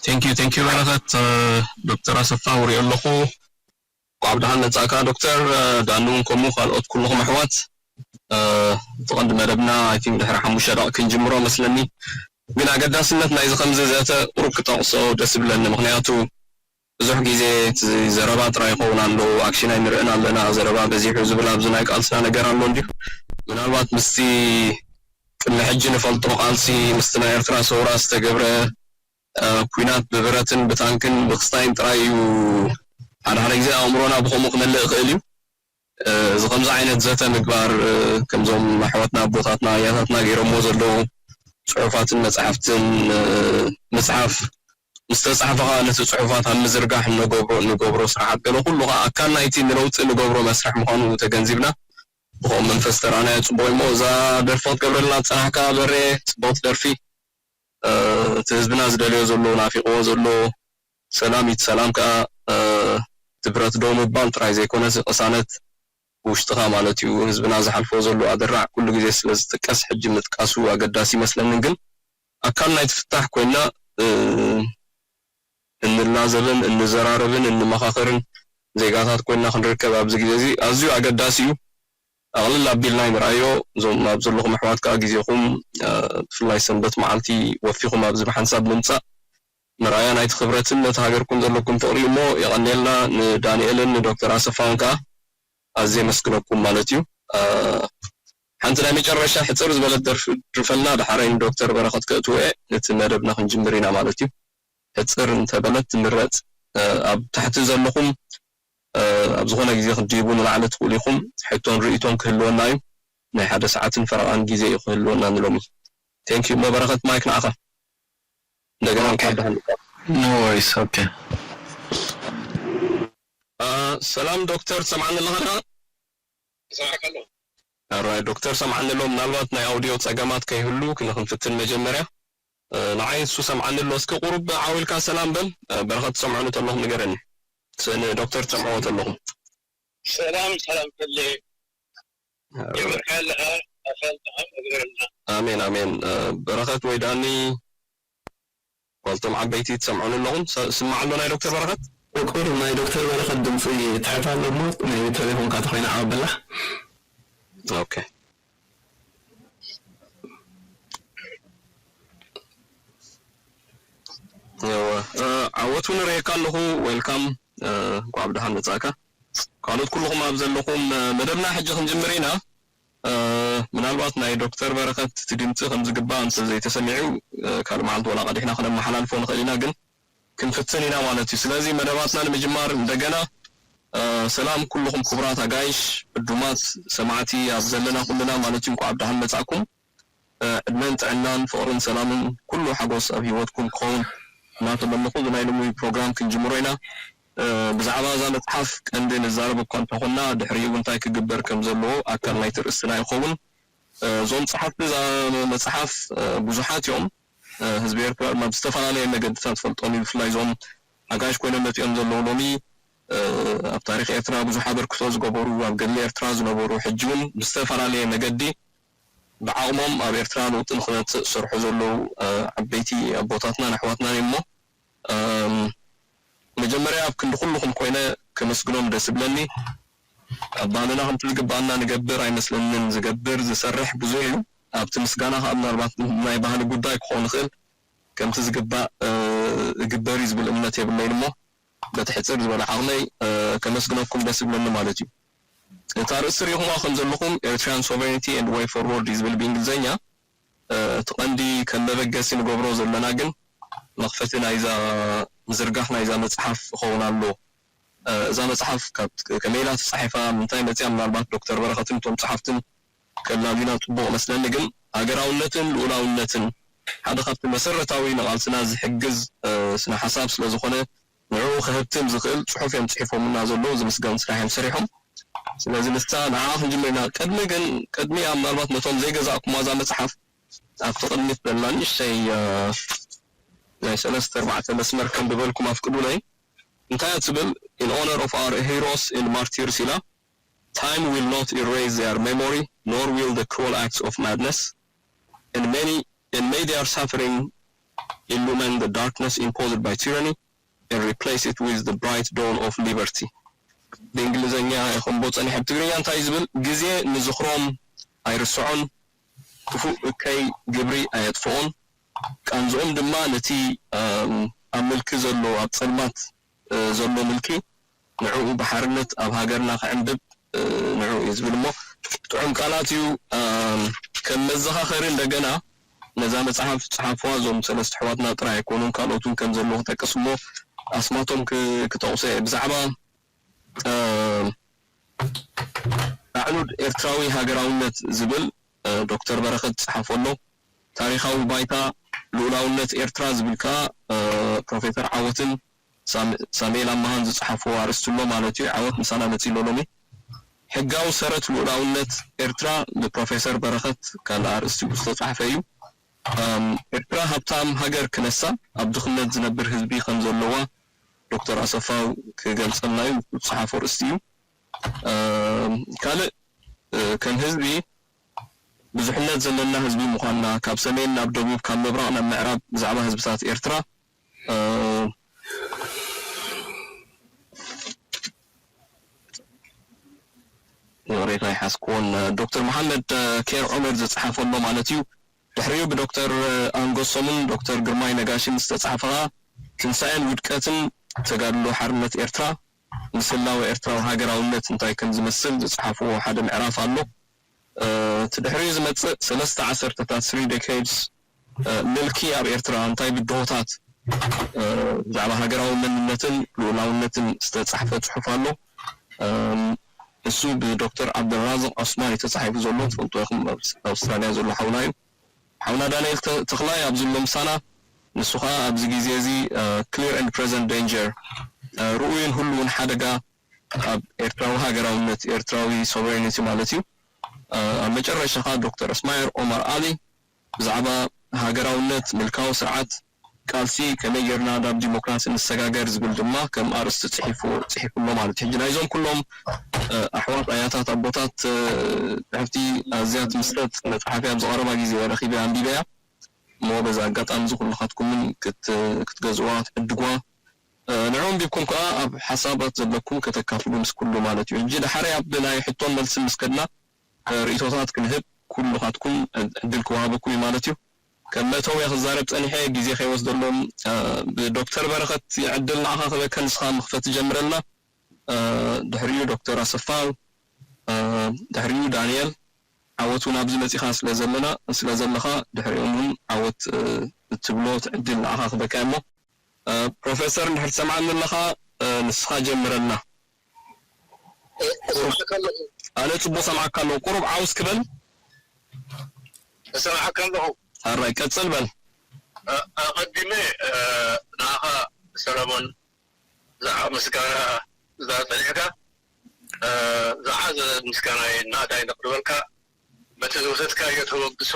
Thank you, thank you በረኸት። ዶክተር ኣሰፋ ውሪኦ ኣለኹ። እንኳዕ ብደሓን መጻእካ ዶክተር። ዳኑ እውን ከምኡ፣ ካልኦት ኩልኹም ኣሕዋት። እቲ ቀንዲ መደብና ኣይ ቲንክ ድሕሪ ሓሙሽተ ደቂቕ ክንጅምሮ መስለኒ። ግን ኣገዳስነት ናይዚ ከምዚ ዘተ ቁሩብ ክጠቕሶ ደስ ይብለኒ፣ ምኽንያቱ ብዙሕ ግዜ እቲ ዘረባ ጥራይ ይኸውን ኣሎ፣ ኣክሽን ኣይንርእን ኣለና፣ ዘረባ በዚሑ ዝብል ኣብዚ ናይ ቃልስና ነገር ኣሎ እንዲሁ። ምናልባት ምስቲ ቅድሚ ሕጂ ንፈልጦ ቃልሲ፣ ምስቲ ናይ ኤርትራ ሰውራ ዝተገብረ ኩናት ብብረትን ብታንክን ብክስታይን ጥራይ እዩ። ሓደ ሓደ ግዜ ኣእምሮና ብኸምኡ ክመልእ ይኽእል እዩ። እዚ ከምዚ ዓይነት ዘተ ምግባር፣ ከምዞም ኣሕዋትና ኣቦታትና ኣያታትና ገይሮምዎ ዘለዉ ጽሑፋትን መጻሕፍትን ምጽሓፍ፣ ምስ ተጻሕፈ ከኣ ነቲ ጽሑፋት ኣብ ምዝርጋሕ እንገብሮ እንገብሮ ስራሓት ገለ ኩሉ ከኣ ኣካል ናይቲ ንለውጢ እንገብሮ መስርሕ ምዃኑ ተገንዚብና ብኸምኡ መንፈስ ተራእናዮ ጽቡቕ እዩ። እሞ እዛ ደርፊ ክትገብረልና ዝጸናሕካ በሬ፣ ጽብቕቲ ደርፊ። እቲ ህዝብና ዝደልዮ ዘሎ፣ ናፊቕዎ ዘሎ ሰላም እዩ። እቲ ሰላም ከኣ እቲ ብረት ደው ምባል ጥራይ ዘይኮነስ ቅሳነት ብውሽጥኻ ማለት እዩ። ህዝብና ዝሓልፎ ዘሎ ኣደራዕ ኩሉ ግዜ ስለ ዝጥቀስ ሕጂ ምጥቃሱ ኣገዳሲ ይመስለንን፣ ግን ኣካል ናይቲ ፍታሕ ኮይና እንላዘብን እንዘራረብን እንመኻኸርን ዜጋታት ኮይና ክንርከብ ኣብዚ ግዜ እዚ ኣዝዩ ኣገዳሲ እዩ። ኣቕልል ኣቢልና ኣይንርኣዮ። እዞም ኣብ ዘለኹም ኣሕዋት ከኣ ግዜኹም፣ ብፍላይ ሰንበት መዓልቲ ወፊኹም ኣብዚ ብሓንሳብ ምምጻእ መርኣያ ናይቲ ክብረትን ነቲ ሃገርኩም ዘለኩም ፍቕሪ እዩ። እሞ የቐንየልና። ንዳንኤልን ንዶክተር ኣሰፋውን ከኣ ኣዝየ የመስግነኩም ማለት እዩ። ሓንቲ ናይ መጨረሻ ሕጽር ዝበለት ደርፊ ድርፈልና፣ ደሓረይ ንዶክተር በረኸት ከእትዎ እየ። ነቲ መደብና ክንጅምር ኢና ማለት እዩ። ሕጽር እንተበለት ትምረጽ። ኣብ ታሕቲ ዘለኹም ኣብ ዝኾነ ግዜ ክትድይቡ ንላዕሊ ትኽእሉ ኢኹም። ሕቶን ርእይቶን ክህልወና እዩ። ናይ ሓደ ሰዓትን ፈረቓን ግዜ እዩ ክህልወና ንሎሚ። Thank you። እሞ በረኸት ማይክ ንዓኻ። እንደገና እንኳዕ ደሓን መጻእካ። No worries. Okay. ሰላም ዶክተር፣ ትሰምዓኒ ኣለኻ ድኻ? ይሰማዕካ ኣሎ። ኣራይ ዶክተር፣ ሰምዓኒ ኣሎ። ምናልባት ናይ ኣውዲዮ ጸገማት ከይህሉ ክንፍትን መጀመርያ። ንዓይ እሱ ሰምዓኒ ኣሎ። እስኪ ቁሩብ ዓው ኢልካ ሰላም በል። በረኸት ትሰምዑኒ ተለኹም ንገረኒ። ንዶክተር ትሰምዕዎ ተለኹም። ሰላም ሰላም ከለ ጀመርካ ኣለኻ ኣሳልጥኻ እግበረልና። ኣሜን ኣሜን። በረኸት ወይ ዳኒ፣ ጓልቶም ዓበይቲ ትሰምዑኒ ኣለኹም? ስማዕ ኣሎ ናይ ዶክተር በረኸት? ቁሩብ ናይ ዶክተር በረኸት ድምፂ ትሕት ኣሎ እሞ ናይ ተሌፎንካ ተኾይና ዓው በላ። ኦኬ። ዓወት እውን ርእየካ ኣለኹ። ዌልካም፣ እንኳዕ ብደሓን መጻእካ። ካልኦት ኩልኹም ኣብ ዘለኹም፣ መደብና ሕጂ ክንጅምር ኢና። ምናልባት ናይ ዶክተር በረኸት እቲ ድምፂ ከም ዝግባእ እንተ ዘይተሰሚዑ፣ ካልእ መዓልቲ ወላ ቀዲሕና ክነመሓላልፎ ንኽእል ኢና፣ ግን ክንፍትን ኢና ማለት እዩ። ስለዚ መደባትና ንምጅማር እንደገና ሰላም ኩልኹም ክቡራት ኣጋይሽ ዕዱማት ሰማዕቲ ኣብ ዘለና ኩልና ማለት እዩ፣ እንኳዕ ብደሓን መጻእኩም። ዕድመን ጥዕናን ፍቕርን ሰላምን ኩሉ ሓጎስ ኣብ ህይወትኩም ክኸውን እናተመነኹ፣ እዚ ናይ ሎሚ ፕሮግራም ክንጅምሮ ኢና። ብዛዕባ እዛ መጽሓፍ ቀንዲ ንዛረብ እኳ እንተኾንና፣ ድሕሪኡ እንታይ ክግበር ከም ዘለዎ ኣካል ናይቲ ርእስትና ይኸውን። እዞም ጸሓፍቲ እዛ መጽሓፍ ብዙሓት እዮም። ህዝቢ ኤርትራ ድማ ብዝተፈላለየ መገድታት ፈልጦም እዩ። ብፍላይ እዞም ኣጋይሽ ኮይኖም መጺኦም ዘለዉ ሎሚ ኣብ ታሪኽ ኤርትራ ብዙሕ ኣበርክቶ ዝገበሩ፣ ኣብ ገድሊ ኤርትራ ዝነበሩ፣ ሕጂ እውን ብዝተፈላለየ መገዲ ብዓቕሞም ኣብ ኤርትራ ለውጢ ንኽመጽእ ዝሰርሑ ዘለዉ ዓበይቲ ኣቦታትናን ኣሕዋትናን እዮም። እሞ መጀመርያ ኣብ ክንዲ ኩልኹም ኮይነ ከመስግኖም ደስ ይብለኒ። ኣብ ባህልና ከምቲ ዝግባኣና ንገብር ኣይመስለንን። ዝገብር ዝሰርሕ ብዙሕ እዩ። ኣብቲ ምስጋና ከዓ ምናልባት ናይ ባህሊ ጉዳይ ክኸውን ይኽእል፣ ከምቲ ዝግባእ እግበር እዩ ዝብል እምነት የብለይን። እሞ በቲ ሕፅር ዝበለ ዓቕመይ ከመስግነኩም ደስ ይብለኒ ማለት እዩ። እታ ርእሲ ርኢኹማ ከም ዘለኹም Eritrean Sovereignty and Way Forward እዩ ዝብል ብእንግሊዝኛ። እቲ ቀንዲ ከም መበገሲ ንገብሮ ዘለና ግን መኽፈቲ ናይዛ ምዝርጋሕ ናይዛ መፅሓፍ ክኸውን ኣሎ። እዛ መፅሓፍ ካብ ከመይ ኢላ ተፃሒፋ፣ ምንታይ መፅያ፣ ምናልባት ዶክተር በረኸትን እቶም ፀሓፍትን ከላልዩና ፅቡቕ መስለኒ። ግን ሃገራውነትን ልኡላውነትን ሓደ ካብቲ መሰረታዊ ንቓልስና ዝሕግዝ ስነ ሓሳብ ስለ ዝኾነ ንዕኡ ክህብትም ዝኽእል ፅሑፍ እዮም ፅሒፎምና ዘለዉ። ዝምስገን ስራሕ እዮም ሰሪሖም። ስለዚ ንሳ ንዓኣ ክንጅምር ኢና። ቅድሚ ግን ቅድሚኣ ምናልባት ነቶም ዘይገዛእኩማ እዛ መፅሓፍ ኣብቲ ቅድሚት ዘላ ንእሽተይ ናይ ሰለስተ ኣርባዕተ መስመር ከንብበልኩም ኣፍቅዱለይ። እንታይ እያ ትብል? In honor of our heroes and martyrs ኢላ። Time will not erase their memory, nor will the cruel acts of madness. And many, and may their suffering illumine the darkness imposed by tyranny and replace it with the bright dawn of liberty። ብእንግሊዝኛ ይኸንቦ ጸኒሐ፣ ብትግርኛ እንታይ ዝብል? ግዜ ንዝኽሮም ኣይርስዖን፣ ክፉእ እከይ ግብሪ ኣየጥፍኦን፣ ቃንዝኦም ድማ ነቲ ኣብ ምልኪ ዘሎ፣ ኣብ ጸልማት ዘሎ ምልኪ ንዕኡ ብሓርነት ኣብ ሃገርና ክዕንብብ ንዑ እዩ ዝብል እሞ ጥዑም ቃላት እዩ። ከም መዘኻኸሪ እንደገና ነዛ መጽሓፍ ዝጸሓፍዋ እዞም ሰለስተ ኣሕዋትና ጥራይ ኣይኮኑን፣ ካልኦት እውን ከም ዘለዉ ክጠቅስ እሞ ኣስማቶም ክጠቕሶ እየ። ብዛዕባ ኣዕኑድ ኤርትራዊ ሃገራውነት ዝብል ዶክተር በረኸት ዝጸሓፎ ኣሎ። ታሪኻዊ ባይታ ልኡላውነት ኤርትራ ዝብል ከኣ ፕሮፌሰር ዓወትን ሳሙኤል ኣማሃን ዝጸሓፍዎ ኣርእስቲ ኣሎ ማለት እዩ። ዓወት ምሳና መጺኡ ኣሎ ሎሚ። ሕጋዊ ሰረት ልኡላውነት ኤርትራ ብፕሮፌሰር በረኸት ካልእ ኣርእስቲ ዝተጻሕፈ እዩ። ኤርትራ ሃብታም ሃገር ክነሳ ኣብ ድኽነት ዝነብር ህዝቢ ከም ዘለዋ ዶክተር ኣሰፋው ክገልጸልና እዩ ዝጸሓፎ ኣርእስቲ እዩ። ካልእ ከም ህዝቢ ብዙሕነት ዘለና ህዝቢ ምዃንና፣ ካብ ሰሜን ናብ ደቡብ፣ ካብ ምብራቕ ናብ ምዕራብ ብዛዕባ ህዝብታት ኤርትራ ይቕሬታ ይሓዝክዎን ዶክተር መሓመድ ኬር ዑመር ዝጸሓፈ ኣሎ ማለት እዩ። ድሕሪኡ ብዶክተር ኣንጎሶምን ዶክተር ግርማይ ነጋሽን ዝተጻሕፈ ትንሳኤን ውድቀትን ተጋድሎ ሓርነት ኤርትራ፣ ምስ ህላወ ኤርትራዊ ሃገራውነት እንታይ ከም ዝመስል ዝጸሓፍዎ ሓደ ምዕራፍ ኣሎ። እቲ ድሕሪኡ ዝመጽእ ሰለስተ ዓሰርተታት፣ three decades፣ ምልኪ ኣብ ኤርትራ እንታይ ብድሆታት ብዛዕባ ሃገራዊ መንነትን ልኡላውነትን ዝተጻሕፈ ጽሑፍ ኣሎ። እሱ ብዶክተር ዓብደልራዝቕ ዑስማን እዩ ተጻሒፉ ዘሎ። ትፈልጡ ኢኹም፣ ኣብ ኣውስትራልያ ዘሎ ሓውና እዩ። ሓውና ዳንኤል ተኽላይ ኣብዚ ኣሎ ምሳና። ንሱ ኸኣ ኣብዚ ግዜ እዚ clear and present danger፣ ርኡይን ህሉውን ሓደጋ ኣብ ኤርትራዊ ሃገራውነት፣ ኤርትራዊ sovereignty ማለት እዩ። ኣብ መጨረሻ ኸኣ ዶክተር እስማኤል ኦማር ኣሊ ብዛዕባ ሃገራውነት፣ ምልካዊ ስርዓት፣ ቃልሲ ከመይ ጌርና ናብ ዲሞክራሲ ንሰጋገር ዝብል ድማ ከም ኣርእስቲ ጽሒፉ ጽሒፉ ኣሎ ማለት እዩ። ሕጂ ናይዞም ኩሎም ኣሕዋት ኣያታት ኣቦታት ጽሕፍቲ ኣዝያ ትምስጠት መጽሓፍ እያ። ኣብዚ ቀረባ ግዜ እየ ረኺበያ ኣንቢበያ። እሞ በዚ ኣጋጣሚ እዚ ኩልኻትኩምን ክትገዝእዋ ክትዕድግዋ ንዑ ኣንቢብኩም ከኣ ኣብ ሓሳባት ዘለኩም ከተካፍሉ ምስ ኩሉ ማለት እዩ። ሕጂ ዳሓረይ ኣብ ናይ ሕቶን መልስን ምስ ከድና ርእይቶታት ክንህብ ኩልኻትኩም ዕድል ክወሃበኩም እዩ ማለት እዩ። ከም መእተዊ ክዛረብ ጸኒሐ ግዜ ከይወስደሎም ብዶክተር በረኸት ዕድል ንዓኻ ክበካ ንስኻ መኽፈቲ ጀምረልና። ድሕሪኡ ዶክተር ኣሰፋ፣ ድሕሪኡ ዳንኤል። ዓወት እውን ኣብዚ መጺኻ ስለ ዘለና ስለ ዘለኻ ድሕሪኦም እውን ዓወት እትብሎ ዕድል ንዓኻ ክበካ እሞ ፕሮፌሰር እንድሕር ትሰምዓኒ ኣለኻ ንስኻ ጀምረልና። ኣነ ጽቡቅ ሰምዓካ ኣለኹ። ቁሩብ ዓውስ ክበል። እሰምዓካ ኣለኹ። ኣራይ ቀጽል በል። ኣቐዲመ ንዓኻ ሰለሞን ብዛዕባ ምስጋና እዛ ጸኒሕካ ዝዓዘ ምስጋናይ እናእዳይ ነቕርበልካ። በቲ ዝወሰድካዮ ተበግሶ፣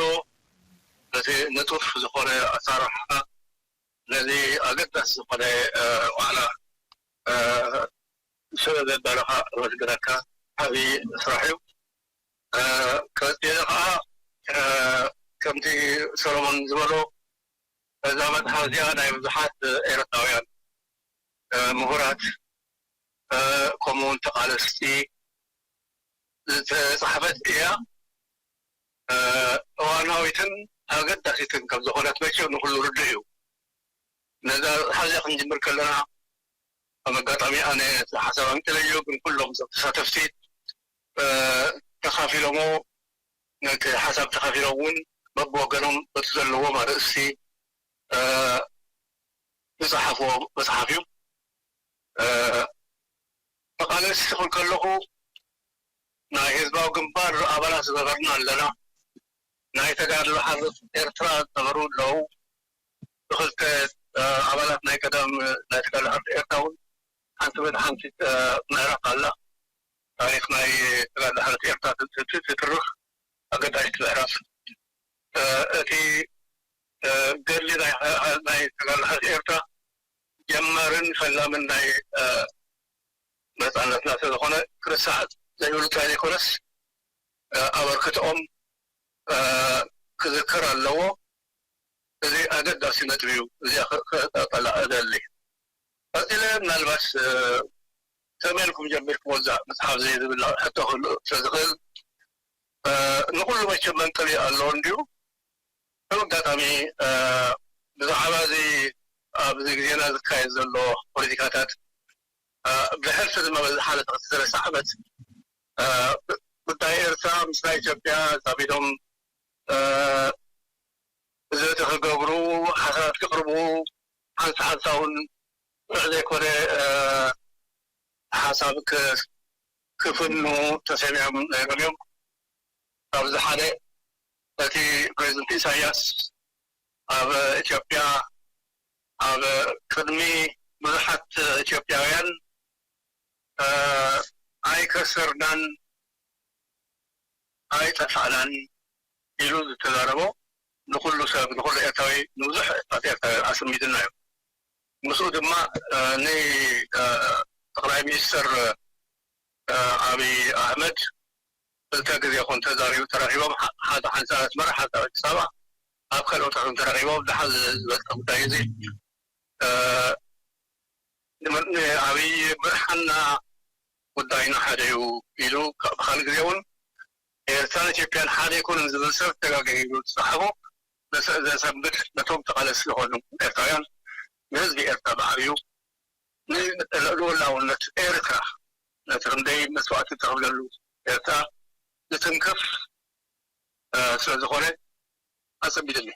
በቲ ንጡፍ ዝኾነ ኣሳርሓ፣ ነዚ ኣገዳሲ ዝኾነ ዋዕላ ስለ ዘዳለኻ ኣመስግነካ። ዓብዪ ስራሕ እዩ። ቀፂለ ከዓ ከምቲ ሰሎሞን ዝበሎ እዛ መፅሓፍ እዚኣ ናይ ብዙሓት ኤርትራውያን ምሁራት ከምኡ እውን ተቓለስቲ ዝተፃሕፈት እያ። እዋናዊትን ኣገዳሲትን ከም ዝኾነት መቸም ንኩሉ ርዱእ እዩ። ነዛ መፅሓፍ እዚኣ ክንጅምር ከለና ከም ኣጋጣሚ ኣነ ሓሳብ ኣምፅለዮ፣ ግን ኩሎም ተሳተፍቲ ተኻፊሎሞ ነቲ ሓሳብ ተኻፊሎም እውን በብወገኖም በቲ ዘለዎም ኣርእስቲ ዝፀሓፍዎ መፅሓፍ እዩ። ተቓለስቲ ክብል ከለኹ ናይ ህዝባዊ ግንባር ኣባላት ዝነበርና ኣለና። ናይ ተጋድሎ ሓርነት ኤርትራ ዝነበሩ ኣለዉ። ብክልተ ኣባላት ናይ ቀደም ናይ ተጋድሎ ሓርነት ኤርትራ እውን ሓንቲ በቲ ሓንቲ ምዕራፍ ኣላ። ታሪኽ ናይ ተጋድሎ ሓርነት ኤርትራ ትትርኽ ኣገዳሲት ምዕራፍ። እቲ ገድሊ ናይ ተጋድሎ ሓርነት ኤርትራ ጀማርን ፈላምን ናይ ነፃነትና ስለዝኾነ ክርሳዕ ዘይብሉ ጥራይ ዘይኮነስ ኣበርክትኦም ክዝከር ኣለዎ። እዚ ኣገዳሲ ነጥቢ እዩ። እዚኣ ከጠላ እደሊ። ቀፂለ ምናልባት ተመልኩም ጀሚርኩም ወዛ መፅሓፍ ዘይ ዝብል ሕቶ ክህሉ ስለዝኽእል ንኩሉ መቸም መንቀሊ ኣለዎ እንዲዩ። ከም ኣጋጣሚ ብዛዕባ እዚ ኣብዚ ግዜና ዝካየድ ዘሎ ፖለቲካታት ብሕልፊ ድማ በዚ ሓለፈ ክልተ ሰለስተ ዓመት ጉዳይ ኤርትራ ምስ ናይ ኢትዮጵያ ዛቢዶም ዘቲ ክገብሩ ሓሳባት ክቕርቡ ሓንሳ ሓንሳ እውን ብዕ ዘይኮነ ሓሳብ ክፍኑ ተሰሚዖም ነይሮም እዮም። ካብዚ ሓደ እቲ ፕሬዚደንት ኢሳያስ ኣብ ኢትዮጵያ ኣብ ቅድሚ ብዙሓት ኢትዮጵያውያን ኣይከሰርናን ኣይጠፋእናን ኢሉ ዝተዛረቦ ንኩሉ ሰብ ንኩሉ ኤርትራዊ ንብዙሕ ኤርትራዊ ኣሰሚድና እዩ። ምስኡ ድማ ንጠቅላይ ሚኒስትር ኣብይ ኣሕመድ ክልተ ግዜ ኮን ተዛሪቡ ተራኺቦም ሓደ ሓንሳብ ኣስመራ ሓንሳብ ኣዲስ ኣበባ ኣብ ካልኦታት ተራኺቦም ደሓን ዝበልፀ ጉዳይ እዚ ንኣብይ ምርሓና ጉዳይና ሓደ እዩ ኢሉ ብካል ግዜ እውን ኤርትራን ኢትዮጵያን ሓደ ኣይኮኑን ዝብል ሰብ ተጋገ ኢሉ ዝፀሓፎ ዘሰንብድ ነቶም ተቃለስ ዝኾኑ ኤርትራውያን ንህዝቢ ኤርትራ ብዓብዩ ንልኡላውነት ኤርትራ ነቲ ክንደይ መስዋዕቲ ተኽብለሉ ኤርትራ ዝትንክፍ ስለዝኾነ ኣጸቢድኒ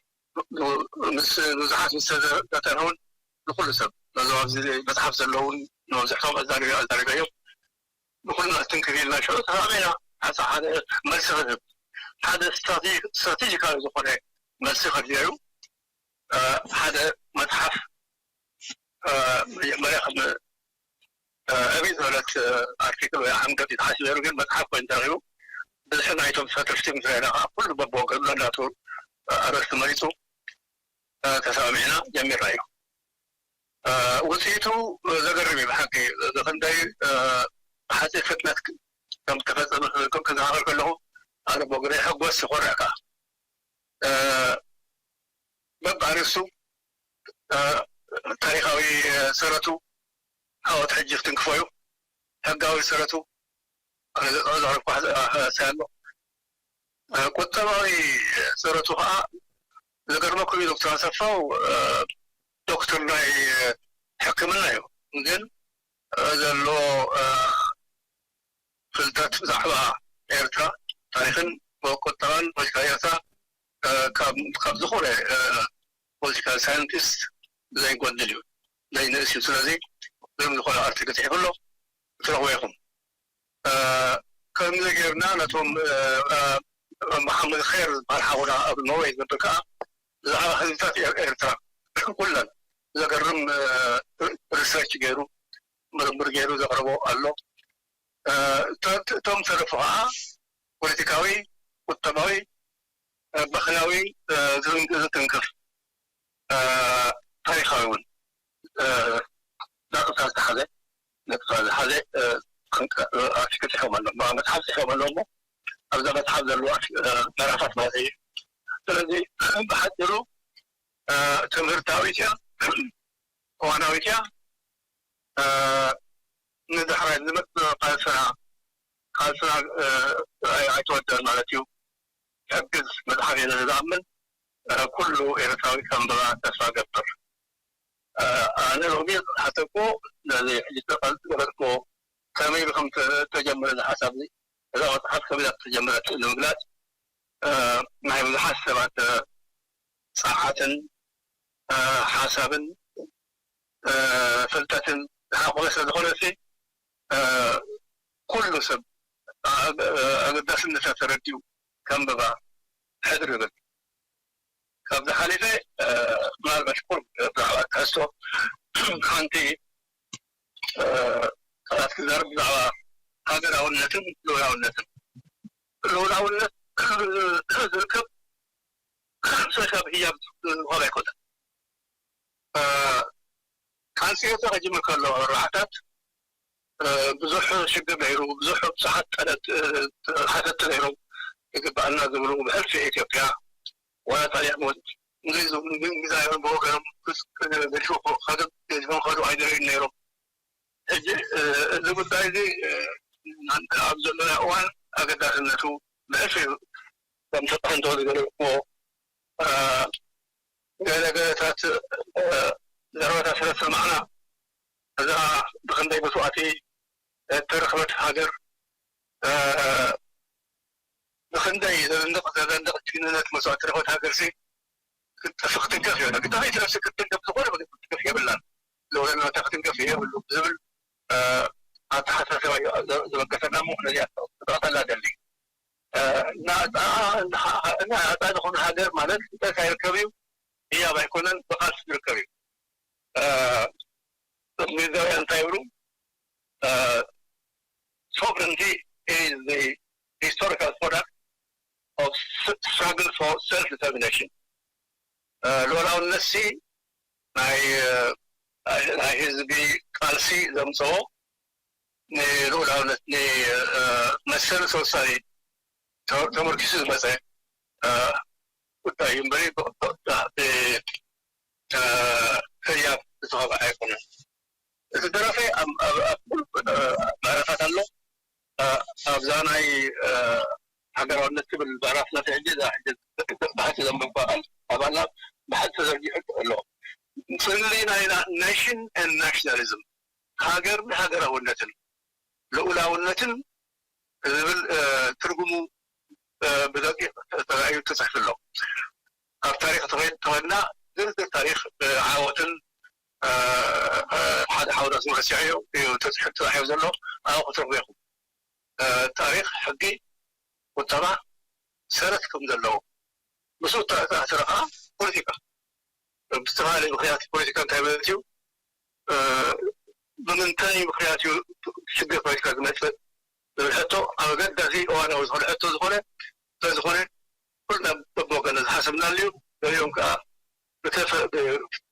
ምስ ብዙሓት ምስ ተተንውን ንኩሉ ሰብ ነዞም ኣብዚ መጽሓፍ ዘለውን ንመብዝሕቶም ኣዛሪበ ኣዛሪበዮም ንኩልና ትንክፍ ኢልና ሽዑ ተራእመና ሓሳ ሓደ መልሲ ክህብ ሓደ ስትራቴጂካዊ ዝኾነ መልሲ ከድልዮ እዩ። ሓደ መጽሓፍ መጀመርያ ከም ዕብይ ዝበለት ኣርቲክል ወይ ዓንቀጽ ተሓሲቡ ነይሩ ግን መጽሓፍ ኮይኑ ተረኺቡ ብዝሒ ናይቶም ተሳተፍቲ ምስ ረኣና ከዓ ኩሉ በቦ ገምና እናቱ ኣርእስቲ መሪፁ ተሰማሚዕና ጀሚርና እዩ። ውፅኢቱ ዘገርም እዩ ብሓቂ ብክንደይ ብሓፂር ፍጥነት ከም ተፈፀመ ክዘኻኸር ከለኹ ኣነ ብወገነይ ሕጎስ ይኮርዕ ከዓ በብኣርእስቱ ታሪኻዊ ሰረቱ ዓወት ሕጂ ክትንክፎ እዩ። ሕጋዊ ሰረቱ ኣነ ዘቕረብኩ ሓሳብ ኣሎ። ቁጠባዊ ሰረቱ ከዓ ዘገርመኩም እዩ ዶክተር ኣሰፋው ዶክተር ናይ ሕክምና እዩ። ግን ዘሎ ፍልጠት ብዛዕባ ኤርትራ ታሪኽን ቁጠባን ፖለቲካ ኤርትራ ካብ ዝኾነ ፖለቲካል ሳይንቲስት ዘይጎድል እዩ ዘይንእስ እዩ። ስለዚ ዝም ዝኾነ ኣርቲክል ፅሒፉ ኣሎ ትረኽቦ ኢኹም። ከምዚ ጌርና ነቶም መሓመድ ኸይር ዝበሃል ሓውና ኣብ ኖርዌይ ዝነብር ከዓ ብዛዕባ ህዝብታት ኤርትራ ኩለን ዘገርም ሪሰርች ገይሩ ምርምር ገይሩ ዘቕረቦ ኣሎ። እቶም ተረፉ ከዓ ፖለቲካዊ፣ ቁጠባዊ፣ ባህላዊ ዝትንክፍ ታሪኻዊ እውን ነጥብታት ዝሓዘ ነጥብታት ዝሓዘ ኣርቲክል ፅሒፎም ኣሎ መፅሓፍ ፅሒፎም ኣለዎ። ኣብዛ መፅሓፍ ዘለዉ ምዕራፋት ማለት እዩ። ስለዚ ብሓፂሩ ትምህርታዊት እያ፣ እዋናዊት እያ። ንዳሕራይ ዝመፅእ ቃልስና ቃልስና ኣይተወደን ማለት እዩ። ሕግዝ መፅሓፍ እየ ዝኣምን ኩሉ ኤርትራዊ ከንብባ ተስፋ ገብር። ኣነ ሎሚ ሓተኮ ነዚ ሕጂ ተቃልስ ገለፅኮ ከመይ ኢሉ ከም ተጀመረ ዝሓሳብ እዛ መፅሓፍ ከመይ ተጀመረት ንምግላፅ ናይ ብዙሓት ሰባት ፀዓትን ሓሳብን ፍልጠትን ዝሓቆፈ ስለዝኾነ ሲ ኩሉ ሰብ ኣገዳስነታ ተረዲኡ ከንብባ ሕድር ይብል። ካብዚ ሓሊፈ ምናልባት ቁርብ ብዛዕባ ትሕዝቶ ሓንቲ ቃላት ክዛረብ ብዛዕባ ሃገራውነትን ልኡላውነትን። ልኡላውነት ዝርከብ ሰሻብ ህያብ ዝኾነ ኣይኮነን። ቃልሲ ኤርትራ ክጅምር ከሎ ራሕታት ብዙሕ ሽግር ነይሩ። ብዙሕ ብዙሓት ጠለት ሓተቲ ነይሮም ይግባኣና ዝብሉ ብሕልፊ ኢትዮጵያ ዋላ ጣልያን እውን እንግሊዝ እንግሊዛውያን ብወገኖም ገዲፎም ከዱ ገዲፎም ከዱ ኣይደለዩን ነይሮም። ሕጂ እዚ ጉዳይ እዚ ኣብ ዘለናዮ እዋን ኣገዳስነቱ ብሕፊ ከም ተጠንቶ ዝገለጽዎ ገለ ገለታት ዘረባታት ስለ ዝሰማዕና እዛ ብክንደይ መስዋእቲ እተረኽበት ሃገር ብክንደይ ዘደንቕ ዘደንቕ ጅግንነት መስዋእቲ ረኸበት ሃገር ሲ ክትጠፍ ክትንከፍ ይሆነ ግዳ ኢትረስ ክትንከፍ ዝኾነ ክትንከፍ የብላን ለወለና ክትንከፍ የብሉ ዝብል ኣተሓሳሰባ ዝበገሰና ሞ ነዚኣ ክጠቕጠላ ደሊ ናፃ ዝኾነ ሃገር ማለት ፍልጠት ኣይርከብ እዩ ህያብ ኣይኮነን ብቃልሲ ዝርከብ እዩ እንግሊዛውያን እንታይ ይብሉ sovereignty is the historical product of struggle for self determination ልኡላውነት ሲ ናይ ህዝቢ ቃልሲ ዘምፀኦ ንልኡላውነት ንመሰል ተወሳኒ ተመርኪሱ ዝመፀ ጉዳይ እዩ እምበሪ ህያብ ዝተኸብዐ ኣይኮነን። እቲ ደራሲ ኣብ ኩሉ ምዕራፋት ኣሎ። ኣብዛ ናይ ሃገራውነት ትብል ምዕራፍ ናተ ሕጂ እዛ ሕጂ ብሓቂ ዘንበብኳ ቃል ኣባላ ብሓቂ ተዘርጊሑ ኣሎ። ፍልልይ ናይ nation and nationalism ሃገርን ሃገራውነትን ልኡላውነትን ዝብል ትርጉሙ ብደቂቕ ተራእዩ ተፅሕፉ ኣሎ። ኣብ ታሪክ ተኸድና ዝርዝር ታሪክ ዓወትን ሓደ ሓወዳስ መረሲዐዮ እዩ ተፅሕፉ ተራእዩ ዘሎ ኣብኡ ክትረኽቡ ኢኹም። ታሪክ ሕጊ ቁጠባ ሰረት ከም ዘለዎ ምስኡ ተኣሳሰረ ከዓ ፖለቲካ ብዝተፈላለዩ ምክንያት ፖለቲካ እንታይ ማለት እዩ ብምንታይ ምክንያት እዩ ሽግር ፖለቲካ ዝመፅእ ዝብል ሕቶ ኣብ ኣገዳሲ እዋናዊ ዝኾነ ሕቶ ዝኾነ ስለዝኾነ ኩልና በብወገን ዝሓሰብናሉ እዩ ገሊኦም ከዓ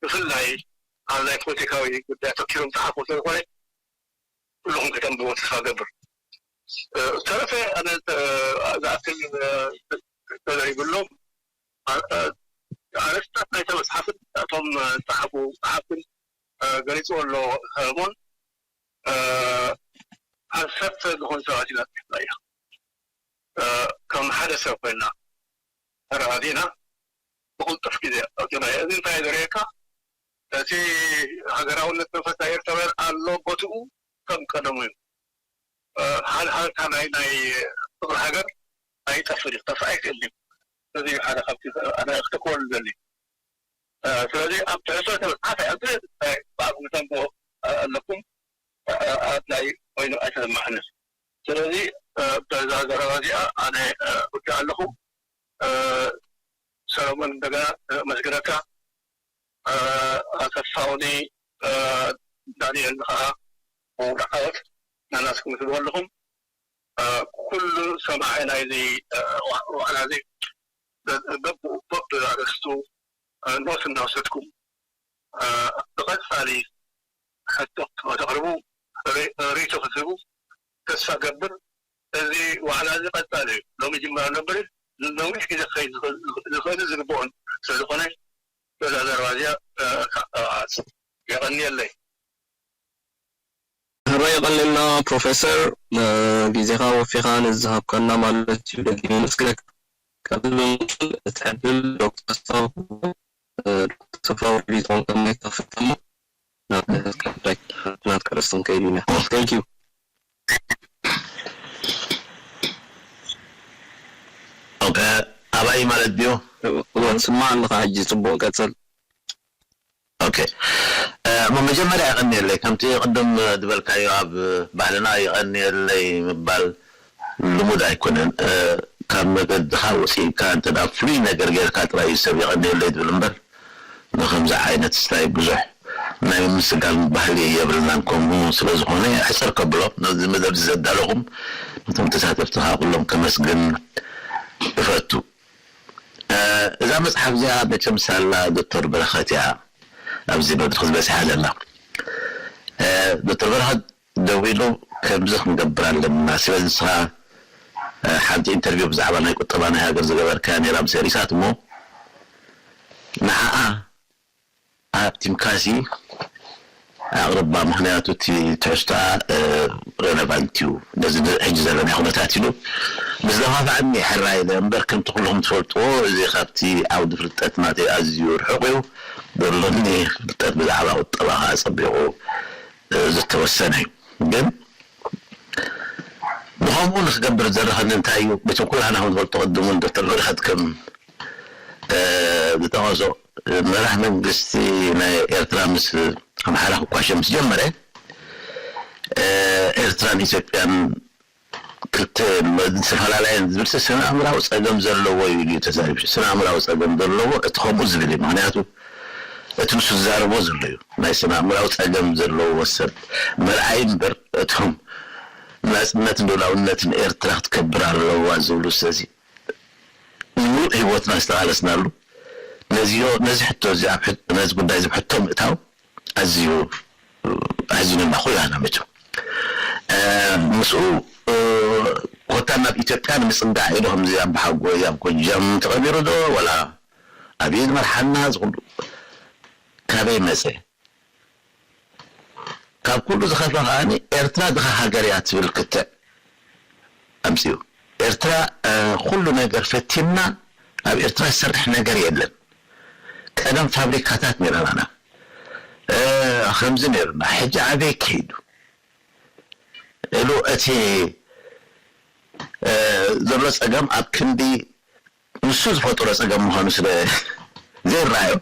ብፍላይ ኣብ ናይ ፖለቲካዊ ጉዳይ ኣተኪሮም ፀሓፉ ስለዝኾነ ኩልኹም ከተንብቦ ተስፋ ገብር ዝተረፈ ኣነ ዝኣክል ተዘሪብሎም ኣርእስታት ናይተ መፅሓፍን እቶም ፀሓፉ ፀሓፍትን ገሊፅዎ ኣሎ ሰለሞን ዓሰርተ ዝኾኑ ሰባት ኢና ፅሒፍና እያ ከም ሓደ ሰብ ኮይና ተረዳዲእና ብቕልጡፍ ግዜ ኣውፅና እዚ እንታይ ዘርእየካ እቲ ሃገራውነት መንፈስ ናይ ኤርትራውያን ኣሎ ቦትኡ ከም ቀደሙ እዩ ሃልሃልታ ናይ ናይ ፍቅሪ ሃገር ኣይጠፍን እዩ ክጠፍእ ኣይክእል እዩ እዚ ሓደ ካብቲ ኣነ ክተክወሉ ዘሊ ስለዚ ኣብ ትሕቶ ተበፅሓት ኣዝረ ብኣብ ክተንቦ ኣለኩም ኣድላይ ኮይኑ ኣይተሰማዕንን ስለዚ በዛ ዘረባ እዚኣ ኣነ ውድእ ኣለኹ ሰሎሞን እንደገና መስግነካ ኣሰፋውኒ ዳንኤል ከዓ ብዓወት ናናስኩም ትብሉ ኣለኹም ኩሉ ሰማዒ ናይዚ ዋዕላ እዚ በብኡ በብኣርእስቱ ኖት እናወሰድኩም ብቐፃሊ ሕቶ ከተቕርቡ ርእቶ ክትህቡ ተስፋ ገብር እዚ ዋዕላ እዚ ቀፃሊ እዩ ሎሚ ጅምር ኣሎ እምበር ነዊሕ ግዜ ክኸይድ ዝኽእል ዝግብኦን ስለዝኾነ በዛ ዘረባ እዚኣ የቐንየለይ ሮ የቐንልና ፕሮፌሰር ግዜኻ ወፊኻ ነዝሃብካና ማለት እዩ ደጊመ መስግነካ ቀብል ብምቅል እቲ ዕድል ዶክተር ኣስፋው ዶክተር ኣስፋው ሪቢቶም ከመይ ከፍተሞ ናትካ ርእስቲ ክንከይድ ኢና thank you ኣባይ ማለት ድዩ ትስማዕ ኣለኻ ሕጂ ፅቡቅ ቀፅል ኦኬ እሞ መጀመርያ የቐንየለይ ከምቲ ቅድም ዝበልካዮ ኣብ ባህልና የቐንየለይ ምባል ልሙድ ኣይኮነን ካብ መገድኻ ወፂእካ እንተ ፍሉይ ነገር ገይርካ ጥራይ እዩ ሰብ የቐንየለይ ዝብል እምበር ንከምዚ ዓይነት ስታይ ብዙሕ ናይ ምምስጋን ባህሊ የብልናን ከምኡ ስለ ዝኾነ ሕፅር ከብሎ ነዚ መደብ ዘዳለኹም ነቶም ተሳተፍቲ ከዓ ኩሎም ከመስግን እፈቱ እዛ መፅሓፍ እዚኣ መቸም ሳላ ዶክተር በረኸት እያ ኣብዚ መድረክ ዝበፅሓ ዘላ ዶክተር በረኸት ደዊሉ ከምዚ ክንገብር ኣለና ስለዚ ንስኻ ሓንቲ ኢንተርቪው ብዛዕባ ናይ ቁጠባ ናይ ሃገር ዝገበርካያ ነይራ ምስ ኤሪሳት እሞ ንዓኣ ኣብ ቲምካሲ ኣቕርባ፣ ምኽንያቱ እቲ ትሕዝቶኣ ረለቫንት እዩ ነዚ ሕጂ ዘለና ኩነታት ኢሉ። ምስ ደፋፍኣኒ ሕራይ ኢለ እምበር፣ ከምቲ ኩልኹም ትፈልጥዎ፣ እዚ ካብቲ ዓውዲ ፍልጠት ናተይ ኣዝዩ ርሑቕ እዩ። ዘሎኒ ፍልጠት ብዛዕባ ቁጠባ ከዓ ጸቢቑ ዝተወሰነ እዩ። ግን ብኸምኡ ንክገብር ዝደረኸኒ እንታይ እዩ? መቸም ኩላህና ከም ንፈልጦ፣ ቅድም እውን ዶክተር በረኸት ከም ዝጠቐሶ፣ መራሕ መንግስቲ ናይ ኤርትራ ምስ ኣምሓራ ክኳሸ ምስ ጀመረ፣ ኤርትራን ኢትዮጵያን ክልተ ዝፈላለየን ዝብል ስነ ኣእምራዊ ጸገም ዘለዎ እዩ ኢሉ ተዛሪቡ። ስነ ኣእምራዊ ጸገም ዘለዎ እቲ ከምኡ ዝብል እዩ። ምኽንያቱ እቲ ንሱ ዝዛረቦ ዘሎ እዩ። ናይ ስነ ኣእምራዊ ጸገም ዘለዎ ሰብ መርኣይ እምበር፣ እቶም ናጽነትን ልኡላውነትን ኤርትራ ክትከብር ኣለዋ ዝብሉ፣ ስለዚ ንሙሉእ ህይወትና ዝተቓለስናሉ፣ ነዚዮ-፣ ነዚ ሕቶ እዚ ኣብ ሕት-፣ ነዚ ጉዳይ እዚ ኣብ ሕቶ ምእታው ኣዝዩ ኣሕዚኑና ኩላና መቸም። እ፣ ምስኡ፣ እ፣ ኮታ ናብ ኢትዮጵያ ንምጽጋዕ ኢሉ ከምዚ ኣብ በሓጎይ ኣብ ጎጃም ተቐቢሩ ዶ ወላ ኣበይ ዝመርሓና፣ እዚ ኩሉ ካበይ መጸ? ካብ ኩሉ ዝኸፍኣ ከኣ ኤርትራ ድኻ ሃገር እያ ትብል ክትዕ ኣምጺኡ። ኤርትራ፣ እ፣ ኩሉ ነገር ፈቲና፣ ኣብ ኤርትራ ዝሰርሕ ነገር የለን። ቀደም ፋብሪካታት ነይረናና፣ እ፣ ከምዚ ነይሩና፣ ሕጂ ኣበይ ከይዱ? ኢሉ እቲ፣ እ፣ ዘሎ ጸገም ኣብ ክንዲ ንሱ ዝፈጠሮ ጸገም ምዃኑ ስለ ዘይረኣዮ፣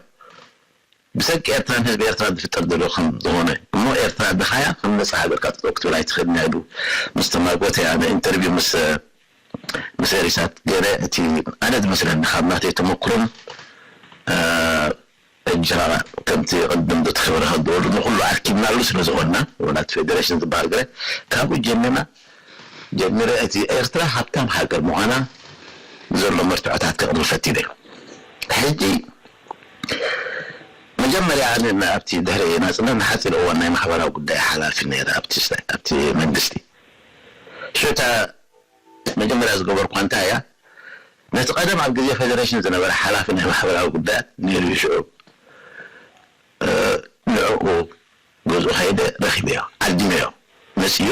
ብሰንኪ ኤርትራን ህዝቢ ኤርትራን ዝፍጠር ዘሎ ከም ዝኾነ፣ እሞ ኤርትራ ድኻያ ከም ነጻ ሃገር ክትብል ኣይትኽእልን እያ ኢሉ ምስ ተማጎተ፣ ኣነ ኢንተርቪው ምስ፣ ምስ ኤሪሳት ገለ፣ እቲ ኣነ ዝመስለኒ ካብ ናተይ ተመኩሮን፣ እ፣ ሕጂ ኸኣ ከምቲ ቅድም ዶክተር በረኸት ዝበሉ ንኹሉ ኣርኪብናሉ ስለ ዝኾንና፣ ወላ እቲ ፌደሬሽን ዝበሃል ገለ ካብኡ ጀሚርና፣ ጀሚረ እቲ ኤርትራ ሃብታም ሃገር ምዃና ዘሎ መርትዖታት ከቕርብ ፈቲነ። ሕጂ መጀመርያ ኣነ ና-፣ ኣብቲ ድሕሪ ናጽነት ንሓጺር እዋን ናይ ማሕበራዊ ጉዳይ ሓላፊ ነይረ ኣብቲ ስተ-፣ ኣብቲ መንግስቲ። ሽታ መጀመርያ ዝገበርኳ እንታይ እያ? ነቲ ቀደም ኣብ ግዜ ፌደሬሽን ዝነበረ ሓላፊ ናይ ማሕበራዊ ጉዳያት ነይሩ እዩ ሽዑ። እ፣ ንዕኡ ገዝኡ ከይደ ረኺበዮ፣ ዓዲመዮ፣ መጺኡ፣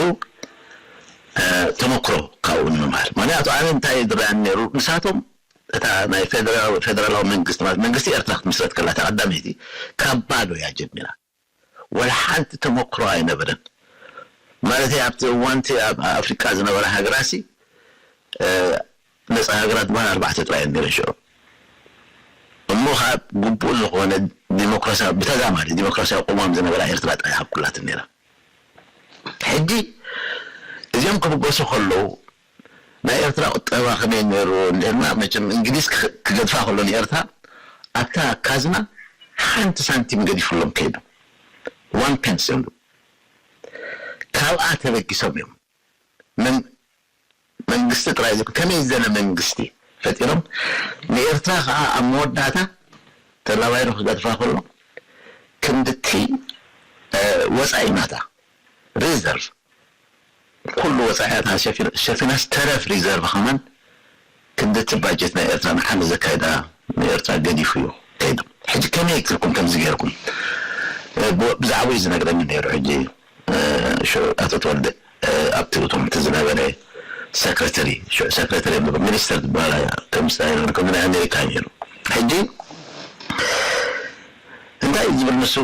እ፣ ተመክሮ ካብኡ ንምምሃር። ምኽንያቱ ኣነ እንታይ ዝረኣየኒ ነይሩ፣ ንሳቶም እታ ናይ ፌደራል-፣ ፌደራላዊ መንግስቲ፣ ማለት መንግስቲ ኤርትራ ክትምስረት ከላ፣ እታ ቀዳመይቲ ካብ ባዶ እያ ጀሚራ። ወላ ሓንቲ ተመክሮ ኣይነበረን። ማለት ኣብቲ እዋንቲ ኣብ ኣፍሪቃ ዝነበራ ሃገራሲ፣ እ፣ ነጻ ሃገራት ዝበሃል ኣርባዕተ ጥራይ እየን ነይረን ሽዑ። እሞ ከዓ ግቡእ ዝኾነ ዲሞክራሲያዊ፣ ብተዛማዲ ዲሞክራሲያዊ ቅዋም ዝነበራ ኤርትራ ጥራይ ሃብኩላትን ነይራ። ሕጂ እዚኦም ክብገሱ ከለዉ ናይ ኤርትራ ቁጠባ ከመይ ነይሩ እንድሕርና፣ መቸም እንግሊዝ ክገድፋ ከሎ ንኤርትራ ኣብታ ካዝና ሓንቲ ሳንቲም ገዲፍሎም ከይዱ። ዋን ፔንስ እዮም። ካብኣ ተበጊሶም እዮም። መን-፣ መንግስቲ ጥራይ ዘይኮነ፣ ከመይ ዘለ መንግስቲ ፈጢሮም፣ ንኤርትራ ከዓ ኣብ መወዳእታ ተላባይሮ ክገድፋ ከሎ ክንድቲ፣ እ፣ ወፃኢ ናታ ሪዘርቭ፣ ኩሉ ወፃኢታ ሸፊና፣ ሸፊናስ ተረፍ ሪዘርቭ ከማን ክንድቲ ባጀት ናይ ኤርትራ ንዓመት ዘካይዳ ንኤርትራ ገዲፉ እዩ ከይዱ። ሕጂ ከመይ ክልኩም ከምዚ ገይርኩም? እ፣ ብ-፣ ብዛዕባኡ እዩ ዝነግረኒ ነይሩ። ሕጂ፣ እ፣ ሽዑ ኣቶ ተወልደ፣ እ፣ ኣብቲ እቶም እቲ ዝነበረ ሰክረተሪ፣ ሽዑ ሰክረተሪ እዮም ዝብሉ፣ ሚኒስተር ዝበሃላ እያ፣ ከም ዝነበረ፣ ከም ናይ ኣሜሪካ እዩ ነይሩ። ሕጂ እንታይ እዩ ዝብል ንሱ?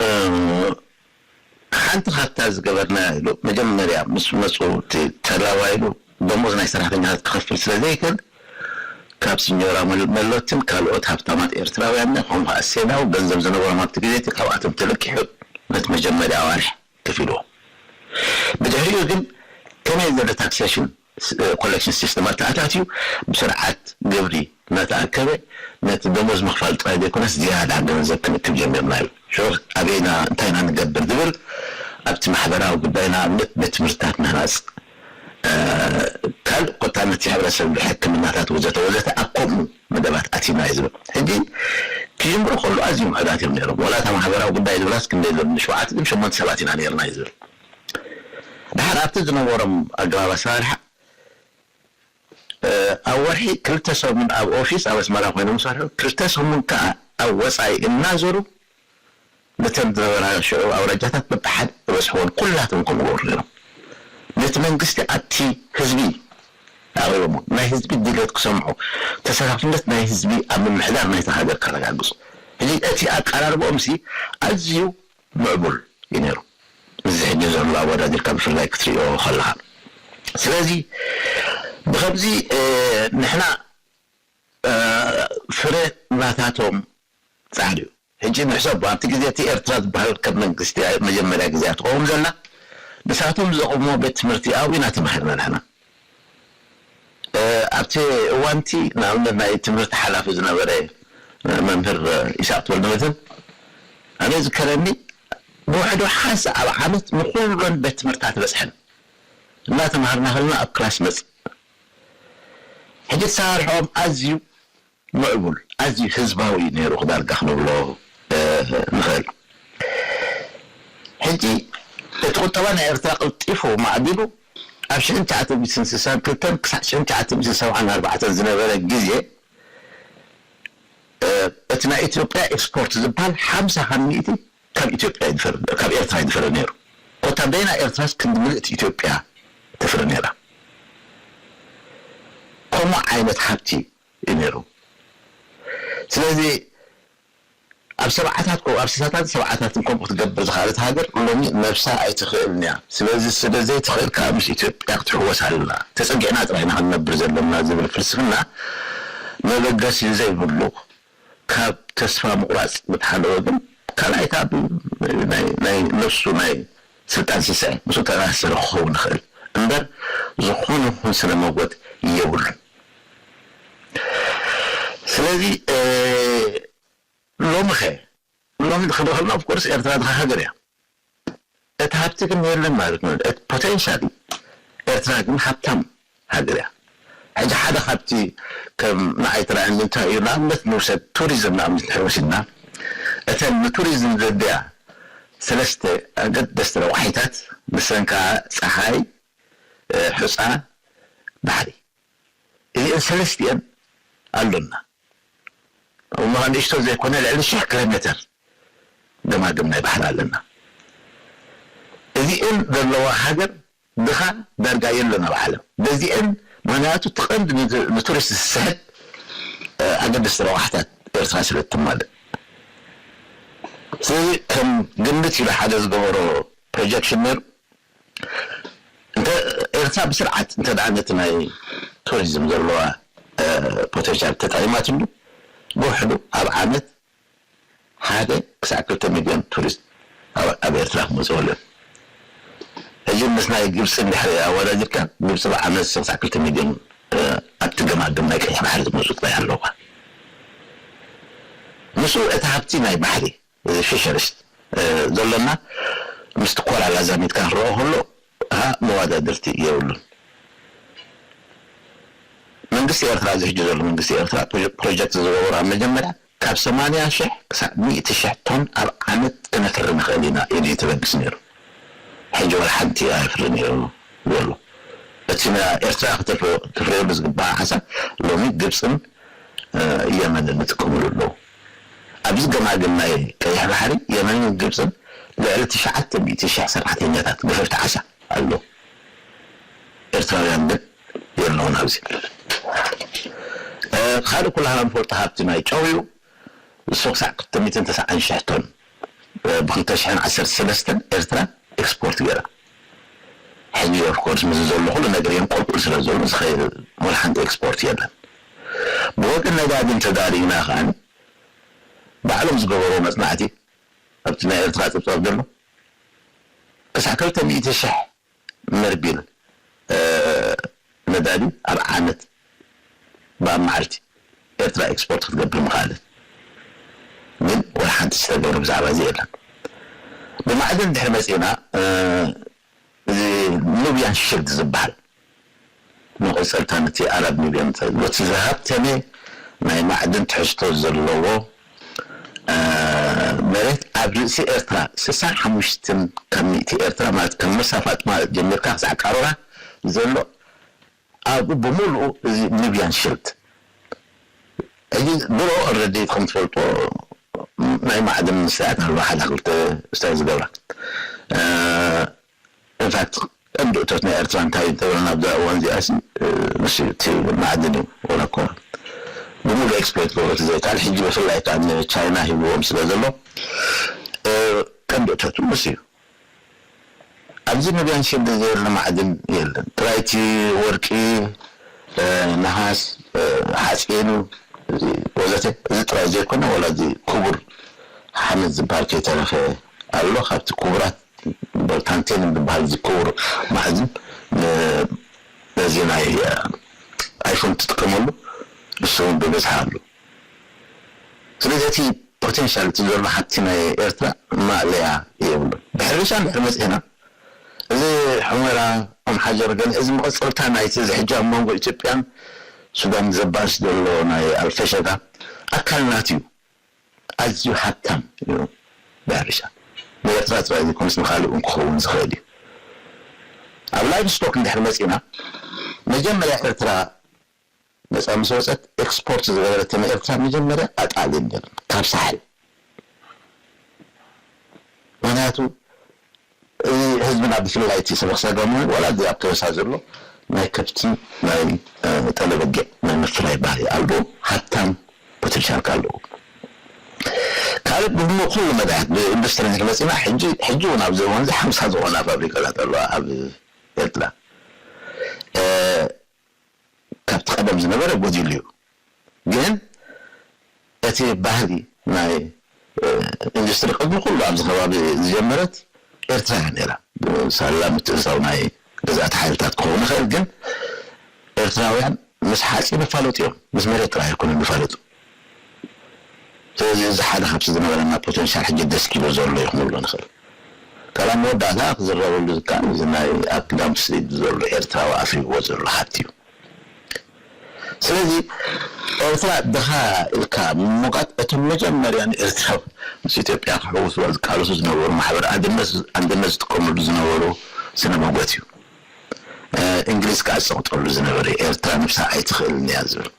እ፣ ሓንቲ ካብታ ዝገበርና ኢሉ፣ መጀመርያ ምስ መጹ እቲ ተላባይሉ ደሞዝ ናይ ሰራሕተኛታት ክኸፍል ስለ ዘይክእል፣ ካብ ሲኞራ መል-፣ መሎትን ካልኦት ሃብታማት ኤርትራውያን፣ ከምኡ ከኣ ሴናው ገንዘብ ዝነበሮም ኣብቲ ግዜ እቲ ካብኣቶም ተለቂሑ ነቲ መጀመርያ ኣዋርሕ ከፊልዎ። ብድሕሪኡ ግን ከመይ ዝበለ ታክሴሽን ስ-፣ ኮሌክሽን ሲስተም ኣተኣታትዩ ብስርዓት ግብሪ እናተኣከበ ነቲ ደሞዝ ምኽፋል ጥራይ ዘይኮነስ ዝያዳ ገንዘብ ክንእክብ ጀሚርና እዩ። ሽዑ ኣበይና እንታይ ኢና ንገብር ዝብል ኣብቲ ማሕበራዊ ጉዳይ ንኣብነት ቤት ትምህርትታት ምህናጽ፣ እ፣ ካልእ ኮታ ነቲ ሕብረተሰብ ሕክምናታት ወዘተ ወዘተ ኣብ ከምኡ መደባት ኣቲና እዩ ዝብል። ሕጂ ክጅምሩ ከሉ ኣዝዮም ውሑዳት እዮም ነይሮም። ዋላ እታ ማሕበራዊ ጉዳይ ዝብላስ ክንደይ ዘሎኒ ሸውዓተ ድም ሸሞንተ ሰባት ኢና ነይርና እዩ ዝብል። ድሓር ኣብቲ ዝነበሮም ኣገባብ ኣሰራርሓ፣ እ፣ ኣብ ወርሒ ክልተ ሰሙን ኣብ ኦፊስ ኣብ ኣስመራ ኮይኖም ይሰርሑ፣ ክልተ ሰሙን ከኣ ኣብ ወፃኢ እናዞሩ ነተን ዝነበራ ሽዑ ኣውራጃታት በብሓደ ዝበፅሕወን ኩላቶም ከምኡ ገበሩ ነይሮም። ነቲ መንግስቲ ኣብቲ ህዝቢ ኣቕሪቦሞ፣ ናይ ህዝቢ ድሌት ክሰምዑ፣ ተሳታፍነት ናይ ህዝቢ ኣብ ምምሕዳር ናይታ ሃገር ከረጋግፁ። ሕጂ እቲ ኣቀራርቦኦም ሲ ኣዝዩ ምዕቡል እዩ ነይሩ። እዚ ሕጂ ዘሎ ኣወዳዲርካ ብፍላይ ክትሪኦ ከለኻ። ስለዚ ብኸምዚ ንሕና ፍረ ናታቶም ፃዕሪ እዩ። ሕጂ ንሕሰብ ኣብቲ ግዜ እቲ ኤርትራ ዝበሃል ከም መንግስቲ መጀመርያ ግዜ ትኸውን ዘላ ንሳቶም ዘቑሞ ቤት ትምህርቲ ኣብኡ ኢና ተማሂርና ንሕና። ኣብቲ እዋንቲ ንኣብነት ናይ ትምህርቲ ሓላፊ ዝነበረ መምህር ኢሳቅ ትወልደመድህን ኣነ ዝከረኒ ብውሕዱ ሓንሳ ኣብ ዓመት ንኩለን ቤት ትምህርታት በፅሐን እናተማሃርና ከለና ኣብ ክላስ መፅ ሕጂ ተሳርሖም ኣዝዩ ምዕቡል ኣዝዩ ህዝባዊ ነይሩ ክዳርጋ ክንብሎ ንኽእል። ሕጂ እቲ ቁጠባ ናይ ኤርትራ ቀልጢፉ ማዕቢሉ ኣብ ሽሕን ትሽዓተ ሚእትን ስሳን ክልተን ክሳዕ ሽሕን ትሽዓተ ሚእትን ሰብዓን ኣርባዕተን ዝነበረ ግዜ እቲ ናይ ኢትዮጵያ ኤክስፖርት ዝበሃል ሓምሳ ካብ ሚእቲ ካብ ኢትዮጵያ ካብ ኤርትራ ይድፈረ ነይሩ። ኮታ በይና ኤርትራስ ክንዲ ምልእቲ ኢትዮጵያ ተፍሪ ነይራ። ከምኡ ዓይነት ሃብቲ እዩ ነይሩ። ስለዚ ኣብ ሰብዓታት ከምኡ ኣብ ስሳታትን ሰብዓታትን ከምኡ ክትገብር ዝኽኣለት ሃገር ሎሚ ነብሳ ኣይትኽእልን እያ። ስለዚ ስለ ዘይትኽእል ከዓ ምስ ኢትዮጵያ ክትሕወስ ኣለና። ተፀጊዕና ጥራይ ኢና ክንነብር ዘለና ዝብል ፍልስፍና መበገሲ ዘይብሉ ካብ ተስፋ ምቑራፅ ብትሓለወ ግን ካልኣይታ ናይ ነብሱ ናይ ስልጣን ስስዐ ምስ ተኣሳሰረ ክኸውን ይኽእል እምበር ዝኾነ ይኹን ስነ መጎት የብሉን። ስለዚ ሎሚ ኸ ሎሚ ክንርኢ ከለና ኦፍኮርስ ኤርትራ ድኻ ሃገር እያ። እቲ ሃብቲ ግን የለን ማለት ነው። እቲ ፖቴንሻል ኤርትራ ግን ሃብታም ሃገር እያ። ሕጂ ሓደ ካብቲ ከም ንዓይ ተራእየኒ እንታይ እዩ ንኣብነት ንውሰድ ቱሪዝም ንኣብነት እንድሕር ወሲድና እተን ንቱሪዝም ዘድልያ ሰለስተ ኣገደስቲ ረቋሒታት ንሰን ከዓ ፀሓይ፣ ሑፃ፣ ባሕሪ እዚአን ሰለስቲአን ኣሎና። እሞ ንእሽቶ ዘይኮነ ልዕሊ ሽሕ ኪሎ ሜተር ገማግም ናይ ባሕሪ ኣለና። እዚአን ዘለዋ ሃገር ድኻ ዳርጋ የለን ኣብ ዓለም በዚአን። ምክንያቱ እቲ ቀንዲ ንቱሪስት ዝስሕብ ኣገደስቲ ረቋሕታት ኤርትራ ስለ እትማልእ። ስለዚ ከም ግምት ኢሉ ሓደ ዝገበሮ ፕሮጀክሽን ነይሩ። እንተ ኤርትራ ብስርዓት እንተ ደኣ ነቲ ናይ ቱሪዝም ዘለዋ ፖቴንሻል ተጠቂማትሉ ብውሕዱ ኣብ ዓመት ሓደ ክሳዕ ክልተ ሚልዮን ቱሪስት ኣብ ኤርትራ ክመፅኡ ኣለዎም። ሕጂ ምስ ናይ ግብፂ እንድሕሪ ኣወዳዲርካ ግብፂ ብዓመት ክሳዕ ክልተ ሚልዮን ኣብቲ ገማግም ናይ ቀይሕ ባሕሪ ዝመፁ ጥራይ ኣለዋ። ምስኡ እቲ ሃብቲ ናይ ባሕሪ ፊሸርስ ዘሎና ምስቲ ኮራል ኣዛሚድካ ክረኦ ከሎ ሃ መወዳድርቲ የብሉን። መንግስቲ ኤርትራ እዚ ሕጂ ዘሎ መንግስቲ ኤርትራ ፕሮጀክት ዝገበሩ ኣብ መጀመርያ ካብ ሰማንያ ሽሕ ክሳብ ሚእቲ ሽሕ ቶን ኣብ ዓመት ክነፍሪ ንኽእል ኢና ኢሉ እዩ ተበግስ ነይሩ። ሕጂ ወላ ሓንቲ ኣየፍርን እዩ ዘሎ። እቲ ኤርትራ ክተፍርየሉ ዝግባእ ዓሳ ሎሚ ግብፅን የመንን ይጥቀምሉ ኣለዉ። ኣብዚ ገማግም ናይ ቀይሕ ባሕሪ የመንን ግብፅን ልዕሊ ትሽዓተ ሚእቲ ሽሕ ሰራሕተኛታት ገፈፍቲ ዓሳ ኣለዉ። ኤርትራውያን ግን የለውን ኣብዚ። ካልእ ኩላህና ንፈልጦ ሃብቲ ናይ ጨው እዩ። ንሱ ክሳዕ ክልተ ሚእትን ተስዓን ሽሕ ቶን ብክልተ ሽሕን ዓሰርተ ሰለስተን ኤርትራ ኤክስፖርት ገይራ። ሕጂ ኦፍኮርስ ምስ ዘሎ ኩሉ ነገር የንቆልቁል ስለ ዘሎ ዝኸይድ ወላ ሓንቲ ኤክስፖርት የለን። ብወገን ነዳዲ እንተዳሪና ከዓኒ ባዕሎም ዝገበርዎ መፅናዕቲ ኣብቲ ናይ ኤርትራ ፀብፃብ ዘሎ ክሳዕ ክልተ ሚእቲ ሽሕ መርቢል ነዳዲ ኣብ ዓመት ብኣብ መዓልቲ ኤርትራ ኤክስፖርት ክትገብር ምኽኣለት ግን ወላ ሓንቲ ዝተገብረ ብዛዕባ እዚ የለን። ብማዕድን ድሕሪ መፂና እዚ ኑብያን ሽልድ ዝበሃል መቐፀልታ ነቲ ኣራብ ኑብያን በቲ ዝሃብተመ ናይ ማዕድን ትሕዝቶ ዘለዎ መሬት ኣብ ርእሲ ኤርትራ ስሳ ሓሙሽተ ካብ ሚእቲ ኤርትራ ማለት ካብ መሳፋጥ ማለት ጀሚርካ ክሳዕ ቃሮራ ዘሎ ኣብኡ ብምሉኡ እዚ ኑብያን ሽልድ ሕጂ ድሮ ኦልሬዲ ከም ትፈልጦ ናይ ማዕድን ስርዓት ኣለዋ፣ ሓደ ክልተ ስታይ ዝገብራ። ኢንፋክት ቀንዲ እቶት ናይ ኤርትራ እንታይ ተብለና ኣብዛ እዋን እዚኣ ሲ፣ ንሱ እቲ ማዕድን እዩ። ወላ እኮ ብሙሉ ኤክስፕሎይት ክገብሮ ዘይካል ሕጂ ብፍላይ ከዓ ንቻይና ሂብዎም ስለ ዘሎ ቀንዲ እቶቱ ንሱ እዩ። ኣብዚ መብያን ሽርዲ ዘየለ ማዕድን የለን። ጥራይቲ ወርቂ፣ ነሃስ፣ ሓፂን ወዘተ። እዚ ጥራይ ዘይኮነ ዋላ እዚ ክቡር ሓመድ ዝበሃል ከይተረፈ ኣሎ። ካብቲ ክቡራት ታንቴን ዝበሃል እዚ ክቡር ማዕድን ነዚ ናይ ኣይፎን ትጥቀመሉ እሱ እውን ብብዝሒ ኣሎ። ስለዚ እቲ ፖቴንሻል እቲ ዘሎ ሃብቲ ናይ ኤርትራ ማእለያ የብሉን። ብሕርሻ እንድሕር መፂእና እዚ ሑመራ፣ ኦምሓጀር ገለ እዚ መቐፀልታ ናይቲ እዚ ሕጂ ኣብ መንጎ ኢትዮጵያን ሱዳን ዘባእስ ዘሎ ናይ ኣልፈሸጋ ኣካል ናት እዩ። ኣዝዩ ሃብታም እዩ ብሕርሻ። ንኤርትራ ጥራይ ዘይኮነስ ንኻልእ እውን ክኸውን ዝኽእል እዩ። ኣብ ላይቭ ስቶክ እንድሕር መፂና መጀመርያ ኤርትራ ነፃ ምስ ወፀት ኤክስፖርት ዝገበረተን ኤርትራ መጀመርያ ኣጣልን ነይረን ካብ ሳሕል። ምክንያቱ እዚ ህዝብና ብፍላይ እቲ ሰበኽ ሰገሙ ዋላ እዚ ኣብ ከበሳ ዘሎ ናይ ከብቲ ናይ ጠለበጊዕ ናይ ምፍራይ ባህሪ ኣልቦ ሃብታም ፖቴንሻል ኣለዎ። ካልእ ብድሞ ኩሉ መዳያት ብኢንዱስትሪ ንክመፅና ሕጂ ሕጂ እውን ኣብዚ እዋን እዚ ሓምሳ ዝኾና ፋብሪካታት ኣለዋ ኣብ ኤርትራ። ካብቲ ቀደም ዝነበረ ጎዲሉ እዩ። ግን እቲ ባህሊ ናይ ኢንዱስትሪ ቅድሚ ኩሉ ኣብዚ ከባቢ ዝጀመረት ኤርትራ እያ ነይራ። ሳላ ምትእሳው ናይ ገዛእቲ ሓይልታት ክኸውን ይኽእል፣ ግን ኤርትራውያን ምስ ሓፂን ይፋለጡ እዮም፣ ምስ መሬት ጥራይ ኣይኮኑን ዝፋለጡ። ስለዚ እዚ ሓደ ካብቲ ዝነበረና ፖቴንሻል ሕጂ ደስኪሉ ዘሎ እዩ ክንብሎ ንኽእል። ካልኣይ መወዳእታ ክዝረበሉ ዝከኣል እዚ ናይ ኣብ ግዳም ስሊድ ዘሎ ኤርትራዊ ኣፍሪዎ ዘሎ ሃብቲ እዩ። ስለዚ ኤርትራ ድኻ ኢልካ ምሞጋት እቶም መጀመርያ ንኤርትራ ምስ ኢትዮጵያ ክሕውስዋ ዝቃለሱ ዝነበሩ ማሕበር ኣንድነት ዝጥቀመሉ ዝነበሩ ስነ መጎት እዩ። እንግሊዝ ከዓ ዝፀቕጠሉ ዝነበረ ኤርትራ ንብሳ ኣይትኽእልን እያ ዝብል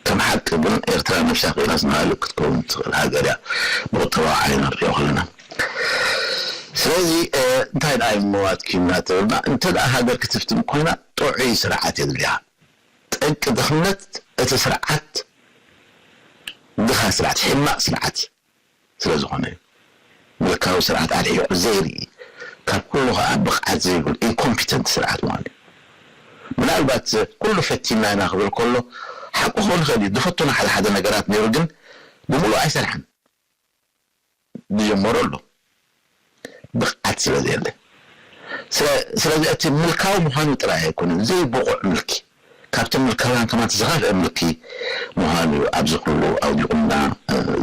ከም ሓቂ ግን ኤርትራ ነብሳ ክኢላስ ንኻልእ ክትከውን ትኽእል ሃገር እያ። ብቁጠባዊ ዓይኒ ንሪኦ ከለና ስለዚ እንታይ ደኣ እዩ ምዋት ኪምና ተብልና እንተ ደኣ ሃገር ክትፍትን ኮይና ጥዑይ ስርዓት የድልያ። ጠንቂ ድኽነት እቲ ስርዓት ድኻ ስርዓት ሕማቕ ስርዓት ስለ ዝኾነ እዩ። ምልካዊ ስርዓት ኣርሒቑ ዘይርኢ ካብ ኩሉ ከዓ ብቕዓት ዘይብሉ ኢንኮምፒተንት ስርዓት ምዃኑ እዩ። ምናልባት ኩሉ ፈቲና ኢና ክብል ከሎ ሓቁ ክኸውን ይኽእል እዩ። ዝፈቱና ሓደ ሓደ ነገራት ነይሩ ግን ብምሉእ ኣይሰርሐን። ዝጀመሮ ኣሎ ብቕዓት ስለ ዘየለ ስለዚ እቲ ምልካዊ ምዃኑ ጥራይ ኣይኮነን ዘይብቑዕ ምልኪ ካብቲ ምልካውያን ከማን ዝኸፍአ ምልኪ ምዃኑ እዩ ኣብዚ ኩሉ ኣውዲቑና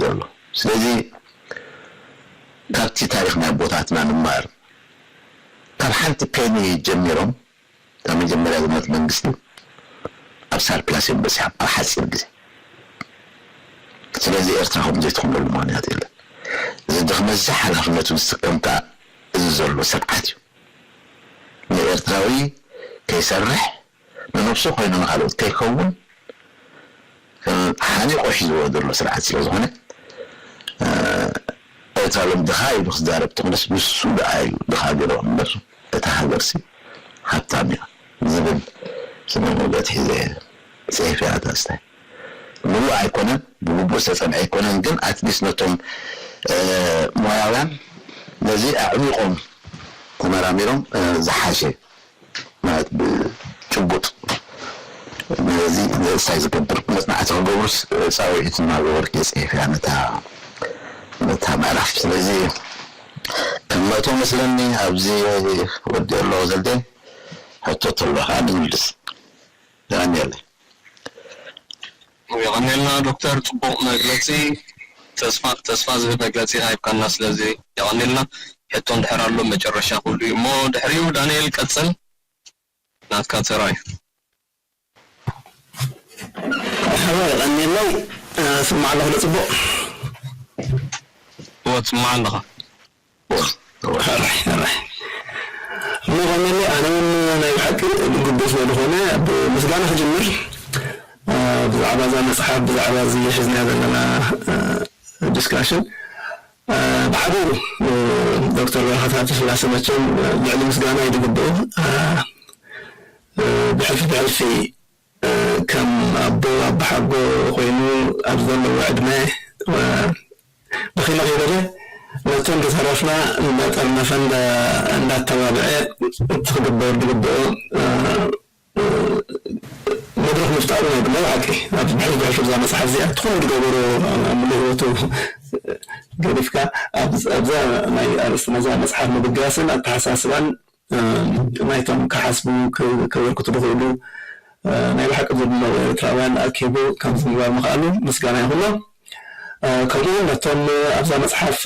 ዘሎ። ስለዚ ካብቲ ታሪኽ ናይ ኣቦታትና ንማር ካብ ሓንቲ ፔኒ ጀሚሮም ካብ መጀመርያ ዝመት መንግስቲ ኣብ ሳርፕላስ እዮም በፂሖም ኣብ ሓፂር ግዜ። ስለዚ ኤርትራ ከም ዘይትኾነሉ ምክንያት የለን። እዚ ድኽመት እዚ ሓላፍነቱ ዝስከም ከዓ እዚ ዘሎ ስርዓት እዩ። ንኤርትራዊ ከይሰርሕ ንነብሱ ኮይኑ ንካልኦት ከይከውን ሓኒቆ ሒዝዎ ዘሎ ስርዓት ስለ ዝኾነ ኤርትራ ሎም ድኻ ኢሉ ክዛረብ ተኾነስ ንሱ ደኣ እዩ ድኻ ገለ እምበር እታ ሃገርሲ ሃብታም እያ ዝብል ስነ መውገት ሒዘ ፅሒፍ እያ እታ ስታይ ምሉእ ኣይኮነን ብግቡእ ዝተፀንዐ ኣይኮነን ግን ኣትሊስት ነቶም ሞያውያን ነዚ ኣዕሚቆም ተመራሚሮም ዝሓሸ ማለት ብጭቡጥ ነዚ ንእስታይ ዝገብር መፅናዕቲ ክገብሩስ ፃውዒት እናገበርክ የፅሒፍ እያ ነታ ነታ ምዕራፍ ስለዚ ከመቶ መስለኒ ኣብዚ ወዲ ኣለዎ ዘልደ ሕቶ ተሎ ከዓ ንምልስ የቐንየለይ የቐንየልና ዶክተር ፅቡቕ መግለፂ ተስፋ ዝህብ መግለፂ ሃይብካና ስለዚ የቐንየልና ሕቶ እንድሕር ኣሎ መጨረሻ ክብሉ እዩ እሞ ድሕሪኡ ዳንኤል ቀፅል ናትካ ተራ እዩ ሓባ የቐንየለይ ስማዕ ኣለኹ ዶ ፅቡቕ እዎ ትስማዕ ኣለኻ ሕራይ ሕራይ እሞ ቀንየለይ ኣነ እውን ናይ ብሓቂ ግቡእ ስለ ዝኾነ ብምስጋና ክጅምር ብዛ ብዛዕባ እዛ መፅሓፍ፣ ብዛዕባ እዚ ሒዝናዮ ዘለና ዲስካሽን ብሓደ ዶክተር በረኸት ሃብተስላሴ መቸም ልዕሊ ምስጋና እዩ ዝግብኦ። ብሕልፊ ብሕልፊ ከም ኣቦ ኣቦሓጎ ኮይኑ ኣብ ዘለዎ ዕድመ ደኺመ ከይበለ ነቶም ዝተረፍና እንዳጠርነፈ እንዳተባብዐ እቲ ክግበር ዝግብኦ መድረኽ ምፍጣሩ ናይ ብላይ ሓቂ ኣብ ብሕልፍ ብሕልፍ እዛ መፅሓፍ እዚኣ ትኹን ዝገበሮ ኣብ ምሉእ ህይወቱ ገዲፍካ ኣብዛ ናይ ኣርእስቲ ነዛ መፅሓፍ ምብጋስን ኣተሓሳስባን ናይቶም ክሓስቡ ከበርክቱ ዝኽእሉ ናይ ብሓቂ ዝድነቑ ኤርትራውያን ኣኪቡ ከምዚ ምግባር ምኽኣሉ ምስጋና ይኹኖ። ከምኡ እውን ነቶም ኣብዛ መፅሓፍ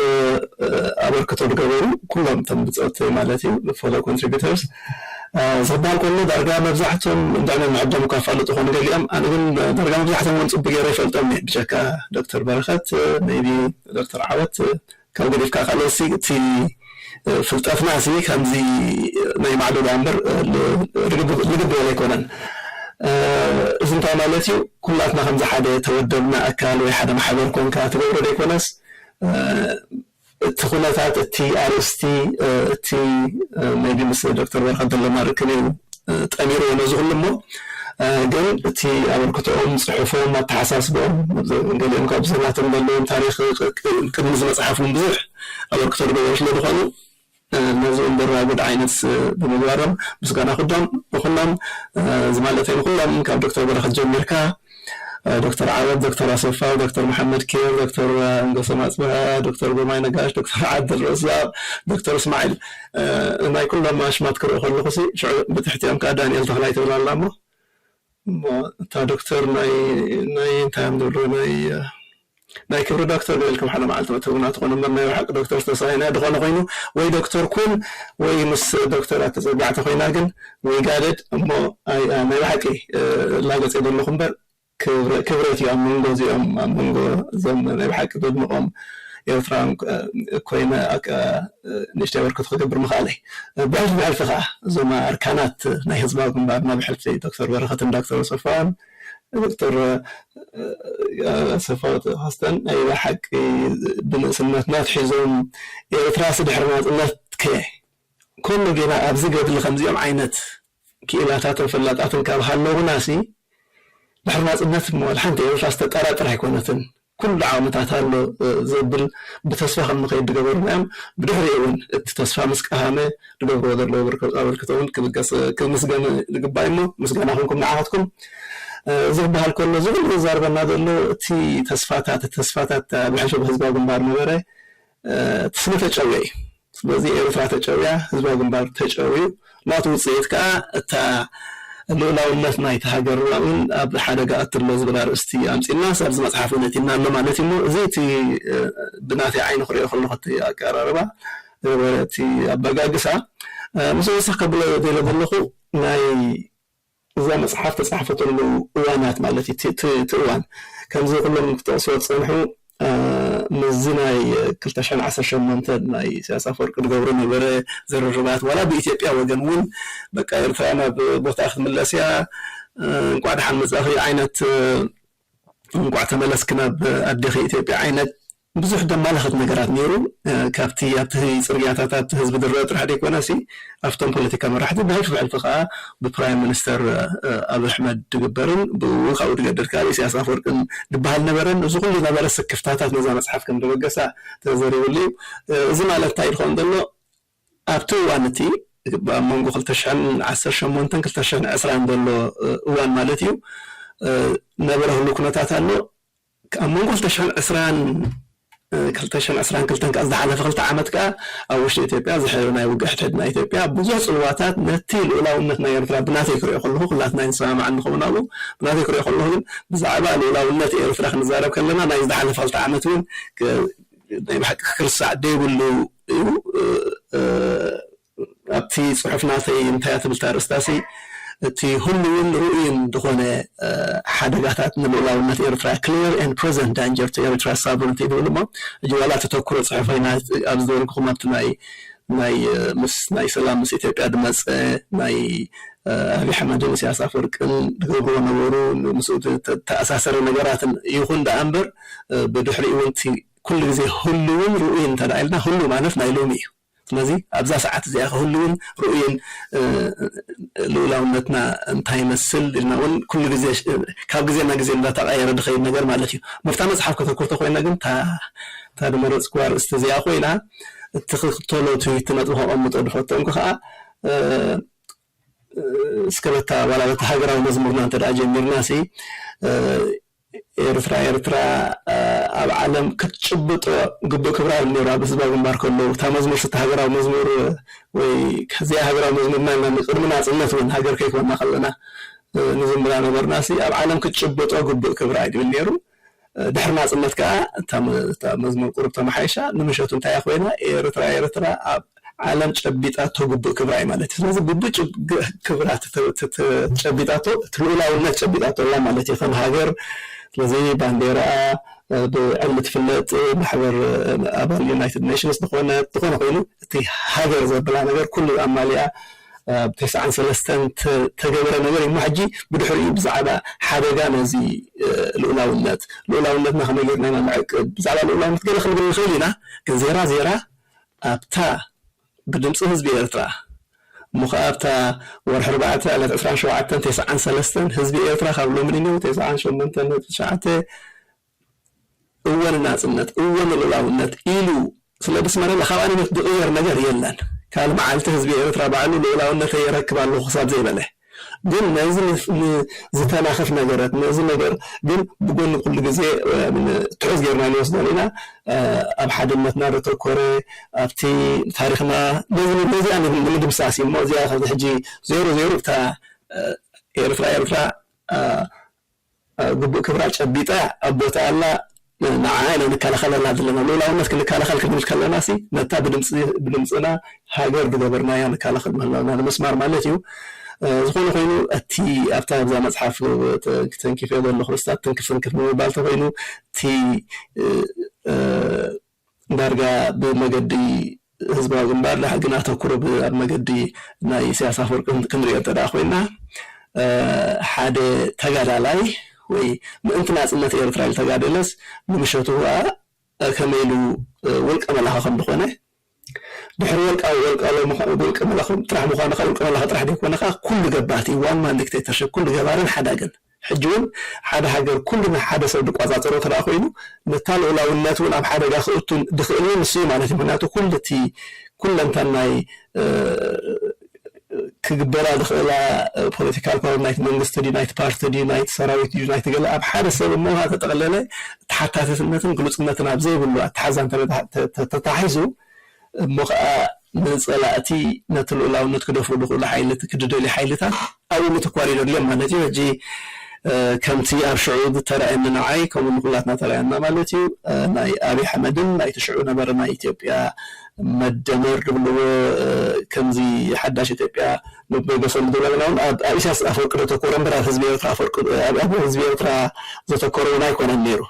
ኣበርክቶ ዝገበሩ ኩሎም እቶም ብፆት ማለት እዩ ፎሎ ኮንትሪቢተርስ ዝበሃል ኮይኑ ዳርጋ መብዛሕቶም እንድዕነ ንዕዶም እኳ ፋልጡ ኮኑ ገሊኦም ኣነ ግን ዳርጋ መብዛሕቶም እውን ፅቡቅ ገይረ ይፈልጦም እየ ብጀካ ዶክተር በረኸት ቢ ዶክተር ዓወት ካብ ገዲፍካ ካልኦት እቲ ፍልጠትና ሲ ከምዚ ናይ ማዕዶ ዳ እምበር ልግብ ዝበለ ኣይኮነን። እዚ እንታይ ማለት እዩ? ኩላትና ከምዚ ሓደ ተወደብና ኣካል ወይ ሓደ ማሕበር ኮንካ ትገብሮ ዘይኮነስ እቲ ኩነታት እቲ ኣርእስቲ እቲ ቢ ምስ ዶክተር በረኸት ዘለና ርክብ እዩ ጠሚርዎ ነዚ ኩሉ እሞ ግን እቲ ኣበርክቶኦም፣ ፅሑፎም፣ ኣተሓሳስቦኦም ገሊኦም ካብ ብሰናቶም ዘለዎም ታሪክ ቅድሚ ዝመፅሓፍ እውን ብዙሕ ኣበርክቶ ዝገበሩ ስለ ዝኾኑ ነዚ እውን ዘራጉድ ዓይነት ብምግባሮም ምስጋና ክዶም ንኩሎም እዚ ማለት ንኩሎም ካብ ዶክተር በረኸት ጀሚርካ ዶክተር ዓወት፣ ዶክተር ኣሰፋው፣ ዶክተር መሓመድ ኬር፣ ዶክተር ኣንገሶም ኣፅብሀ፣ ዶክተር ግርማይ ነጋሽ፣ ዶክተር ዓድል ርእስኣብ፣ ዶክተር እስማዒል ናይ ኩሎም ኣሽማት ክርኢ ከለኹ ሲ ሽዑ ብትሕቲኦም ከዓ ዳንኤል ተኽላይ ትብል ኣላ እሞ እሞ እታ ዶክተር ናይ ናይ እንታይ እዮም ዝብሉ ናይ ናይ ክብሪ ዶክተር ዶ ኢልኩም ሓደ መዓልቲ መተውና ትኾኑ እምበር ናይ ብሓቂ ዶክተር ዝተሳይና ድኾነ ኮይኑ ወይ ዶክተር ኩን ወይ ምስ ዶክተራት ተፀጋዕቲ ኮይና ግን ወይ ጋደድ እሞ ናይ ብሓቂ ላገፅ ዘለኹ እምበር ክብረት እዩ ኣብ መንጎ እዚኦም ኣብ መንጎ እዞም ናይ ብሓቂ ዘድንቆም ኤርትራውያን ኮይነ ንእሽተይ ኣበርክቶ ክገብር ምኽኣለይ ብሕልፊ ብሕልፊ ከዓ እዞም ኣርካናት ናይ ህዝባዊ ግንባርና ብሕልፊ ዶክተር በረኸትን ዶክተር ኣሰፋን ዶክተር ኣሰፋ ተኸስተን ናይ ብሓቂ ብንእስነትና ኣትሒዞም ኤርትራሲ ድሕሪ ናፅነት ከ ከሎ ጌና ኣብዚ ገድሊ ከምዚኦም ዓይነት ክኢላታትን ፈላጣትን ካብ ሃለውናሲ ድሕሪ ናፅነት እሞ ሓንቲ ኤርትራ ዝተጠራጥር ኣይኮነትን። ኩሉ ዓቕምታት ኣሎ ዘብል ብተስፋ ከም ንኸይድ ዝገበሩና እዮም። ብድሕሪኡ እውን እቲ ተስፋ ምስ ቀሃመ ዝገብርዎ ዘለዉ ኣበርክቶ እውን ክምስገን ዝግባእ እሞ ምስጋና ኹንኩም ንዓኻትኩም። እዚ ክበሃል ከሎ እዚ ኩሉ ዘዛርበና ዘሎ እቲ ተስፋታት ተስፋታት ብሕልፊ ብህዝባዊ ግንባር ነበረ እቲ ስለ ተጨውየ እዩ። ስለዚ ኤርትራ ተጨውያ፣ ህዝባዊ ግንባር ተጨውዩ፣ ናቱ ውፅኢት ከዓ እታ ልኡላውነት ናይቲ ሃገርና እውን ኣብ ሓደጋ ኣትሎ ዝብል ኣርእስቲ ኣምፂልና ኣብዚ መፅሓፍ እውን እቲና ኣሎ ማለት እዩ። እዚ እቲ ብናተይ ዓይኒ ክሪኦ ከለኹ እቲ ኣቀራርባ እቲ ኣበጋግሳ ምስ ወሰኽ ከብሎ ደለ ዘለኹ ናይ እዛ መፅሓፍ ተፃሕፈተሉ እዋናት ማለት እዩ እቲ እዋን ከምዚ ኩሎም ክጠቕስዎ ዝፀንሑ ምስዚ ናይ ክልተ ሽሕን ዓሰርተ ሸሞንተን ናይ ኢሳያስ ኣፈወርቂ ዝገብሮ ነበረ ዝርርባት ዋላ ብኢትዮጵያ ወገን እውን በቃ ኤርትራ ናብ ቦታ ክትምለስ እያ እንቋዕ ደሓን መፃኺ ዓይነት እንቋዕ ተመለስኪ ናብ ኣዴኺ ኢትዮጵያ ዓይነት ብዙሕ ደማለኸት ነገራት ነይሩ ካብቲ ኣብቲ ፅርግያታት ኣብቲ ህዝቢ ዝረአ ጥራሕ ዘይኮነ ሲ ኣብቶም ፖለቲካ መራሕቲ ብሕልፊ ብሕልፊ ከዓ ብፕራይም ሚኒስተር ኣብ ኣሕመድ ድግበርን ብኡ ካብኡ ድገደድ ከዓ ኢሳያስ ኣፈወርቅን ድበሃል ነበረን እዚ ኩሉ ነበረ ስክፍታታት ነዛ መፅሓፍ ከም ደበገሳ ተዘሪብሉ እዩ እዚ ማለት እንታይ ድኸውን ዘሎ ኣብቲ እዋን እቲ ኣብ መንጎ ክልተ ሽሕን ዓሰርተ ሸሞንተን ክልተ ሽሕን ዕስራን ዘሎ እዋን ማለት እዩ ነበረ ህሉ ኩነታት ኣሎ ኣብ መንጎ ክልተ ሽሕን ዕስራን ክልተ ሽሕን ዕስራን ክልተን ከዓ ዝሓለፈ ክልተ ዓመት ከዓ ኣብ ውሽጢ ኢትዮጵያ ዝሕር ናይ ውግእ ሕድሕድ ናይ ኢትዮጵያ ብዙሕ ፅልዋታት ነቲ ልኡላውነት ናይ ኤርትራ ብናተይ ክሪኦ ከለኹ ኩላትና ንሰማማዕ እንኸውን ኣብኡ ብናተይ ክሪኦ ከለኹ ግን ብዛዕባ ልኡላውነት ኤርትራ ክንዛረብ ከለና ናይ ዝሓለፈ ክልተ ዓመት እውን ናይ ብሓቂ ክርሳዕ ደይብሉ እዩ ኣብቲ ፅሑፍ ናተይ እንታይ ትብል ኣርእስታሲ እቲ ህሉውን ርኡይን ዝኾነ ሓደጋታት ንልኡላውነት ኤርትራ clear and present danger to Eritrean sovereignty ትብል እሞ ሕጂ ዋላ ተተኩሮ ፅሑፈይና ኣብ ዝበልኩኹም ኣብቲ ናይ ናይ ምስ ናይ ሰላም ምስ ኢትዮጵያ ዝመፀ ናይ ኣብይ ኣሕመድን ኢሳያስ ኣፈወርቅን ዝገብርዎ ነበሩ፣ ምስኡ ዝተኣሳሰረ ነገራትን ይኹን ደኣ እምበር፣ ብድሕሪኡ እውን ኩሉ ግዜ ህሉውን ርኡይን እንተ ኢልና፣ ህሉ ማለት ናይ ሎሚ እዩ። ስለዚ ኣብዛ ሰዓት እዚኣ ህሉውን ርኡይን ልኡላውነትና እንታይ ይመስል ኢልና እውን ኩሉ ግዜ፣ ካብ ግዜ ናብ ግዜ እንዳተቐየረ ዝኸይድ ነገር ማለት እዩ። ምፍታ መፅሓፍ ከተኩር ተኮይና ግን፣ እታ ዝመረፅኩዋ ኣርእስቲ እዚኣ ኮይና፣ እቲ ክክተሎ ትዊት ነጥቢ ከቐምጦ ዝፈተንኩ ከዓ፣ እስከ በታ ዋላ በታ ሃገራዊ መዝሙርና እንተ ደኣ ጀሚርና ሲ፣ ኤርትራ ኤርትራ ኣብ ዓለም ክትጭብጦ ግቡእ ክብራ እዩ ነይሩ። ኣብ ህዝባዊ ግንባር ከለዉ እታ መዝሙር ስቲ ሃገራዊ መዝሙር ወይ ከዚኣ ሃገራዊ መዝሙርና ኢና፣ ንቅድሚ ናጽነት እውን ሃገር ከይኮና ከለና ንዝምራ ነበርና ሲ፣ ኣብ ዓለም ክትጭብጦ ግቡእ ክብራ እዩ ዝብል ነይሩ። ድሕሪ ናጽነት ከኣ እታ መ-፣ እታ መዝሙር ቁሩብ ተመሓይሻ፣ ንምሸቱ እንታይ እያ ኮይና? ኤርትራ ኤርትራ ኣብ ዓለም ጨቢጣቶ ግቡእ ክብራ እዩ ማለት እዩ። ስለዚ ግቡእ ጭብ-፣ ግ-፣ ክብራ ትተ-፣ ትተ-፣ ጨቢጣቶ፣ እቲ ልኡላውነት ጨቢጣቶ ኣላ ማለት እዩ ከም ሃገር። ስለዚ ባንዴራ ብዕልሚ ትፍለጥ፣ ማሕበር ኣባል ዩናይትድ ኔሽንስ ዝኾነ፣ ዝኾነ ኮይኑ እቲ ሃገር ዘብላ ነገር ኩሉ ኣማሊኣ ኣብ ተስዓን ሰለስተን ተ-፣ ተገበረ ነገር እዩ። እሞ ሕጂ ብድሕሪኡ ብዛዕባ ሓደጋ ነዚ ልኡላውነት፣ ልኡላውነትና ከመይ ጌርና ኢና ንዕቅብ፣ ብዛዕባ ልኡላውነት ገለ ክንብል ንኽእል ኢና። ግን ዜራ ዜራ ኣብታ ብድምፂ ህዝቢ ኤርትራ፣ እሞ ኸዓ ኣብታ ወርሒ ኣርባዕተ ዕለት ዕስራን ሸውዓተን ተስዓን ሰለስተን ህዝቢ ኤርትራ ካብ ሎሚ ንኔው ተስዓን ሸሞንተን ነጥቢ ትሽዓተ እወ ንናጽነት፣ እወ ንልኡላውነት ኢሉ ስለ ዘስመረና፣ ካብ ኣንነት ዝቕየር ነገር የለን። ካልእ መዓልቲ ህዝቢ ኤርትራ ባዕሉ ልኡላውነተይ የረክብ ኣለኹ ክሳብ ዘይበለ። ግን ነዚ ን-፣ ን-፣ ዝተናኽፍ ነገራት፣ ነዚ ነገር ግን ብጎኒ ኩሉ ግዜ፣ እ፣ ን-፣ ትሑዝ ጌርና ንወስዶ ኢና። እ፣ ኣብ ሓድነትና ዘተኮረ፣ ኣብቲ ታሪኽና፣ ነዚ፣ ነዚኣ ን-፣ ንምድምሳስ እዩ። እሞ እዚኣ ካብዚ ሕጂ ዜሮ ዜሮ እታ፣ እ፣ ኤርትራ፣ ኤርትራ፣ እ፣ ግቡእ ክብራ ጨቢጣ ኣብ ቦታ ኣላ፣ ንዓ ኢና ንከላኸለላ ዘለና። ልኡላውነት ክንከላኸል ክንብል ከለና ሲ፣ ነታ ብድምፂ-፣ ብድምፅና ሃገር ዝገበርናያ ንከላኸል ምህላውና ንምስማር ማለት እዩ። እ፣ ዝኾነ ኮይኑ፣ እቲ ኣብታ ኣብዛ መፅሓፍ ተ-፣ ተንኪፈ ዘለኹ ርስታት ትንክፍ ትንክፍ ንምባል ተኾይኑ፣ እቲ፣ እ፣ እ፣ ዳርጋ ብመገዲ ህዝባዊ ግንባር፣ ዳሓር ግን ኣተኩሮ ብ-፣ ኣብ መገዲ ናይ ኢሳያስ ኣፈወርቂ ክን-፣ ክንሪኦ እንተ ደኣ ኮይና፣ እ፣ ሓደ ተጋዳላይ ወይ ምእንቲ ናጽነት ኤርትራ ኢሉ ተጋደለስ፣ ንምሸቱ ኸኣ፣ እ፣ ከመይ ኢሉ፣ እ፣ ውልቀ መላኺ ከም ዝኾነ፣ ድሕሪ ወልቃ-፣ ወልቃሎ ምዃ-፣ ውልቀ መላኺ ጥራሕ ምዃኑ ኸኣ፣ ውልቀ መላኺ ጥራሕ ዘይኮነ ኸኣ፣ ኩሉ ገባቲ፣ ዋን ማን ዲክቴተርሽፕ፣ ኩሉ ገባርን ሓዳግን። ሕጂ እውን ሓደ ሃገር ኩሉ ንሓደ ሰብ ዝቆጻጸሮ እንተ ደኣ ኮይኑ፣ ነታ ልኡላውነት እውን ኣብ ሓደጋ ክእቱ ዝኽእል እውን ንሱ እዩ ማለት እዩ። ምኽንያቱ ኩሉ እቲ ኩለንተናይ፣ እ፣ ክግበራ ዝኽእላ፣ እ፣ ፖለቲካል ፓወር ናይቲ መንግስቲ ድዩ፣ ናይቲ ፓርቲ ድዩ፣ ናይቲ ሰራዊት ድዩ፣ ናይቲ ገለ ኣብ ሓደ ሰብ እሞ ተጠቕለለ ተሓታትነትን ግሉጽነትን ኣብ ዘይብሉ ኣተሓዛ እንተ ተታ-፣ ተ-፣ ተ-፣ ተታሒዙ፣ እሞ ኸዓ ንጸላእቲ ነቲ ልኡላውነት ክደፍኡ ዝኽእሉ ሓይልት-፣ ክድደልዩ ሓይልታት ኣብኡ ምትኳር እዩ ዘድልዮም ማለት እዩ። ሕጂ፣ እ፣ ከምቲ ኣብ ሽዑ ዝተረኣየኒ ንዓይ፣ ከምኡ ንኹላትና ተረኣየና ማለት እዩ። እ፣ ናይ ኣብይ ኣሕመድን ናይቲ ሽዑ ነበረ ናይ ኢትዮጵያ መደመር ዝብልዎ፣ እ፣ ከምዚ ሓዳሽ ኢትዮጵያ ንበገሰሉ ዝብለና እውን ኣብ፣ ኣብ ኢሳያስ ኣፈወርቂ ዘተኮረ እምበር ኣብ ህዝቢ ኤርትራ ኣፈወርቂ፣ ኣብ፣ ኣብ ህዝቢ ኤርትራ ዘተኮረ እውን ኣይኮነን ነይሩ።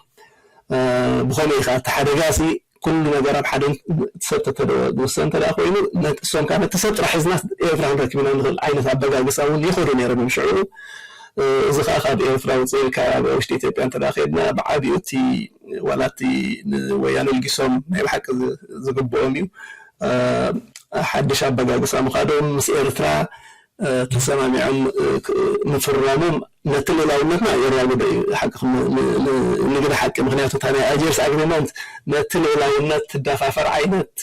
እ፣ ብኸመይ ኢኻ እቲ ሓደጋ ሲ ኩሉ ነገር ኣብ ሓደ ሰብ ተተደ-፣ ዝውሰን እንተ ደኣ ኮይኑ፣ ነት-፣ እሶም ከኣ ነቲ ሰብ ጥራሕ ሒዝና ኤርትራ ክንረክብ ኢና ንኽእል ዓይነት ኣበጋግሳ እውን ይኸዱ ነይሮም እዮም ሽዑ። እ፣ እዚ ከኣ ካብ ኤርትራ ውፅእ ኢልካ ኣብ ውሽጢ ኢትዮጵያ እንተ ደኣ ከይድና፣ ብዓብዩ እቲ ዋላ እቲ ንወያነ ልጊሶም ናይ ብሓቂ ዝ-፣ ዝግብኦም እዩ። እ፣ ሓድሽ ኣበጋግሳ ምኻዶም ምስ ኤርትራ እ፣ ተሰማሚዖም፣ እ፣ ክ-፣ ምፍርራሞም ነቲ ልኡላውነትና የራጉዶ እዩ። ሓቂ ክም-፣ ን-፣ ን-፣ ንግደ ሓቂ፣ ምኽንያቱ እታ ናይ ኣልጀርስ ኣግሪመንት ነቲ ልኡላውነት ትደፋፈር ዓይነት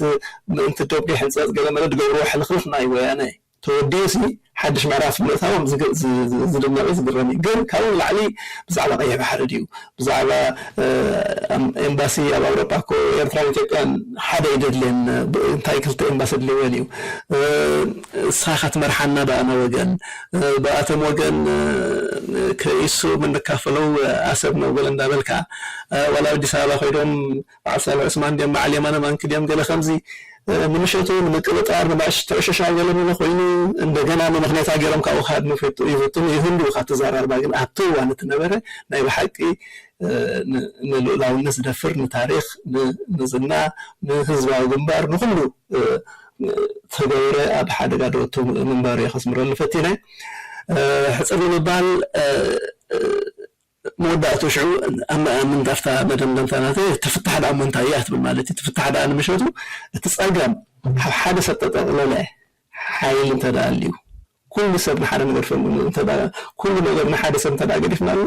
ምእንቲ ዶብ ከይሕንጸጽ ገለ መለ ዝገብርዎ ሕልኽልኽ ናይ ወያነ እዩ። ተወዲኡ ሲ ሓድሽ ምዕራፍ ምእታዎም ዝግ-፣ ዝ-፣ ዝ-፣ ዝድነቕ እዩ፣ ዝግረም እዩ። ግን ካብኡ ንላዕሊ ብዛዕባ ቀይሕ ባሕሪ ድዩ? ብዛዕባ፣ እ፣ ኣም-፣ ኤምባሲ ኣብ ኣውሮጳ እኮ ኤርትራን ኢትዮጵያን ሓደ እዩ ዘድልየን። ብ-፣ እንታይ ክልተ ኤምባሲ ኣድልየን እዩ? እ፣ ንስኻ ኢኻ ትመርሓና ብኣነ ወገን፣ እ፣ ብኣቶም ወገን፣ እ፣ ከይሱ ምንካፈለው ኣሰብ ነው ገለ እንዳበልካ፣ እ፣ ዋላ ኣዲስ ኣበባ ኮይዶም በዓል ሳልሕ ዑስማን ድዮም በዓል የማነ ማንኪ ድዮም ገለ ከምዚ፣ እ፣ ንምሸቱ ንምቅብጣር፣ ንምዕሽ-፣ ትዕሽሻ ገለ መለ ኮይኑ፣ እንደገና ንምኽንያታ ገይሮም ካብኡ ክሃድሙ ይፍት-፣ ይፍትኑ፣ ይህልዉ ካብቲ ዘራርባ። ግን ኣብቲ እዋን እቲ ነበረ ናይ ብሓቂ፣ እ፣ ን-፣ ንልኡላውነት ዝደፍር፣ ንታሪኽ፣ ን-፣ ንዝና፣ ንህዝባዊ ግንባር፣ ንኹሉ፣ እ፣ እ፣ ተገበረ ኣብ ሓደጋ ደወቱ ምንባሩ እየ ከስምረሉ ፈቲነ። ሕፅር ንምባል መወዳእቱ ሽዑ ኣብ ምንዳፍታ መደምደምታ ናተ ትፍታሕ ደኣ እሞ እንታይ እያ ትብል ማለት እዩ። ትፍታሕ ደኣ ንምሸቱ እቲ ፀገም ኣብ ሓደ ሰብ ተጠቕለለ ሓይል እንተ ደኣ ኣልዩ ኩሉ ሰብ ንሓደ ነገር ፈ ኩሉ ነገር ንሓደ ሰብ እንተ ገዲፍናሉ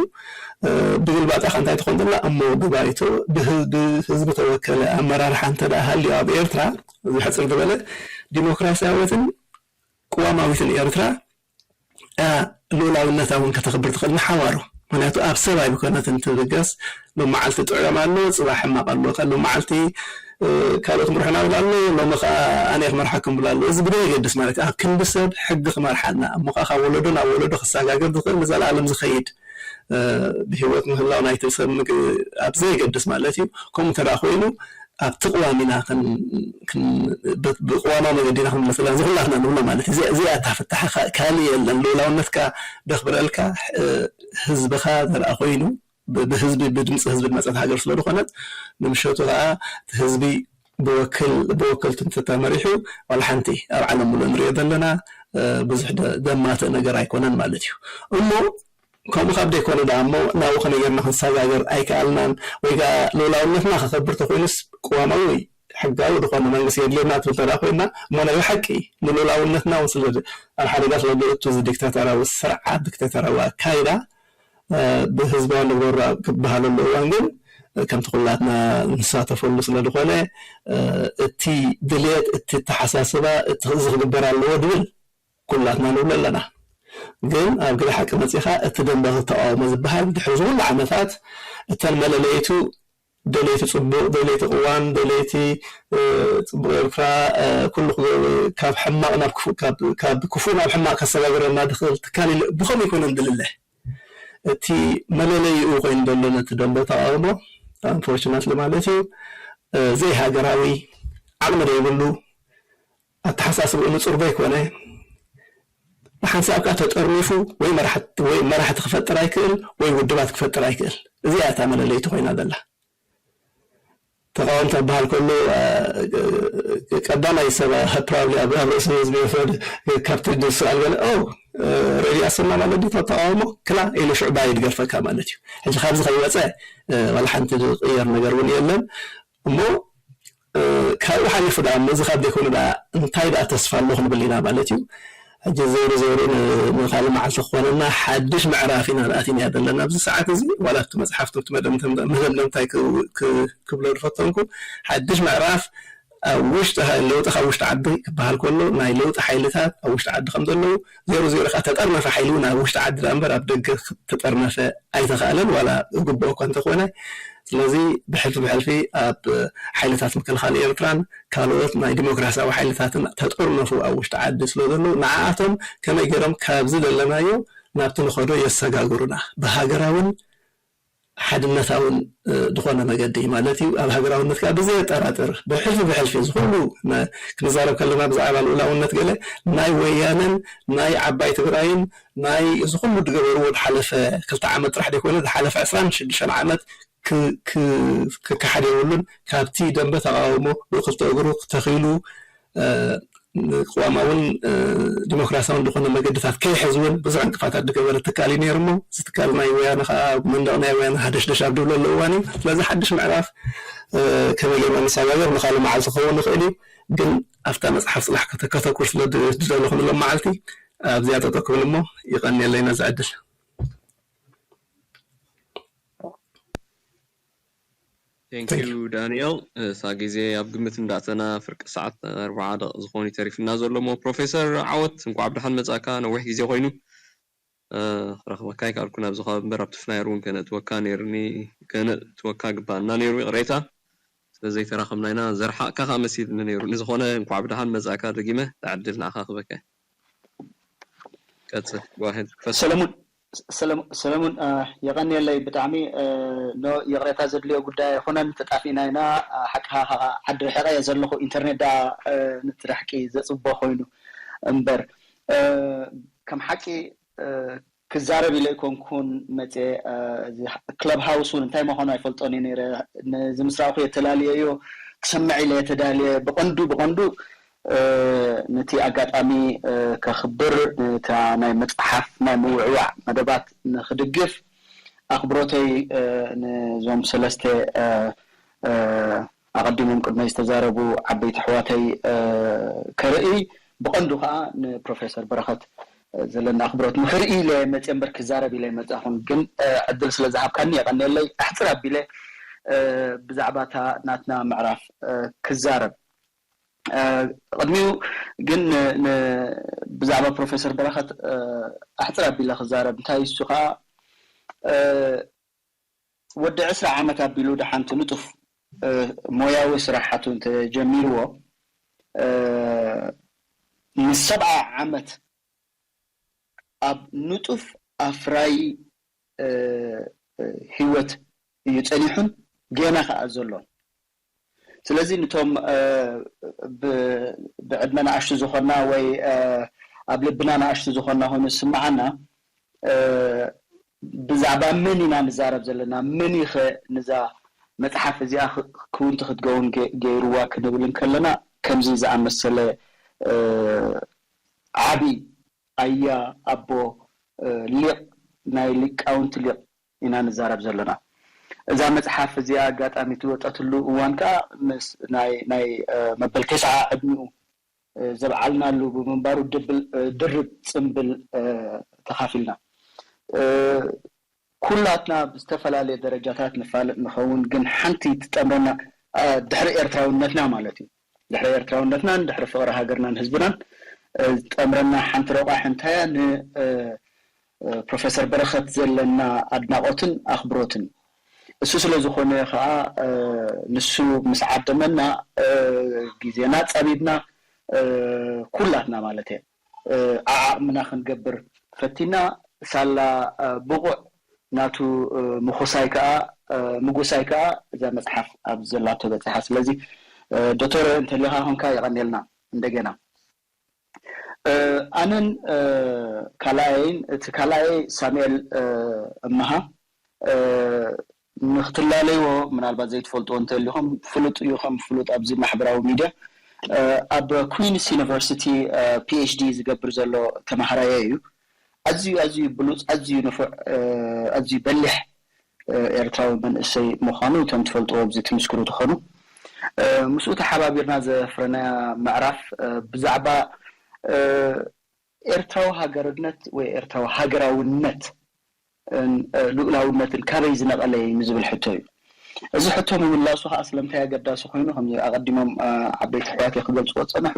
ብግልባጣ ከ እንታይ ትኾን ዘላ እሞ ብባይቶ ብህዝቢ ተወከለ ኣመራርሓ እንተ ሃልዩ ኣብ ኤርትራ ዝሕፅር ዝበለ ዲሞክራሲያዊትን ቅዋማዊትን ኤርትራ ልኡላውነታ እውን ከተኽብር ትኽእል ንሓዋሩ። ምክንያቱ ኣብ ሰብ ኣይኮነትን ትብገስ። ሎም መዓልቲ ጥዑያም ኣሎ፣ ፅባሕ ሕማቕ ኣሎ። ሎም መዓልቲ ካልኦት ምርሑና ብል ኣሎ፣ ሎም ከዓ ኣነ ክመርሓኩም ብል ኣሎ። እዚ ብደይ የገድስ ማለት እዩ። ኣብ ክንዲ ሰብ ሕጊ ክመርሓና እሞ ከዓ ካብ ወለዶ ናብ ወለዶ ክሰጋገር ዝኽእል ንዘለኣለም ዝኸይድ ብሂወት ምህላው ናይቲ ሰብ ኣብ ዘየገድስ ማለት እዩ። ከምኡ እንተ ኮይኑ ኣብቲ ቅዋም ኢና ብቅዋማዊ መገዲ ኢና ክንምለሰላ እዚ ኩላትና ንብሎ ማለት እዩ። እዚኣ እታ ፍታሕ ካልእ የለን። ልኡላውነትካ ደኽብረልካ ህዝብኻ ዘርኣ ኮይኑ ብህዝቢ ብድምፂ ህዝቢ ዝመፀት ሃገር ስለዝኾነት ንምሸቱ ከዓ ህዝቢ ብወክል ብወከልቲ እንተተመሪሑ ዋላ ሓንቲ ኣብ ዓለም ሙሉእ ንሪኦ ዘለና ብዙሕ ደማትእ ነገር ኣይኮነን ማለት እዩ። እሞ ከምኡ ካብ ደይኮነ ደኣ እሞ ናብኡ ከመይ ጌርና ክንሰጋገር ኣይከኣልናን? ወይ ከኣ ልኡላውነትና ከኸብር ተኾይኑስ ቅዋማዊ ወይ ሕጋዊ ዝኾነ መንግስቲ የድልየና ትብል ተደኣ ኮይና እሞ ናይ ብሓቂ ንልኡላውነትና እውን ስለ ኣብ ሓደጋ ስለ ዝእቱ እዚ ዲክታተራዊ ስርዓት ዲክታተራዊ ኣካይዳ ብህዝባዊ ንግበሮ ኣብ ክበሃለሉ እዋን ግን ከምቲ ኩላትና ንሳተፈሉ ስለ ዝኾነ እቲ ድልየት እቲ ተሓሳስባ እቲ እዚ ክግበር ኣለዎ ድብል ኩላትና ንብሎ ኣለና። ግን ኣብ ግደ ሓቂ መፂኻ እቲ ደንበ ተቃውሞ ዝበሃል ድሕሪ ዝኩሉ ዓመታት እተን መለለይቱ ደለይቲ ፅቡቅ ደለይቲ ቅዋም ደለይቲ ፅቡቅ ኤርትራ ኩሉ ካብ ሕማቅ ናብ ካብ ክፉእ ናብ ሕማቅ ከሰጋግረና ድኽእል ትካል ኢሉ ብኸም ይኮነ እንድልለ እቲ መለለይኡ ኮይኑ ዘሎ ነቲ ደንበ ተቃውሞ unfortunately ማለት እዩ ዘይሃገራዊ ዓቅሚ ዘይብሉ ኣተሓሳስብኡ ንፁር ዘይኮነ ብሓንሳብ ከዓ ተጠርኒፉ ወይ መራሕቲ ክፈጥር ኣይክእል ወይ ውድባት ክፈጥር ኣይክእል። እዚኣ እታ መለለይቲ ኮይና ዘላ። ተቃወምቲ ክበሃል ከሎ ቀዳማይ ሰብ probably ኣብ ርእሲ ህዝቢ ይፍረድ ካብቲ ዝስኣል ገለ ኦ ሬድዮ ኣሰማ ማለት ድዩ ተቃውሞ ክላ ኢሉ ሽዑ ባይ ድገርፈካ ማለት እዩ። ሕጂ ካብዚ ከይወፀ ዋላ ሓንቲ ዝቅየር ነገር እውን የለን። እሞ ካብኡ ሓሊፉ ደኣ እሞ እዚ ካብ ዘይኮነ ደኣ እንታይ ደኣ ተስፋ ኣሎ ክንብል ኢና ማለት እዩ። ሕጂ ዞሩ ዞሩ ንካልእ መዓልቲ ክኾነና ሓድሽ ምዕራፍ ኢና ኣቲና ዘለና ኣብዚ ሰዓት እዚ ዋላ ኣብቲ መፅሓፍቲ ኣብቲ መደምደምታ እንታይ ክብሎ ዝፈተንኩ ሓድሽ ምዕራፍ ኣብ ውሽጢ ለውጢ ካብ ውሽጢ ዓዲ ክበሃል ከሎ ናይ ለውጢ ሓይልታት ኣብ ውሽጢ ዓዲ ከም ዘለዉ ዜሮ ዜሮ ከዓ ተጠርነፈ ሓይሊ እውን ኣብ ውሽጢ ዓዲ ደኣ እምበር ኣብ ደገ ተጠርነፈ ኣይተኻእለን ዋላ ዝግብኦ እኳ እንተኾነ ስለዚ ብሕልፊ ብሕልፊ ኣብ ሓይልታት ምክልኻል ኤርትራን ካልኦት ናይ ዲሞክራሲያዊ ሓይልታትን ተጠርነፉ ኣብ ውሽጢ ዓዲ ስለ ዘለዉ ንዓኣቶም ከመይ ገይሮም ካብዚ ዘለናዮ ናብቲ ንኸዶ የሰጋግሩና ብሃገራውን ሓድነታውን ዝኾነ መገዲ ማለት እዩ ኣብ ሃገራውነት ከዓ ብዘየጠራጥር ብሕልፊ ብሕልፊ እዚ ኩሉ ክንዛረብ ከለና ብዛዕባ ልኡላውነት ገለ ናይ ወያነን ናይ ዓባይ ትግራይን ናይ እዚ ኩሉ ዝገበርዎ ዝሓለፈ ክልተ ዓመት ጥራሕ ዘይኮነ ዝሓለፈ ዕስራን ሽዱሽተን ዓመት ክካሓድ የብሉን ካብቲ ደንበ ተቃውሞ ብክልተ እግሩ ተኺሉ ቅዋማውን ዲሞክራሲያውን ዝኾነ መገድታት ከይሕዝ እውን ብዙሕ ዕንቅፋታት ዝገበረ ትካል እዩ ነይሩ እሞ እዚ ትካል ናይ ወያነ ከዓ መንደቕ ናይ ወያነ ሃደሽደሽ ኣብ ድብለሉ እዋን እዩ ስለዚ ሓድሽ ምዕራፍ ከመይ ጌርና ንሰጋገር ንካልእ መዓልቲ ክኸውን ይኽእል እዩ ግን ኣብታ መፅሓፍ ፅላሕ ከተኩር ስለ ዝደለኹ ንሎም መዓልቲ ኣብዚኣ ጠጠው ክብል እሞ ይቐንየለይ ነዚ ዕድል Thank you ዳንኤል እሳ ግዜ ኣብ ግምት እንዳእተና ፍርቂ ሰዓት ኣርባዓ ደቂ ዝኾኑ ተሪፍና ዘሎ ሞ ፕሮፌሰር ዓወት እንኳዕ ብድሓን መጻእካ ነዊሕ ግዜ ኮይኑ ክረኽበካ ይከኣልኩ ናብዚ ካብ እምበር ኣብቲ ፍላየር እውን ከነእትወካ ነይርኒ ከነእትወካ ግባኣና ነይሩ ይቕሬታ ስለ ዘይተራኸብና ኢና ዘርሓቕካ ከዓ መሲልኒ ነይሩ ንዝኾነ እንኳዕ ብድሓን መጻእካ ደጊመ ተዕድል ንዓኻ ክበካ ቀጽል go ahead professor ሰለሙን ሰለሙን የቐንየለይ ብጣዕሚ ይቕሬታ ዘድልዮ ጉዳይ ኣይኮነን ተጣፊእና ኢና ሓቅኻ ዓዲ ርሕቐ እየ ዘለኹ ኢንተርኔት ዳ ነቲ ራሕቂ ዘፅቦ ኮይኑ እምበር ከም ሓቂ ክዛረብ ኢለ ኣይኮንኩን መፅየ ክለብ ሃውስ እውን እንታይ ምዃኑ ኣይፈልጦን እየ ነይረ ነዚ ምስ ረኣኹ የተላልየዮ ክሰምዕ ኢለ የተዳልየ ብቐንዱ ብቐንዱ ነቲ ኣጋጣሚ ከኽብር፣ ነታ ናይ መጽሓፍ ናይ ምውዕዋዕ መደባት ንኽድግፍ ኣኽብሮተይ ነዞም ሰለስተ ኣቐዲሞም ቅድመይ ዝተዛረቡ ዓበይቲ ኣሕዋተይ ከርኢ፣ ብቐንዱ ከዓ ንፕሮፌሰር በረኸት ዘለኒ ኣኽብሮት ንኽርኢ ኢለ መፅየ እምበር ክዛረብ ኢለ ኣይመፃኹን። ግን ዕድል ስለ ዝሃብካኒ የቐንየለይ። ኣሕፅር ኣቢለ ብዛዕባ እታ ናትና ምዕራፍ ክዛረብ። ቅድሚኡ ግን ብዛዕባ ፕሮፌሰር በረኸት ኣሕፅር ኣቢለ ክዛረብ። እንታይ እሱ ከዓ ወዲ ዕስራ ዓመት ኣቢሉ ደሓንቲ ንጡፍ ሞያዊ ስራሓቱ እንተጀሚርዎ፣ ንሰብዓ ዓመት ኣብ ንጡፍ ኣፍራይ ህይወት እዩ ጸኒሑን ገና ከኣ ዘሎን። ስለዚ ንቶም ብዕድመ ንኣሽቱ ዝኾንና ወይ ኣብ ልብና ንኣሽቱ ዝኾንና ኮይኑ ዝስምዓና፣ ብዛዕባ መን ኢና ንዛረብ ዘለና? መን እዩ ኸ ነዛ መጽሓፍ እዚኣ ክውንቲ ክትገውን ገይርዋ ክንብል እንከለና፣ ከምዚ ዝኣመሰለ ዓቢ ኣያ ኣቦ ሊቕ፣ ናይ ሊቃውንቲ ሊቕ ኢና ንዛረብ ዘለና። እዛ መጽሓፍ እዚኣ ኣጋጣሚ ትወጠትሉ እዋን ከኣ ምስ ናይ ናይ መበል ተስዓ ዕድሚኡ ዘብዓልናሉ ብምንባሩ ድብል ድርብ ጽምብል ተኻፊልና። ኩላትና ብዝተፈላለየ ደረጃታት ንፋለጥ ንኸውን፣ ግን ሓንቲ ትጠምረና ድሕሪ ኤርትራውነትና ማለት እዩ። ድሕሪ ኤርትራውነትናን ድሕሪ ፍቕሪ ሃገርናን ህዝብናን ዝጠምረና ሓንቲ ረቋሒ እንታያ ን ፕሮፌሰር በረኸት ዘለና ኣድናቖትን ኣኽብሮትን። እሱ ስለ ዝኾነ ኸዓ ንሱ ምስ ዓደመና ግዜና ጸቢብና ኩላትና ማለት እየ ዓዓቕምና ክንገብር ፈቲና ሳላ ብቑዕ ናቱ ምኹሳይ ከኣ ምጉሳይ ከኣ እዛ መጽሓፍ ኣብ ዘላቶ በጺሓ። ስለዚ ዶክተር እንተሊኻ ኾንካ የቐንየልና እንደገና። ኣነን ካልኣየይን፣ እቲ ካልኣየይ ሳሙኤል እመሃ፣ ንክትላለይዎ ምናልባት ዘይትፈልጥዎ እንተሊኹም፣ ፍሉጥ እዩ ከም ፍሉጥ ኣብዚ ማሕበራዊ ሚድያ። ኣብ ኩዊንስ ዩኒቨርሲቲ ፒኤችዲ ዝገብር ዘሎ ተማሃራየ እዩ። ኣዝዩ ኣዝዩ ብሉፅ፣ ኣዝዩ ንፉዕ፣ ኣዝዩ በሊሕ ኤርትራዊ መንእሰይ ምዃኑ እቶም ትፈልጥዎ ኣብዚ ትምስክሩ ትኾኑ። ምስኡ ተሓባቢርና ዘፍረናያ ምዕራፍ ብዛዕባ ኤርትራዊ ሃገርነት ወይ ኤርትራዊ ሃገራውነት ልኡላውነትን ካበይ ዝነቐለ እዩ ንዝብል ሕቶ እዩ። እዚ ሕቶ ምምላሱ ከዓ ስለምንታይ ኣገዳሲ ኮይኑ፣ ከም ኣቐዲሞም ዓበይቲ ኣሕዋተይ ክገልፅዎ ዝፀንሑ፣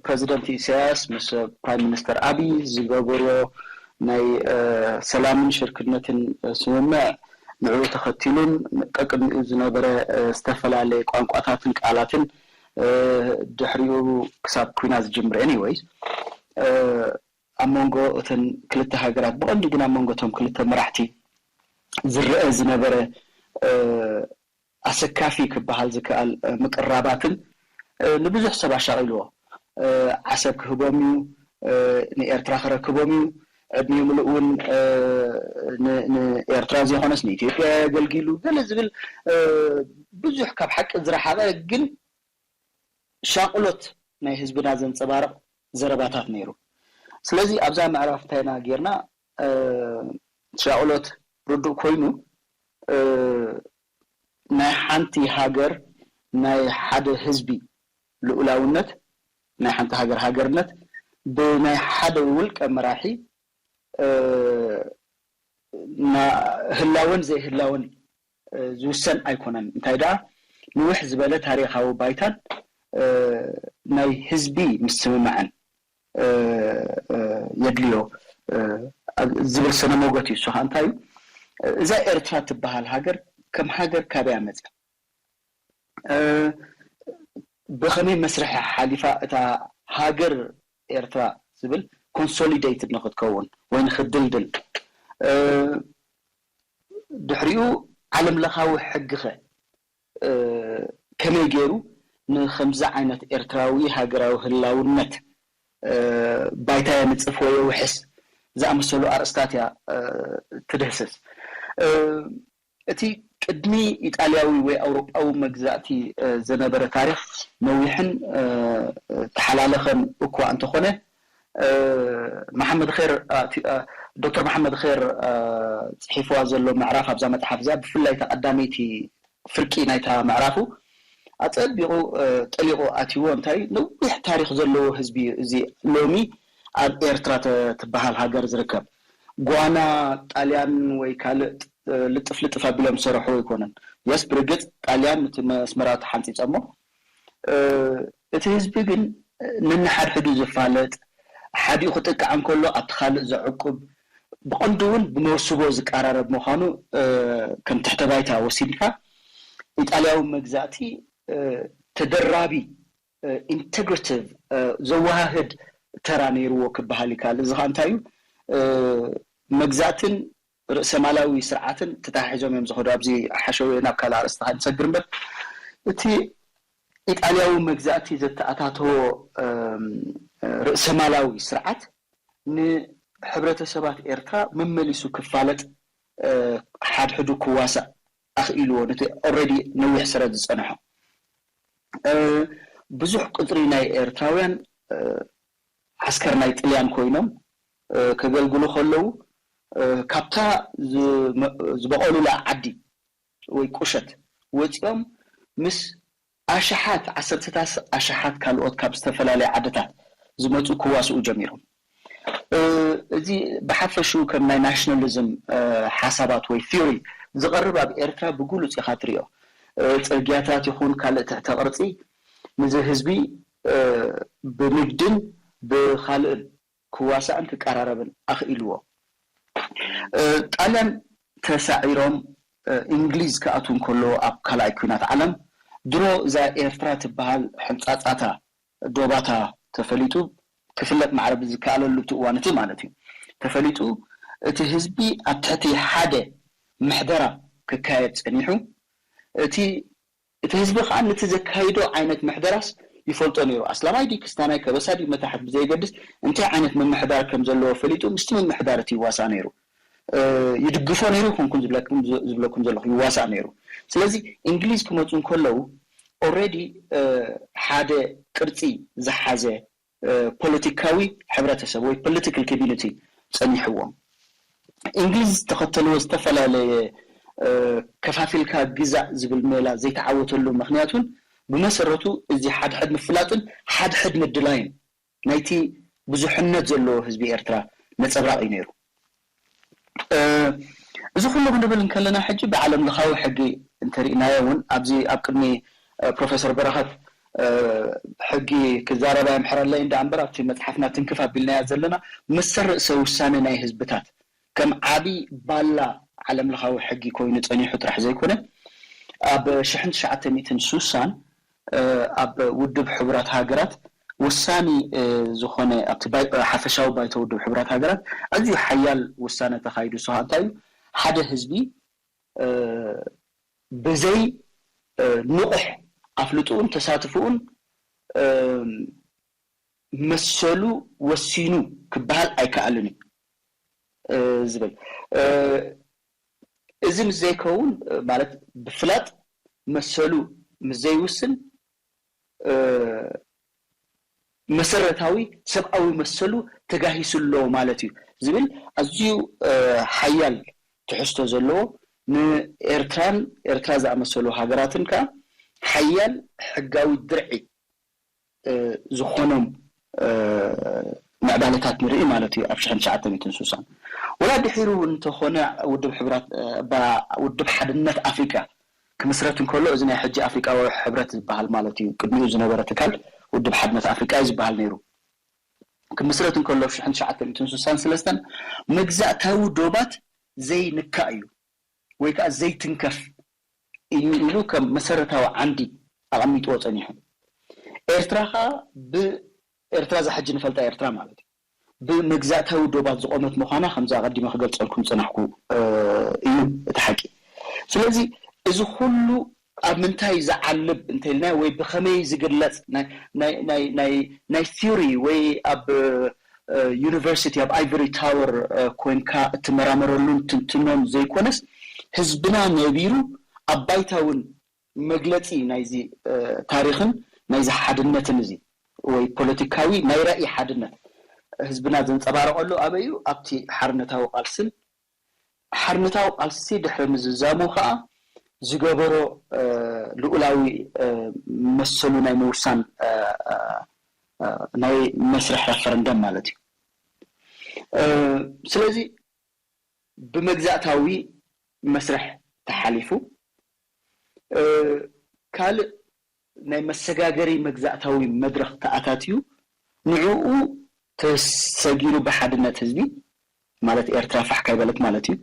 ፕረዚደንት ኢሳያስ ምስ ፕራይም ሚኒስተር ኣብይ ዝገበርዎ ናይ ሰላምን ሽርክነትን ስምምዕ፣ ንዕኡ ተኸቲሉን ቀቅድሚኡ ዝነበረ ዝተፈላለየ ቋንቋታትን ቃላትን ድሕሪኡ ክሳብ ኩናት ዝጅምር፣ ኤኒወይስ፣ ኣብ መንጎ እተን ክልተ ሃገራት፣ ብቐንዱ ግን ኣብ መንጎ እቶም ክልተ መራሕቲ ዝረአ ዝነበረ ኣሰካፊ ክበሃል ዝከኣል ምቅራባትን ንብዙሕ ሰብ ኣሻቒልዎ። ዓሰብ ክህቦም እዩ፣ ንኤርትራ ክረክቦም እዩ፣ ዕድሚኡ ምሉእ እውን ንኤርትራ ዘይኮነስ ንኢትዮጵያ የገልጊሉ ገለ ዝብል ብዙሕ ካብ ሓቂ ዝረሓቐ ግን ሻቕሎት ናይ ህዝብና ዘንጸባርቕ ዘረባታት ነይሩ። ስለዚ ኣብዛ ምዕራፍ እንታይ ኢና ጌርና? ሻቕሎት ርዱእ ኮይኑ፣ ናይ ሓንቲ ሃገር፣ ናይ ሓደ ህዝቢ ልኡላውነት፣ ናይ ሓንቲ ሃገር ሃገርነት ብናይ ሓደ ውልቀ መራሒ ህላወን ዘይህላወን ዝውሰን ኣይኮነን። እንታይ ደኣ ንውሕ ዝበለ ታሪኻዊ ባይታን ናይ ህዝቢ ምስምማዕን የድልዮ ዝብል ስነ ሞገት እዩ። እሱ ከዓ እንታይ እዩ? እዛ ኤርትራ ትበሃል ሃገር ከም ሃገር ካበይ መፅያ? ብኸመይ መስርሕ ሓሊፋ እታ ሃገር ኤርትራ ዝብል ኮንሶሊዴትድ ንክትከውን ወይ ንክድልድል፣ ድሕሪኡ ዓለም ለኻዊ ሕግኸ ከመይ ገይሩ ንከምዚ ዓይነት ኤርትራዊ ሃገራዊ ህላውነት ባይታ የንጽፍ ወይ የውሕስ ዝኣመሰሉ ኣርእስታት እያ ትድህስስ። እቲ ቅድሚ ኢጣልያዊ ወይ ኣውሮጳዊ መግዛእቲ ዝነበረ ታሪኽ ነዊሕን ተሓላለኸን እኳ እንተኾነ፣ መሓመድ ር ዶክተር መሓመድ ር ፅሒፍዋ ዘሎ ምዕራፍ ኣብዛ መፅሓፍ እዚኣ፣ ብፍላይ እታ ቀዳመይቲ ፍርቂ ናይታ ምዕራፉ ኣፀቢቑ ጠሊቑ ኣትይዎ። እንታይ ነዊሕ ታሪኽ ዘለዎ ህዝቢ እዩ እዚ ሎሚ ኣብ ኤርትራ ትበሃል ሃገር ዝርከብ። ጓና ጣልያን ወይ ካልእ ልጥፍ ልጥፍ ኣቢሎም ዝሰረሕዎ ኣይኮነን። የስ ብርግፅ ጣልያን ነቲ መስመራት ሓንፂፀሞ። እቲ ህዝቢ ግን ነንሓድሕዱ ዝፋለጥ፣ ሓዲኡ ክጥቃዕ እንከሎ ኣብቲ ካልእ ዘዕቁብ፣ ብቐንዱ እውን ብመውስቦ ዝቀራረብ ምዃኑ ከም ትሕተ ባይታ ወሲድካ፣ ኢጣልያዊ መግዛእቲ ተደራቢ ኢንተግሬቲቭ ዘወሃህድ ተራ ነይርዎ ክበሃል ይከኣል። እዚ ከዓ እንታይ እዩ? መግዛእትን ርእሰማላዊ ስርዓትን ተተሓሒዞም እዮም ዝኸዱ። ኣብዚ ሓሸውየ ናብ ካልእ ኣርእስቲ ንሰግር እምበር፣ እቲ ኢጣልያዊ መግዛእቲ ዘተኣታተዎ ርእሰማላዊ ስርዓት ንሕብረተሰባት ኤርትራ መመሊሱ ክፋለጥ፣ ሓድሕዱ ክዋሳእ ኣኽኢልዎ፣ ነቲ ኦልሬዲ ነዊሕ ስረት ዝጸንሖ። ብዙሕ ቁጽሪ ናይ ኤርትራውያን ዓስከር ናይ ጥልያን ኮይኖም ከገልግሉ ከለዉ፣ ካብታ ዝበቐሉላ ዓዲ ወይ ቁሸት ወጺኦም ምስ ኣሽሓት፣ ዓሰርተታት ኣሽሓት ካልኦት ካብ ዝተፈላለያ ዓድታት ዝመጹ ክዋስኡ ጀሚሮም። እዚ ብሓፈሽኡ ከም ናይ ናሽናሊዝም ሓሳባት ወይ ቲዮሪ ዝቐርብ ኣብ ኤርትራ ብግሉጽ ኢኻ ትሪኦ። ጽርግያታት ይኹን ካልእ ትሕተ ቅርጺ፣ ንዚ ህዝቢ ብንግድን ብኻልእን ክዋሳእን ክቀራረብን ኣኽኢልዎ። ጣልያን ተሳዒሮም እንግሊዝ ክኣትዉ እንከሎ ኣብ ካልኣይ ኲናት ዓለም፣ ድሮ እዛ ኤርትራ ትበሃል ሕንጻጻታ፣ ዶባታ ተፈሊጡ፣ ክፍለጥ ማዕረ ብዝከኣለሉ እቲ እዋን እቲ ማለት እዩ፣ ተፈሊጡ፣ እቲ ህዝቢ ኣብ ትሕቲ ሓደ ምሕደራ ክካየድ ጸኒሑ። እቲ እቲ ህዝቢ ከዓ ነቲ ዘካይዶ ዓይነት ምሕደራስ ይፈልጦ ነይሩ። ኣስላማይ ድዩ ክስታናይ፣ ከበሳ ድዩ መታሕት ብዘየገድስ፣ እንታይ ዓይነት ምምሕዳር ከም ዘለዎ ፈሊጡ ምስቲ ምምሕዳር እቲ ይዋሳእ ነይሩ። ይድግፎ ነይሩ ይኾንኩን ዝብለኩም ዘለኹ፣ ይዋሳእ ነይሩ። ስለዚ እንግሊዝ ክመፁ እንከለዉ ኦልሬዲ ሓደ ቅርፂ ዝሓዘ ፖለቲካዊ ሕብረተሰብ ወይ ፖለቲካል ኮሚኒቲ ጸኒሕዎም። እንግሊዝ ዝተኸተልዎ ዝተፈላለየ ከፋፊልካ ግዛእ ዝብል ሜላ ዘይተዓወተሉ ምኽንያት እውን ብመሰረቱ እዚ ሓድሕድ ምፍላጥን ሓድሕድ ምድላይን ናይቲ ብዙሕነት ዘለዎ ህዝቢ ኤርትራ ነጸብራቕ እዩ ነይሩ። እዚ ኩሉ ክንብል እንከለና ሕጂ ብዓለም ለኻዊ ሕጊ እንተሪእናዮ እውን ኣብዚ ኣብ ቅድሚ ፕሮፌሰር በረኸት ሕጊ ክዛረባ የምሕረለይ እንዳ እምበር ኣብቲ መፅሓፍና ትንክፍ ኣቢልናያ ዘለና መሰል ርእሰ ውሳነ ናይ ህዝብታት ከም ዓቢ ባላ ዓለም ለኻዊ ሕጊ ኮይኑ ጸኒሑ ጥራሕ ዘይኮነ ኣብ ሽሕን ትሽዓተ ሚእትን ሱሳን ኣብ ውድብ ሕቡራት ሃገራት ወሳኒ ዝኾነ ኣብቲ ሓፈሻዊ ባይቶ ውድብ ሕቡራት ሃገራት ኣዝዩ ሓያል ውሳነ ተኻይዱ። ንሱ እንታይ እዩ? ሓደ ህዝቢ ብዘይ ንቑሕ ኣፍልጥኡን ተሳትፍኡን መሰሉ ወሲኑ ክበሃል ኣይከኣልን እዩ ዝብል። እዚ ምስ ዘይከውን ማለት ብፍላጥ መሰሉ ምስ ዘይውስን መሰረታዊ ሰብኣዊ መሰሉ ተጋሂሱ ኣሎ ማለት እዩ ዝብል ኣዝዩ ሓያል ትሕዝቶ ዘለዎ ንኤርትራን ኤርትራ ዝኣመሰሉ ሃገራትን ከዓ ሓያል ሕጋዊ ድርዒ ዝኾኖም ምዕባለታት ንርኢ ማለት እዩ ኣብ ሽሕን ትሽዓተ ሚእትን ሱሳን። ወላ ድሒሩ እውን እንተኾነ ውድብ ሕቡራት ውድብ ሓድነት ኣፍሪቃ ክምስረት እንከሎ እዚ ናይ ሕጂ ኣፍሪቃዊ ሕብረት ዝበሃል ማለት እዩ ቅድሚኡ ዝነበረ ትካል ውድብ ሓድነት ኣፍሪቃ እዩ ዝበሃል ነይሩ። ክምስረት እንከሎ ኣብ ሽሕን ትሽዓተ ሚእትን ሱሳን ሰለስተን መግዛእታዊ ዶባት ዘይንካእ እዩ ወይ ከዓ ዘይትንከፍ እዩ ኢሉ ከም መሰረታዊ ዓንዲ ኣቐሚጥዎ ጸኒሑ። ኤርትራ ከዓ ብኤርትራ እዛ ሕጂ ንፈልጣ ኤርትራ ማለት እዩ ብመግዛእታዊ ዶባት ዝቆመት ምዃና ከምዚ ኣቐዲመ ክገልጸልኩም ዝጸናሕኩ እዩ እቲ ሓቂ። ስለዚ እዚ ኩሉ ኣብ ምንታይ ዝዓልብ እንተኢልና ወይ ብኸመይ ዝግለጽ ናይ ቲዮሪ ወይ ኣብ ዩኒቨርሲቲ ኣብ ኣይቨሪ ታወር ኮይንካ እትመራመረሉን ትንትኖን ዘይኮነስ ህዝብና ነቢሩ ኣብ ባይታ እውን መግለጺ ናይዚ ታሪኽን ናይዚ ሓድነትን እዚ ወይ ፖለቲካዊ ናይ ራእይ ሓድነት ህዝብና ዘንጸባረቐሉ ኣበይ እዩ? ኣብቲ ሓርነታዊ ቃልስን ሓርነታዊ ቃልሲ ድሕሪ ምዝዛሙ ከዓ ዝገበሮ ልኡላዊ መሰሉ ናይ ምውሳን ናይ መስርሕ ረፈረንደም ማለት እዩ። ስለዚ ብመግዛእታዊ መስርሕ ተሓሊፉ ካልእ ናይ መሰጋገሪ መግዛእታዊ መድረኽ ተኣታትዩ ንዕኡ ተሰጊሩ ብሓድነት ህዝቢ ማለት ኤርትራ ፋሕ ካይበለት ማለት እዩ።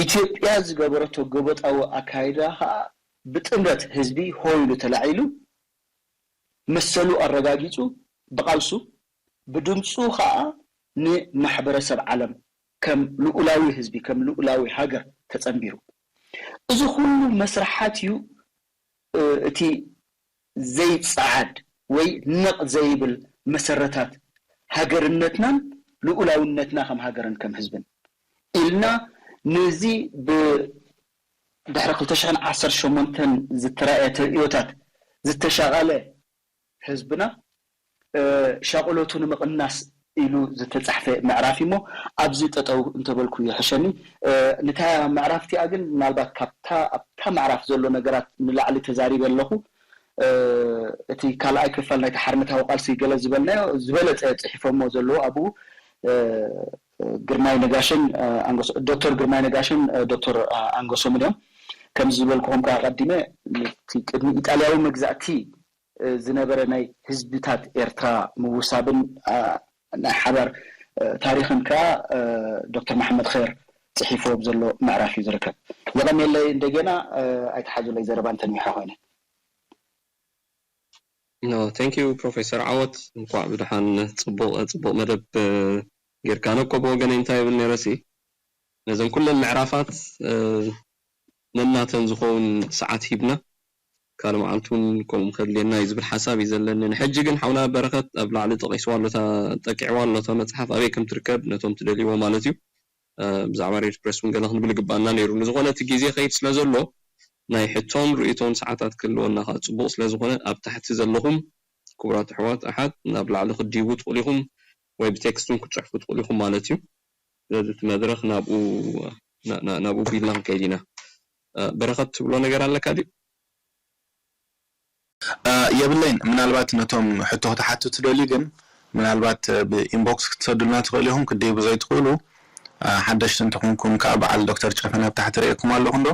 ኢትዮጵያ ዝገበረቶ ጎበጣዊ ኣካይዳ ከዓ ብጥምረት ህዝቢ ሆ ኢሉ ተላዒሉ መሰሉ ኣረጋጊጹ ብቃልሱ ብድምፁ ከዓ ንማሕበረሰብ ዓለም ከም ልኡላዊ ህዝቢ ከም ልኡላዊ ሃገር ተፀንቢሩ። እዚ ኩሉ መስርሓት እዩ እቲ ዘይፀዓድ ወይ ነቕ ዘይብል መሰረታት ሃገርነትናን ልኡላውነትና ከም ሃገርን ከም ህዝብን ኢልና ነዚ ብድሕሪ ክልተ ሽሕን ዓሰርተ ሸሞንተን ዝተራእየ ተርእዮታት ዝተሻቐለ ህዝብና ሻቕሎቱ ንምቕናስ ኢሉ ዝተፃሕፈ ምዕራፍ እሞ ኣብዚ ጠጠው እንተበልኩ ይሕሸኒ። ንታ ምዕራፍ እቲኣ ግን ምናልባት ካብታ ኣብታ ምዕራፍ ዘሎ ነገራት ንላዕሊ ተዛሪበ ኣለኹ። እቲ ካልኣይ ክፋል ናይቲ ሓርነታዊ ቃልሲ ገለ ዝበልናዮ ዝበለፀ ፅሒፎሞ ዘለዎ ኣብኡ ግርማይ ነጋሽን ዶክተር ግርማይ ነጋሽን ዶክተር ኣንገሶምን እዮም። ከምዚ ዝበልኩኹም ከዓ ቀዲመ ቅድሚ ኢጣልያዊ መግዛእቲ ዝነበረ ናይ ህዝብታት ኤርትራ ምውሳብን ናይ ሓባር ታሪኽን ከዓ ዶክተር መሓመድ ኸይር ፅሒፍዎ ዘሎ ምዕራፍ እዩ ዝርከብ። የቐንየለይ እንደገና ኣይትሓዙለይ ዘረባ እንተንዊሐ ኮይነ። ኖ ቴንክ ዩ ፕሮፌሰር ዓወት፣ እንኳዕ ብድሓን ጽቡቕ ጽቡቕ መደብ ጌርካ ነኮ። ብወገነይ እንታይ ይብል ነይረሲ ነዘን ኩለን ምዕራፋት ነናተን ዝኸውን ሰዓት ሂብና ካልእ መዓልቲ እውን ከምኡ ከድልየና እዩ ዝብል ሓሳብ እዩ ዘለኒ። ንሕጂ ግን ሓውና በረኸት ኣብ ላዕሊ ጠቂስዋ ኣሎ፣ ጠቂዕዋ ኣሎ እታ መጽሓፍ ኣበይ ከም ትርከብ ነቶም ትደልይዎ ማለት እዩ። ብዛዕባ ሬድ ፕሬስ እውን ገለ ክንብል ይግባኣና ነይሩ። ንዝኾነ እቲ ግዜ ከይድ ስለ ዘሎ ናይ ሕቶን ርእቶን ሰዓታት ክህልወና ከዓ ፅቡቕ ስለ ዝኾነ ኣብ ታሕቲ ዘለኹም ክቡራት ኣሕዋት ኣሓት ናብ ላዕሊ ክትድይቡ ትኽእሉ ኢኹም ወይ ብቴክስት እውን ክትፅሕፉ ትኽእሉ ኢኹም ማለት እዩ። ስለዚ እቲ መድረኽ ናብኡ ናብኡ ቢልና ክንከይድ ኢና። በረኸት ትብሎ ነገር ኣለካ ድዩ? የብለይን። ምናልባት ነቶም ሕቶ ክትሓቱ ትደልዩ ግን ምናልባት ብኢንቦክስ ክትሰዱልና ትኽእሉ ኢኹም። ክደይቡ ዘይትኽእሉ ሓደሽቲ እንተኾንኩም ከዓ በዓል ዶክተር ጨፈን ኣብ ታሕቲ ርእየኩም ኣለኹ እንዶ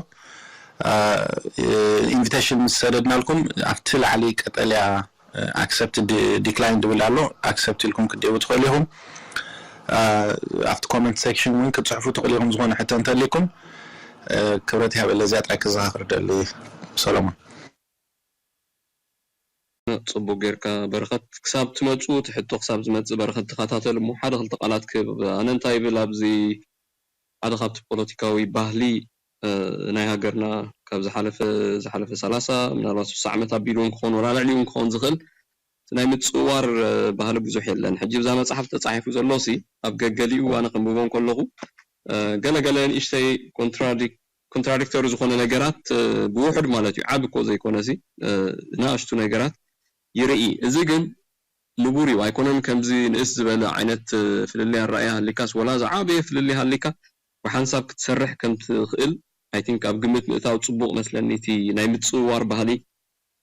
ኢንቪቴሽን ምስ ሰደድናልኩም ኣብቲ ላዕሊ ቀጠልያ ኣክሰፕት ዲክላይን ድብል ኣሎ ኣክሰፕት ኢልኩም ክደይቡ ትኽእሉ ኢኹም። ኣብቲ ኮመንት ሴክሽን እውን ክትፅሕፉ ትኽእሉ ኢኹም ዝኾነ ሕቶ እንተሊኩም። ክብረት ይሃበለ እዚኣ ጥራይ ክዘኻኽር ደሊ ሰሎሞን። ጽቡቅ ጌርካ በረኸት ክሳብ ትመጹ እቲ ሕቶ ክሳብ ዝመጽእ በረኸት ተኸታተል እሞ ሓደ ክልተ ቃላት ክህብ ኣነ እንታይ ይብል ኣብዚ ሓደ ካብቲ ፖለቲካዊ ባህሊ ናይ ሃገርና ካብ ዝሓለፈ ዝሓለፈ ሰላሳ ምናልባት ስሳ ዓመት ኣቢሉ እውን ክኾን ወላ ልዕሊኡ እውን ክኾን ዝኽእል ናይ ምጽዋር ባህሊ ብዙሕ የለን። ሕጂ ብዛ መጽሓፍ ተጻሒፉ ዘሎ ሲ ኣብ ገገሊኡ ኣነ ከንብቦ እንከለኹ ገለ ገለ ንእሽተይ ኮንትራዲክት ኮንትራዲክተሪ ዝኾነ ነገራት ብውሑድ ማለት እዩ ዓቢ እኮ ዘይኮነ ሲ ንኣሽቱ ነገራት ይርኢ። እዚ ግን ንቡር እዩ ኣይኮነን ከምዚ ንእስ ዝበለ ዓይነት ፍልልይ ኣረኣእያ ሃሊካስ ወላ ዝዓበየ ፍልልይ ሃሊካ ብሓንሳብ ክትሰርሕ ከም ትኽእል I think ኣብ ግምት ምእታው ጽቡቕ መስለኒ እቲ ናይ ምጽውዋር ባህሊ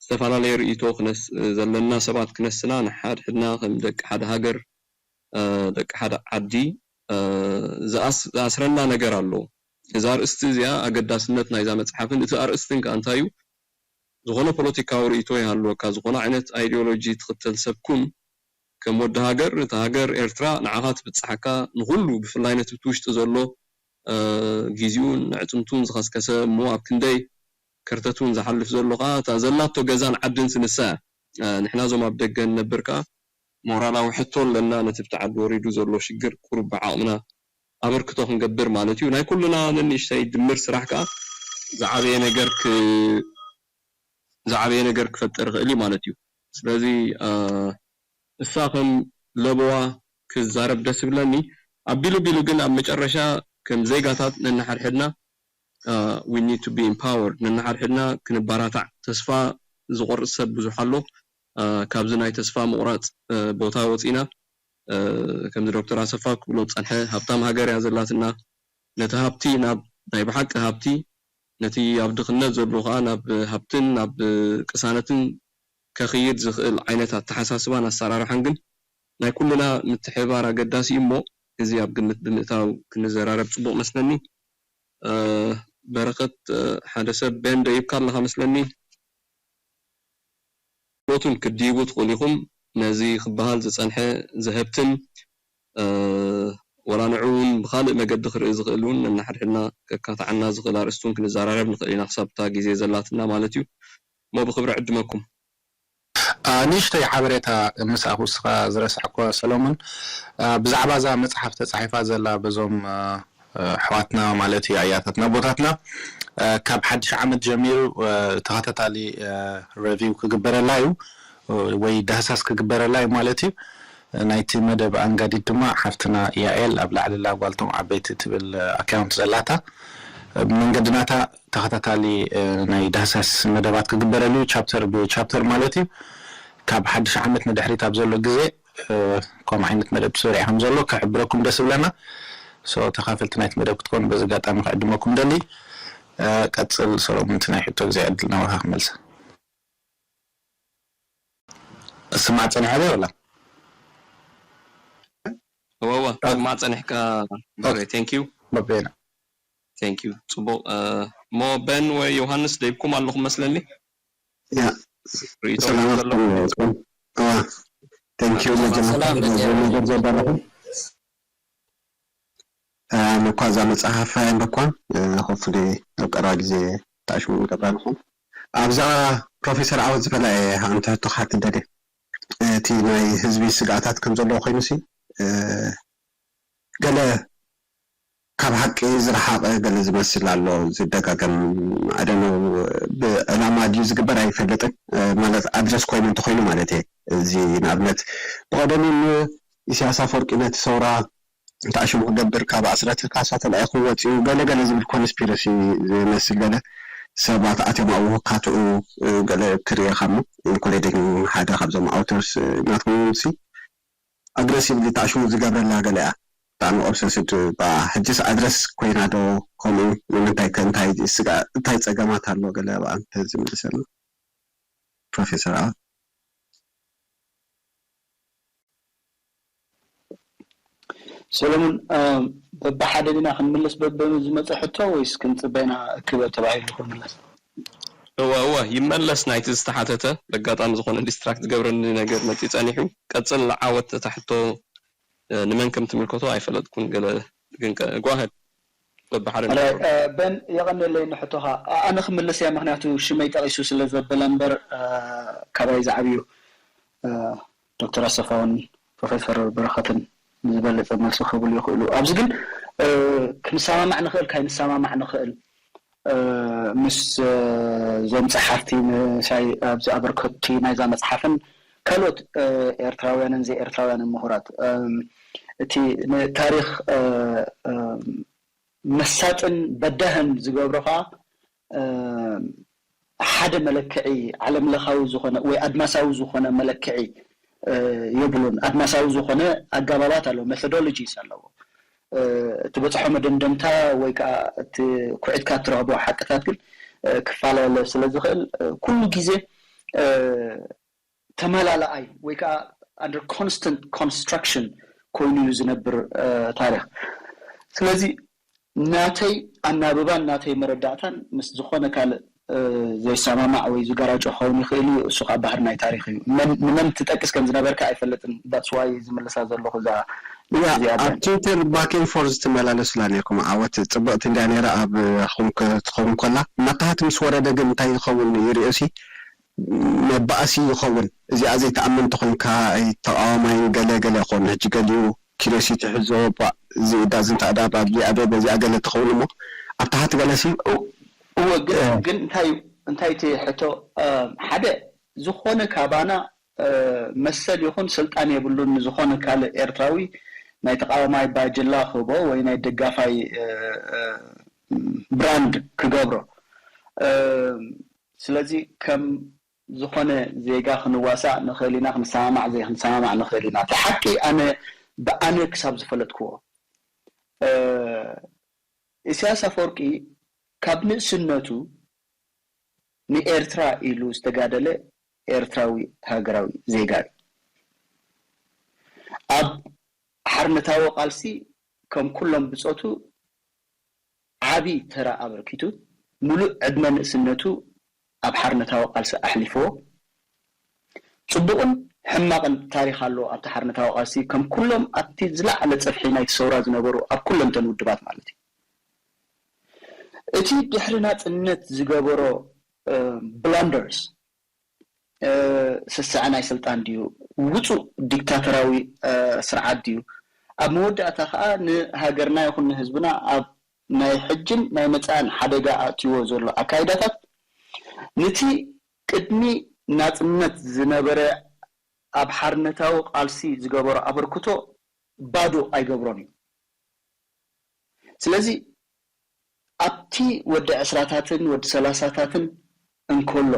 ዝተፈላለየ ርእይቶ ዘለና ሰባት ክነስና ንሓድሕድና ከም ደቂ ሓደ ሃገር ደቂ ሓደ ዓዲ ዝኣስረና ነገር ኣሎ። እዛ ኣርእስቲ እዚኣ ኣገዳስነት ናይዛ መጽሓፍን እቲ ኣርእስትን ከኣ እንታይ እዩ? ዝኾነ ፖለቲካዊ ርእይቶ ይሃልወካ፣ ዝኾነ ዓይነት ኣይዲዮሎጂ ትኽተል ሰብ ኩን፣ ከም ወዲ ሃገር እታ ሃገር ኤርትራ ንዓኻ ትብጽሓካ፣ ንኹሉ ብፍላይ ነቲ ብቲ ውሽጢ ዘሎ ግዜኡን ኣዕጽምቱን ዝኸስከሰ እሞ ኣብ ክንደይ ከርተት እውን ዝሓልፍ ዘሎ ከኣ እታ ዘላቶ ገዛን ዓድን ስንሳ እያ። ንሕና እዞም ኣብ ደገ ንነብር ከኣ ሞራላዊ ሕቶ ኣለና፣ ነቲ ብቲ ዓዲ ወሪዱ ዘሎ ሽግር ቁሩብ ብዓቕምና ኣበርክቶ ክንገብር ማለት እዩ። ናይ ኩሉና ነንእሽተይ ድምር ስራሕ ከኣ ዝዓበየ ነገር ክ ዝዓበየ ነገር ክፈጥር ይኽእል እዩ ማለት እዩ። ስለዚ እሳ ከም ለበዋ ክዛረብ ደስ ይብለኒ። ኣቢሉ ቢሉ ግን ኣብ መጨረሻ ከም ዜጋታት ነንሓድሕድና we need to be empowered። ነንሓድሕድና ክንባራታዕ። ተስፋ ዝቆርጽ ሰብ ብዙሕ ኣሎ። ካብዚ ናይ ተስፋ ምቑራጽ ቦታ ወጺና፣ ከምዚ ዶክተር ኣሰፋ ክብሎ ዝጸንሐ፣ ሃብታም ሃገር እያ ዘላትና። ነቲ ሃብቲ ናብ ናይ ብሓቂ ሃብቲ፣ ነቲ ኣብ ድኽነት ዘሎ ከኣ ናብ ሃብትን ናብ ቅሳነትን ከኽይድ ዝኽእል ዓይነት ኣተሓሳስባን ኣሰራርሓን ግን ናይ ኩልና ምትሕብባር ኣገዳሲ እዩ እሞ፣ እዚ ኣብ ግምት ብምእታው ክንዘራረብ ጽቡቕ መስለኒ። በረኸት፣ ሓደ ሰብ ቤን ደይብካ ኣለኻ መስለኒ። ኖቱን ክትድይቡ ትኽእሉ ኢኹም። ነዚ ክበሃል ዝጸንሐ ዘህብትን ወላ ንዑ እውን ብኻልእ መገዲ ክርኢ ዝኽእል እውን ነንሓድሕድና ከካትዓና ዝኽእል ኣርእስቲ እውን ክንዘራረብ ንኽእል ኢና፣ ክሳብ እታ ግዜ ዘላትና ማለት እዩ። እሞ ብኽብሪ ዕድመኩም። ንእሽተይ ሓበሬታ ምስኣኹ እስኻ ዝረሳዕኮ ሰሎሞን፣ ብዛዕባ እዛ መፅሓፍ ተፃሒፋ ዘላ በዞም ኣሕዋትና ማለት እዩ ኣያታትና ኣቦታትና ካብ ሓድሽ ዓመት ጀሚሩ ተኸታታሊ ሬቪው ክግበረላ እዩ ወይ ዳህሳስ ክግበረላ እዩ ማለት እዩ። ናይቲ መደብ ኣንጋዲት ድማ ሓፍትና ያኤል ኣብ ላዕሊ ላ ጓልቶም ዓበይቲ ትብል ኣካውንት ዘላታ ብመንገዲ ናታ ተኸታታሊ ናይ ዳህሳስ መደባት ክግበረሉ እዩ ቻፕተር ብቻፕተር ማለት እዩ። ካብ ሓድሽ ዓመት ንድሕሪት ኣብ ዘሎ ግዜ ከምኡ ዓይነት መደብ ተሰሪዑ ከም ዘሎ ክሕብረኩም ደስ ብለና። ተኻፈልቲ ናይቲ መደብ ክትኮኑ በዚ ኣጋጣሚ ክዕድመኩም ደሊ። ቀፅል ሰሎሙን፣ እቲ ናይ ሕቶ ግዜ ዕድል ናባኻ ክመልሰ። ስማዕ ፀኒሐ ዶ ወላ? እወ እወ፣ ስማዕ ፀኒሕካ። ኦኬ። Thank you። በቤና። Thank you። ፅቡቕ። እሞ በን ወይ ዮሃንስ ደይብኩም ኣለኹም መስለኒ። ያ ርእይቶ ሰላም ዘሎ ኣለኩም። እዋ። Thank you። መጀመርያ ሰላም፣ መጀመርያ ዘባለኹም። ኣነ እኳ እዛ መፅሓፍ ኣየንበብኳን። ሆፍሊ ኣብ ቀረባ ግዜ ተኣሽሙ ንገብራ ንኹን። ኣብዛ ፕሮፌሰር ዓወት ዝፈላ እየ ሓንቲ ሕቶ ክሓት ደልየ። እቲ ናይ ህዝቢ ስግኣታት ከም ዘለዎ ኮይኑሲ፣ ገለ ካብ ሓቂ ዝረሓቐ ገለ ዝመስል ኣሎ፣ ዝደጋገም። ኣደነው ብዕላማ ድዩ ዝግበር ኣይፈልጥን። ማለት ኣድረስ ኮይኑ እንተኮይኑ ማለት እየ። እዚ ንኣብነት ብቐደሙ ኢሳያስ ኣፈወርቂ ነቲ ሰውራ ተኣሽሙ ክገብር ካብ ኣስረት ካሳ ተላኢኹ ወፂኡ ገለ ገለ ዝብል ኮንስፒረሲ ዝመስል ገለ ሰባት ኣትዮም ኣብኡ ክካትዑ ገለ ክርኢ ኢኻ እሞ ኢንክሉዲንግ ሓደ ካብዞም ኣውተርስ ናትኩም ሲ ኣግረሲቭሊ ተኣሽሙ ዝገብረላ ገለ እያ። ብጣዕሚ ኦብሰስድ ብኣ ሕጅስ ኣድረስ ኮይና ዶ ከምኡ ንምንታይ ከ እንታይ ስጋ እንታይ ፀገማት ኣሎ ገለ ብኣ እንተዝምልሰልና ፕሮፌሰር ኣወት። ሰሎሙን በብሓደ ዲና ክንምልስ በብዝመፀ ሕቶ ወይስ ክንፅበ ኢና? እክበ ተባሂሉ ክምለስ። እወ እወ ይመለስ ናይቲ ዝተሓተተ። በጋጣሚ ዝኾነ ዲስትራክት ዝገብረኒ ነገር መፂኡ ፀኒሑ። ቀፅል ዓወት እታ ሕቶ ንመን ከም ትምልከቶ ኣይፈለጥኩን። ገለ ግን go ahead በብሓደ ንገብሮ። በን የቐንየለይ ንሕቶኻ። ኣነ ክምልስ እያ ምክንያቱ ሽመይ ጠቒሱ ስለ ዘበለ እምበር ካባይ ዝዓብዩ ዶክተር ኣሰፋውን ፕሮፌሰር በረኸትን ዝበለፀ መልሲ ክህብሉ ይኽእሉ። ኣብዚ ግን ክንሰማማዕ ንኽእል ካይንሰማማዕ ንኽእል ምስ እዞም ፀሓፍቲ ምሳይ ኣብዚ ኣበርከትቲ ናይዛ መፅሓፍን ካልኦት ኤርትራውያንን ዘይኤርትራውያንን ምሁራት እቲ ንታሪኽ መሳጥን በዳህን ዝገብሮ ከዓ ሓደ መለክዒ ዓለምለኻዊ ዝኾነ ወይ ኣድማሳዊ ዝኾነ መለክዒ የብሉን። ኣድማሳዊ ዝኾነ ኣገባባት ኣለዎ፣ ሜቶዶሎጂስ ኣለዎ። እትበፅሖ መደምደምታ ወይ ከዓ እቲ ኩዒትካ እትረኽቦ ሓቅታት ግን ክፈላለ ስለ ዝኽእል ኩሉ ግዜ ተመላላኣይ ወይ ከዓ under constant construction ኮይኑ እዩ ዝነብር ታሪኽ። ስለዚ ናተይ ኣናብባን ናተይ መረዳእታን ምስ ዝኾነ ካልእ ዘይሰማማዕ ወይ ዝገራጮ ክኸውን ይኽእል እዩ። እሱ ከዓ ባህሪ ናይ ታሪኽ እዩ። ንመን ትጠቅስ ከም ዝነበርካ ኣይፈልጥን። That's why ዝምልሳ ዘለኹ እዛ ያ ኣብ ትዊተር back and forth ትመላለሱላ ነርኩም። ዓወት ፅብቕቲ እንድያ ነይራ። ኣብ ኹም ክትኸውን ከላ መታህት ምስ ወረደ ግን እንታይ ይኸውን ይርእዮሲ መባእሲ ይኸውን። እዚኣ ዘይትኣምን እንተኾይንካ ተቃዋማይን ገለ ገለ ኾን ሕጂ ገሊኡ ኪሮሲቲ ሕዞ ባእ እዚ ዳዝንት ኣዳብ ኣድሊ ኣበ በዚኣ ገለ ትኸውን እሞ ኣብ ታሕቲ ገለሲ እወ ግን ግን እንታይ እንታይ እቲ ሕቶ ሓደ ዝኾነ ካባና መሰል ይኹን ስልጣን የብሉን ንዝኾነ ካልእ ኤርትራዊ ናይ ተቃዋማይ ባጅላ ክህቦ ወይ ናይ ደጋፋይ ብራንድ ክገብሮ። ስለዚ ከም ዝኾነ ዜጋ ክንዋሳእ ንኽእል ኢና፣ ክንሰማማዕ ዘይክንሰማማዕ ንኽእል ኢና። እቲ ሓቂ ኣነ ብኣነ ክሳብ ዝፈለጥክዎ፣ ኢሳያስ ኣፈወርቂ ካብ ንእስነቱ ንኤርትራ ኢሉ ዝተጋደለ ኤርትራዊ ሃገራዊ ዜጋ እዩ። ኣብ ሓርነታዊ ቃልሲ ከም ኩሎም ብጾቱ ዓቢ ተራ ኣበርኪቱ፣ ምሉእ ዕድመ ንእስነቱ ኣብ ሓርነታዊ ቃልሲ ኣሕሊፍዎ። ጽቡቕን ሕማቕን ታሪኽ ኣለዎ ኣብቲ ሓርነታዊ ቃልሲ። ከም ኩሎም ኣብቲ ዝለዓለ ጸፍሒ ናይቲ ሰውራ ዝነበሩ ኣብ ኩለንተን ውድባት ማለት እዩ። እቲ ድሕሪ ናጽነት ዝገበሮ ብላንደርስ፣ ስስዐ ናይ ስልጣን ድዩ፣ ውጹእ ዲክታተራዊ ስርዓት ድዩ፣ ኣብ መወዳእታ ከኣ ንሃገርና ይኹን ንህዝብና ኣብ ናይ ሕጅን ናይ መጻእን ሓደጋ ኣእትይዎ ዘሎ ኣካይዳታት፣ ነቲ ቅድሚ ናጽነት ዝነበረ ኣብ ሓርነታዊ ቃልሲ ዝገበሮ ኣበርክቶ ባዶ ኣይገብሮን እዩ። ስለዚ ኣብቲ ወዲ ዕስራታትን ወዲ ሰላሳታትን እንከሎ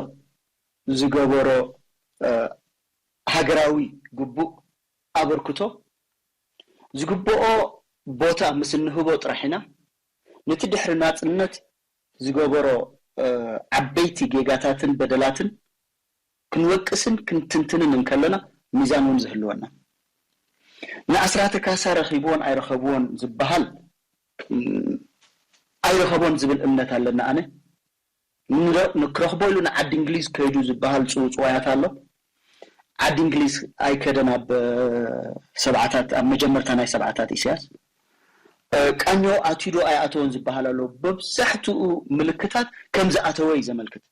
ዝገበሮ ሃገራዊ ግቡእ ኣበርክቶ ዝግብኦ ቦታ ምስ እንህቦ ጥራሕ ኢና ነቲ ድሕሪ ናጽነት ዝገበሮ ዓበይቲ ጌጋታትን በደላትን ክንወቅስን ክንትንትንን እንከለና ሚዛን እውን ዝህልወና። ንኣስራተ ካሳ ረኺብዎን ኣይረኸብዎን ዝበሃል ኣይረኸቦን ዝብል እምነት ኣለና። ኣነ ንክረኽቦ ኢሉ ንዓዲ እንግሊዝ ከይዱ ዝበሃል ጽውጽዋያት ኣሎ። ዓዲ እንግሊዝ ኣይከደን ኣብ ሰብዓታት፣ ኣብ መጀመርታ ናይ ሰብዓታት ኢሳያስ ቃኞ ኣትዩ ዶ ኣይኣተወን ዝበሃል ኣሎ። መብዛሕትኡ ምልክታት ከም ዝኣተወ እዩ ዘመልክት።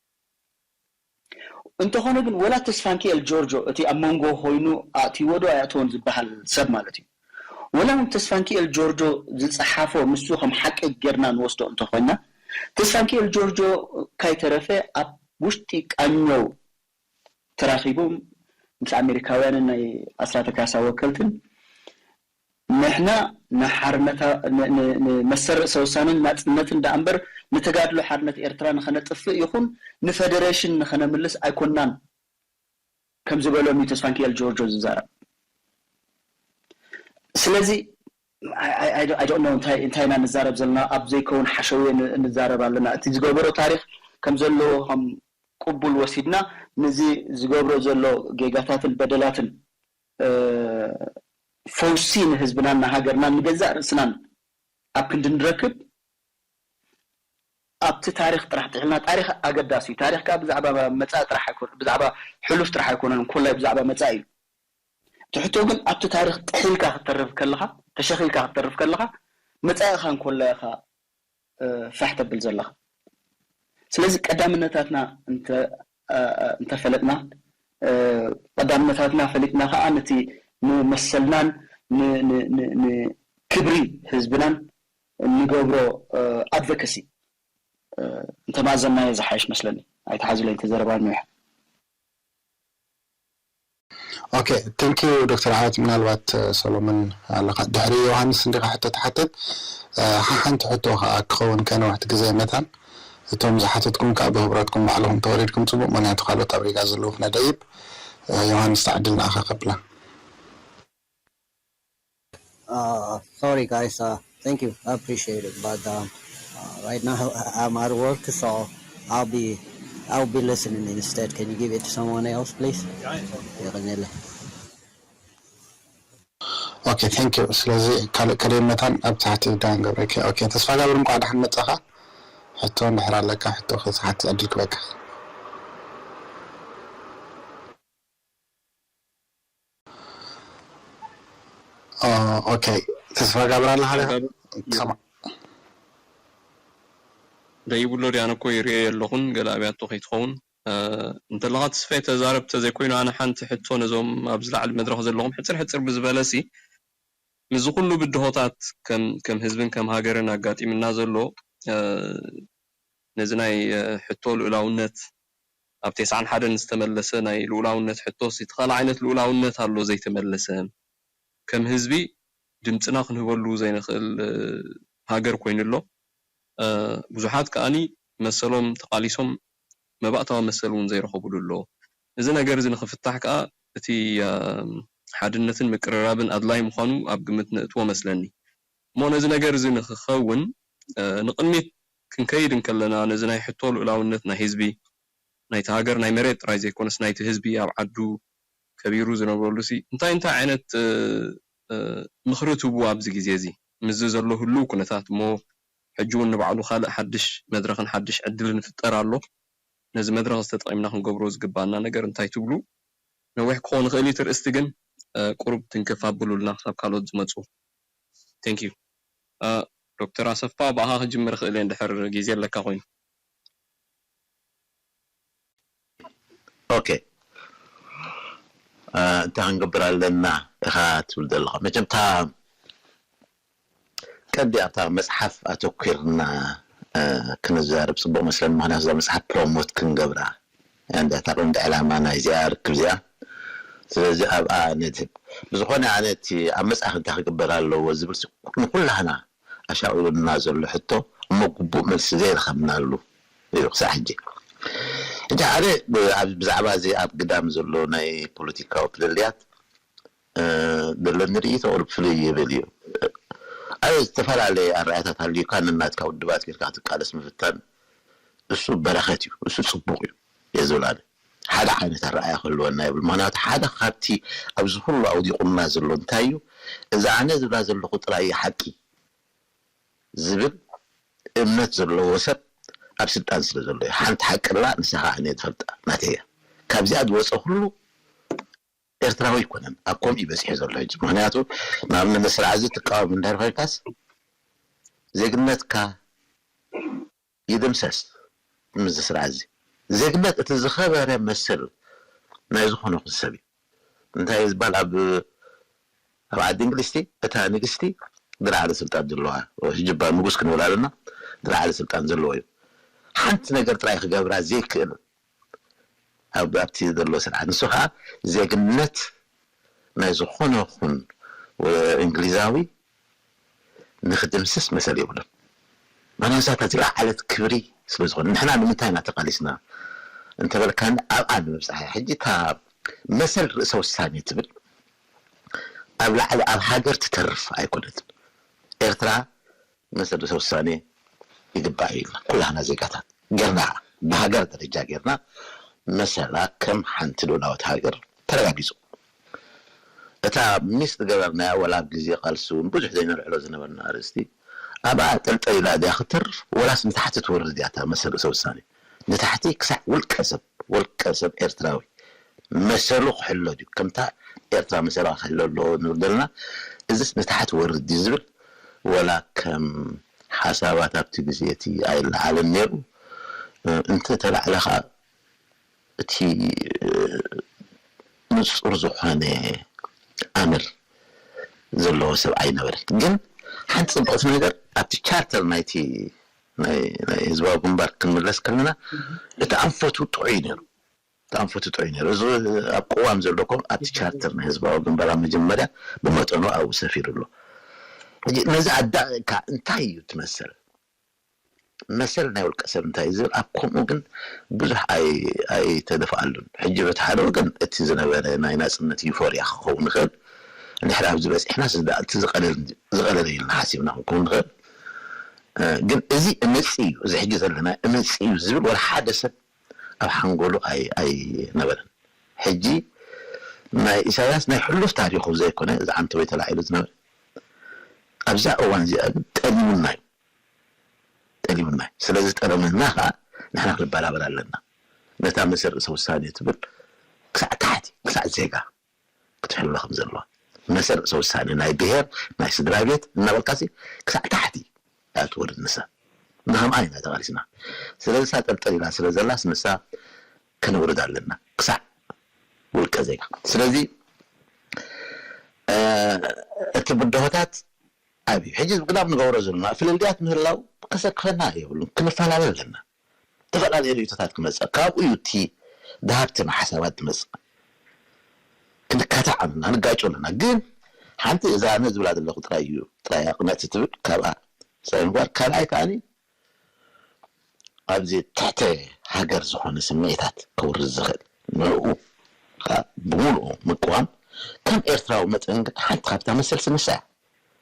እንተኾነ ግን ወላ ተስፋንኪኤል ጆርጆ እቲ ኣብ መንጎ ኮይኑ ኣእትይዎ ዶ ኣይኣተወን ዝበሃል ሰብ ማለት እዩ። ወላ እውን ተስፋንኪኤል ጆርጆ ዝጸሓፎ ንሱ ከም ሓቂ ጌርና ንወስዶ እንተኾይና ተስፋንኪኤል ጆርጆ ካይተረፈ ኣብ ውሽጢ ቃኘው ተራኺቦም ምስ ኣሜሪካውያንን ናይ ኣስራተ ካሳ ወከልትን ንሕና ንሓርነታ ንመሰል ርእሰ ውሳነን ናጽነትን ደኣ እምበር ንተጋድሎ ሓርነት ኤርትራ ንኸነጥፍእ ይኹን ንፈደሬሽን ንኸነምልስ ኣይኮናን ከም ዝበሎም እዩ ተስፋንኪኤል ጆርጆ ዝዛረብ። ስለዚ ኣይዶኖ እንታይ ኢና ንዛረብ ዘለና ኣብ ዘይከውን ሓሸውየ ንዛረብ ኣለና። እቲ ዝገበሮ ታሪኽ ከም ዘለዎ ከም ቅቡል ወሲድና ነዚ ዝገብሮ ዘሎ ጌጋታትን በደላትን ፈውሲ ንህዝብናን ንሃገርናን ንገዛእ ርእስናን ኣብ ክንዲ ንረክብ ኣብቲ ታሪኽ ጥራሕ ጥሒልና። ታሪኽ ኣገዳሲ እዩ። ታሪኽ ከዓ ብዛዕባ መፃኢ ጥራሕ ኣይኮነ ብዛዕባ ሕሉፍ ጥራሕ ኣይኮነን፣ ኮላይ ብዛዕባ መፃኢ እዩ። እቲ ሕቶ ግን ኣብቲ ታሪኽ ጥሒልካ ክትተርፍ ከለኻ፣ ተሸኺልካ ክትተርፍ ከለኻ መፃኢኻ እንኮላ ኢኻ ፋሕ ተብል ዘለኻ። ስለዚ ቀዳምነታትና እንተፈለጥና፣ ቀዳምነታትና ፈሊጥና ከዓ ነቲ ንመሰልናን ንክብሪ ህዝብናን እንገብሮ ኣድቨከሲ እንተማዘናዮ ዝሓይሽ መስለኒ። ኣይተሓዝለይ እንተዘረባ ሚሕ ኦኬ፣ ቴንክ ዩ ዶክተር ዓወት። ምናልባት ሰሎሞን ኣለካ ድሕሪ ዮሃንስ እንዲካ ሕቶ ትሓትት። ሓንቲ ሕቶ ከዓ ክኸውን ከነውሕቲ ግዜ መታን እቶም ዝሓተትኩም ከዓ ብህብረትኩም ባዕልኹም ተወሪድኩም ፅቡቅ፣ ምክንያቱ ካልኦት ኣብ ሪጋ ዘለዉ ክነደይብ። ዮሃንስ ተዕድል ንኣኻ ከብላ። Uh, sorry guys, uh, thank you, I appreciate it, but um, uh, right now I'm at work, so I'll be I'll be listening instead. Can you give it to someone else, please? Okay, thank you. ስለዚ ካልእ ከደይ መታን ኣብ ታሕቲ ዳን ገብረኪ። Okay፣ ተስፋ ጋብር እንኳዕ ደሓን መጻኻ። ሕቶ እንድሕር ኣለካ ሕቶ ክትሓት ዕድል ክበካ። ኦኬ፣ ተስፋ ጋብር ኣለኻ ዲኻ? ትሰማዕ? ደይብሎ ድያ? ኣነ እኮ ይርእዮ የለኹን፣ ገለ ኣብያቶ ከይትኸውን። እንተለኻ ተስፋይ ተዛረብ ተዘይኮይኑ፣ ኣነ ሓንቲ ሕቶ ነዞም ኣብዚ ላዕሊ መድረኽ ዘለኹም ሕጽር ሕጽር ብዝበለሲ፣ ምስዚ ኩሉ ብድሆታት ከም ህዝብን ከም ሃገርን ኣጋጢምና ዘሎ፣ ነዚ ናይ ሕቶ ልኡላውነት ኣብ ተስዓን ሓደን ዝተመለሰ ናይ ልኡላውነት ሕቶስ እቲ ካልእ ዓይነት ልኡላውነት ኣሎ ዘይተመለሰ። ከም ህዝቢ ድምፅና ክንህበሉ ዘይንኽእል ሃገር ኮይኑ ኣሎ። ብዙሓት ከኣኒ መሰሎም ተቓሊሶም መባእታዊ መሰል እውን ዘይረኸብሉ ኣሎ። እዚ ነገር እዚ ንኽፍታሕ ከኣ እቲ ሓድነትን ምቅርራብን ኣድላይ ምዃኑ ኣብ ግምት ነእትዎ መስለኒ። እሞ ነዚ ነገር እዚ ንኽኸውን ንቕድሚት ክንከይድ እንከለና ነዚ ናይ ሕቶ ልኡላውነት ናይ ህዝቢ ናይቲ ሃገር ናይ መሬት ጥራይ ዘይኮነስ ናይቲ ህዝቢ ኣብ ዓዱ ከቢሩ ዝነብረሉ ሲ እንታይ እንታይ ዓይነት ምኽሪ ትህቡ ኣብዚ ግዜ እዚ ምስዚ ዘሎ ህሉው ኩነታት እሞ ሕጂ እውን ንባዕሉ ካልእ ሓድሽ መድረኽን ሓድሽ ዕድልን ይፍጠር ኣሎ። ነዚ መድረኽ እዚ ተጠቒምና ክንገብሮ ዝግባኣና ነገር እንታይ ትብሉ? ነዊሕ ክኸውን ይኽእል እዩ እቲ ርእስቲ ግን ቁሩብ ትንክፍ ኣብሉልና ክሳብ ካልኦት ዝመፁ። Thank you. ዶክተር ኣሰፋ ብኣኻ ክጅምር ይኽእል እየ እንድሕር ግዜ ኣለካ ኮይኑ። ኦኬ እንታይ ክንገብር ኣለና ኢኻ ትብል ዘለኻ? መቸም እታ ቀንዲ ኣብታ መፅሓፍ ኣተኲርና ክንዛረብ ፅቡቕ መስለኒ። ምክንያቱ እዛ መፅሓፍ ፕሮሞት ክንገብራ እንዳ እታ ቀንዲ ዕላማ ናይዚኣ ርክብ እዚኣ። ስለዚ ኣብኣ ነድህብ። ብዝኾነ ኣነ እቲ ኣብ መፅሓፍ እንታይ ክግበር ኣለዎ ዝብል ንኩላህና ኣሻቒሉና ዘሎ ሕቶ እሞ ግቡእ መልሲ ዘይረኸብናሉ እዩ ክሳዕ ሕጂ። ሕጂ ሓደ ብዛዕባ እዚ ኣብ ግዳም ዘሎ ናይ ፖለቲካዊ ፍልልያት ዘለኒ ርእይቶ ቁሩብ ፍልይ ይብል እዩ። ኣብ ዝተፈላለየ ኣረኣእያታት ሃልዩካ ነናትካ ውድባት ጌርካ ክትቃለስ ምፍታን እሱ በረኸት እዩ፣ እሱ ፅቡቕ እዩ እየ ዝብል ኣነ። ሓደ ዓይነት ኣረኣእያ ክህልወና ይብል። ምክንያቱ ሓደ ካብቲ ኣብዚ ኩሉ ኣውዲቑና ዘሎ እንታይ እዩ፣ እዚ ኣነ ዝብላ ዘለኹ ጥራይ እዩ ሓቂ ዝብል እምነት ዘለዎ ሰብ ኣብ ስልጣን ስለ ዘሎ እዩ። ሓንቲ ሓቂ ኣላ፣ ንሳ ከዓ ኣነ ዝፈልጣ ናተይ እያ። ካብዚኣ ዝወፀ ኩሉ ኤርትራዊ ኣይኮነን ኣብ ከምኡ እዩ በፂሑ ዘሎ ሕጂ። ምክንያቱ ንኣብነት ንስርዓት እዚ ትቃወም እንድሕር ኮይንካስ ዜግነትካ ይድምሰስ። ምስዚ ስርዓት እዚ ዜግነት እቲ ዝኸበረ መሰል ናይ ዝኾነ ይኹን ሰብ እዩ። እንታይ እዩ ዝበሃል ኣብ ኣብ ዓዲ እንግሊዝቲ እታ ንግስቲ ዝለዓለ ስልጣን ዘለዋ ሕጂ እባ ንጉስ ክንብል ኣለና ዝለዓለ ስልጣን ዘለዎ እዩ። ሓንቲ ነገር ጥራይ ክገብራ ዘይክእል ኣብ ኣብቲ ዘሎ ስርዓት ንሱ ከዓ ዜግነት ናይ ዝኾነ ይኹን እንግሊዛዊ ንክድምስስ መሰል የብሉን። ምክንያቱ እታ ዝለዓለት ክብሪ ስለ ዝኾነ ንሕና ንምንታይ ኢና ተቃሊስና እንተበልካኒ ኣብኣ ንምብፃሕ እያ። ሕጂ እታ መሰል ርእሰ ውሳኔ ትብል ኣብ ላዕሊ ኣብ ሃገር ትተርፍ ኣይኮነትን። ኤርትራ መሰል ርእሰ ውሳኔ ይግባእ ኢልና ኩላህና ዜጋታት ጌርና ብሃገር ደረጃ ጌርና መሰላ ከም ሓንቲ ልኡላዊት ሃገር ተረጋጊጹ። እታ ሚስ ዝገበርናያ ወላ ኣብ ግዜ ቃልሲ እውን ብዙሕ ዘይነልዕሎ ዝነበርና ኣርእስቲ ኣብኣ ጠልጠል ኢላ ድያ ክትተርፍ ወላስ ንታሕቲ ትወርድ እያ እታ መሰል ርእሰ ውሳኔ ንታሕቲ ክሳዕ ውልቀ ሰብ ወልቀ ሰብ ኤርትራዊ መሰሉ ክሕሎ ድዩ ከምታ ኤርትራ መሰላ ክሕሎ ኣለዎ ንብል ዘለና እዚስ ንታሕቲ ወርድ ድዩ ዝብል ወላ ከም ሓሳባት ኣብቲ ግዜ እቲ ኣይለዓልን ነይሩ እንተ ተላዕለ ከዓ እቲ ንጹር ዝኾነ ኣምር ዘለዎ ሰብ ኣይነበረን። ግን ሓንቲ ጽብቕቲ ነገር ኣብቲ ቻርተር ናይቲ ናይ ህዝባዊ ግንባር ክንምለስ ከለና እቲ ኣንፈቱ ጥዑይ ነይሩ። እቲ ኣንፈቱ ጥዑይ ነይሩ። እዚ ኣብ ቅዋም ዘሎ ኮም ኣብቲ ቻርተር ናይ ህዝባዊ ግንባር ኣብ መጀመርያ ብመጠኑ ኣብኡ ሰፊሩ ኣሎ። ሕጂ ነዚ ኣዳቒቕካ እንታይ እዩ ትመስል? መሰል ናይ ውልቀ ሰብ እንታይ እዩ ዝብል ኣብ ከምኡ ግን ብዙሕ ኣይተደፍኣሉን። ሕጂ በቲ ሓደ ወገን እቲ ዝነበረ ናይ ናፅነት ዩፎርያ ክኸውን ይኽእል። እንድሕር ኣብዚ በፂሕና እቲ ዝቐለለ ኢልና ሓሲብና ክንከውን ንኽእል። ግን እዚ እመፂ እዩ፣ እዚ ሕጂ ዘለና እመፂ እዩ ዝብል ወላ ሓደ ሰብ ኣብ ሓንጎሉ ኣይነበረን። ሕጂ ናይ ኢሳያስ ናይ ሕሉፍ ታሪኹ ዘይኮነ እዚ ዓንተወይ ተላዒሉ ዝነበረ ኣብዛ እዋን እዚኣ ግን ጠሊሙና እዩ። ጠሊሙና እዩ። ስለዚ ጠለመና ከዓ ንሕና ክንበራበር ኣለና። ነታ መሰል ርእሰ ውሳኔ ትብል ክሳዕ ታሕቲ ክሳዕ ዜጋ ክትሕሎ ከም ዘለዋ መሰል ርእሰ ውሳኔ ናይ ብሄር ናይ ስድራ ቤት እናበልካሲ ክሳዕ ታሕቲ እያ ትወርድ ንሳ ንከምኣ ኢና ተቃሊስና ስለዚ እሳ ጠልጠል ኢላ ስለ ዘላስ ንሳ ከነውርድ ኣለና ክሳዕ ውልቀ ዜጋ ስለዚ እቲ ብድሆታት ዓብዩ ሕጂ ዝግዳም ንገብሮ ዘለና ፍልልያት ምህላው ከሰክፈና የብሉን ክንፈላለ ኣለና ተፈላለየ ርእቶታት ክመፅእ ካብኡ እዩ እቲ ድሃብትን ሓሳባት ዝመፅእ ክንካታዕ ኣለና ንጋጮ ኣለና ግን ሓንቲ እዛ ኣነ ዝብላ ዘለኹ ጥራይ እዩ ጥራይ ኣቕነቲ ትብል ካብኣ ሳይ ምግባር ካልኣይ ከዓኒ ኣብዚ ትሕተ ሃገር ዝኾነ ስምዒታት ከውርድ ዝኽእል ንዕኡ ከዓ ብምሉኡ ምቅዋም ከም ኤርትራዊ መጠን ግን ሓንቲ ካብታ መሰል ስንሳ እያ።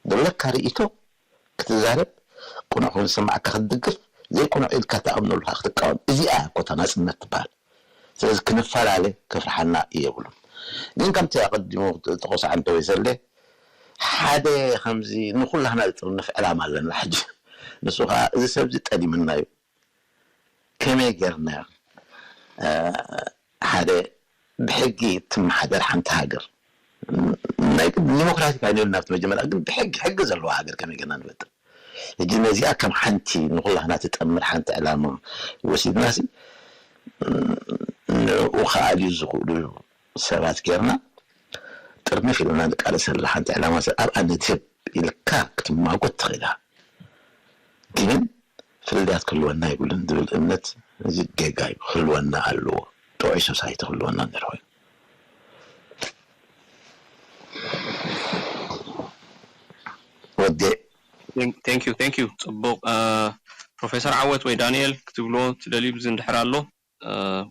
ዘለካ ርእይቶ ክትዛረብ፣ ቅኑዕ ኮይኑ ዝስምዓካ ክትድግፍ፣ ዘይቅኑዕ ኢልካ ተኣምነሉ ከዓ ክትቃወም። እዚኣ እያ እኮ እታ ናጽነት ትበሃል። ስለዚ ክንፈላለ ከፍርሓና የብሉን። ግን ከምቲ ኣቐዲሙ ጠቐሶ ዓንተወይ ዘለ ሓደ ከምዚ ንኩላህና ዝጥርንፍ ዕላማ ኣለና ሕጂ። ንሱ ከዓ እዚ ሰብ እዚ ጠሊምና እዩ። ከመይ ጌርና ሓደ ብሕጊ ትመሓደር ሓንቲ ሃገር ናይ ዲሞክራሲ ካይነ ናብቲ መጀመርያ ግን ብሕጊ ሕጊ ዘለዋ ሃገር ከመይ ጌርና ንፈጥር? ሕጂ ነዚኣ ከም ሓንቲ ንኩላህና ትጠምር ሓንቲ ዕላማ ወሲድናሲ ንኡ ከኣልዩ ዝኽእሉ ሰባት ጌርና ጥርንፍ ኢልና ንቃለሰላ ሓንቲ ዕላማ ኣብኣ ንድህብ ኢልካ ክትማጎት ትኽእል ኢኻ። ግን ፍልልያት ክህልወና የብሉን ዝብል እምነት እዚ ጌጋ እዩ። ክህልወና ኣለዎ። ጥዑይ ሶሳይቲ ክህልወና እንድሕር ኮይኑ። ወዴ Thank you, thank you. ጽቡቕ። ፕሮፌሰር ዓወት ወይ ዳንኤል ክትብልዎ ትደልዩ ብዚ እንድሕር ኣሎ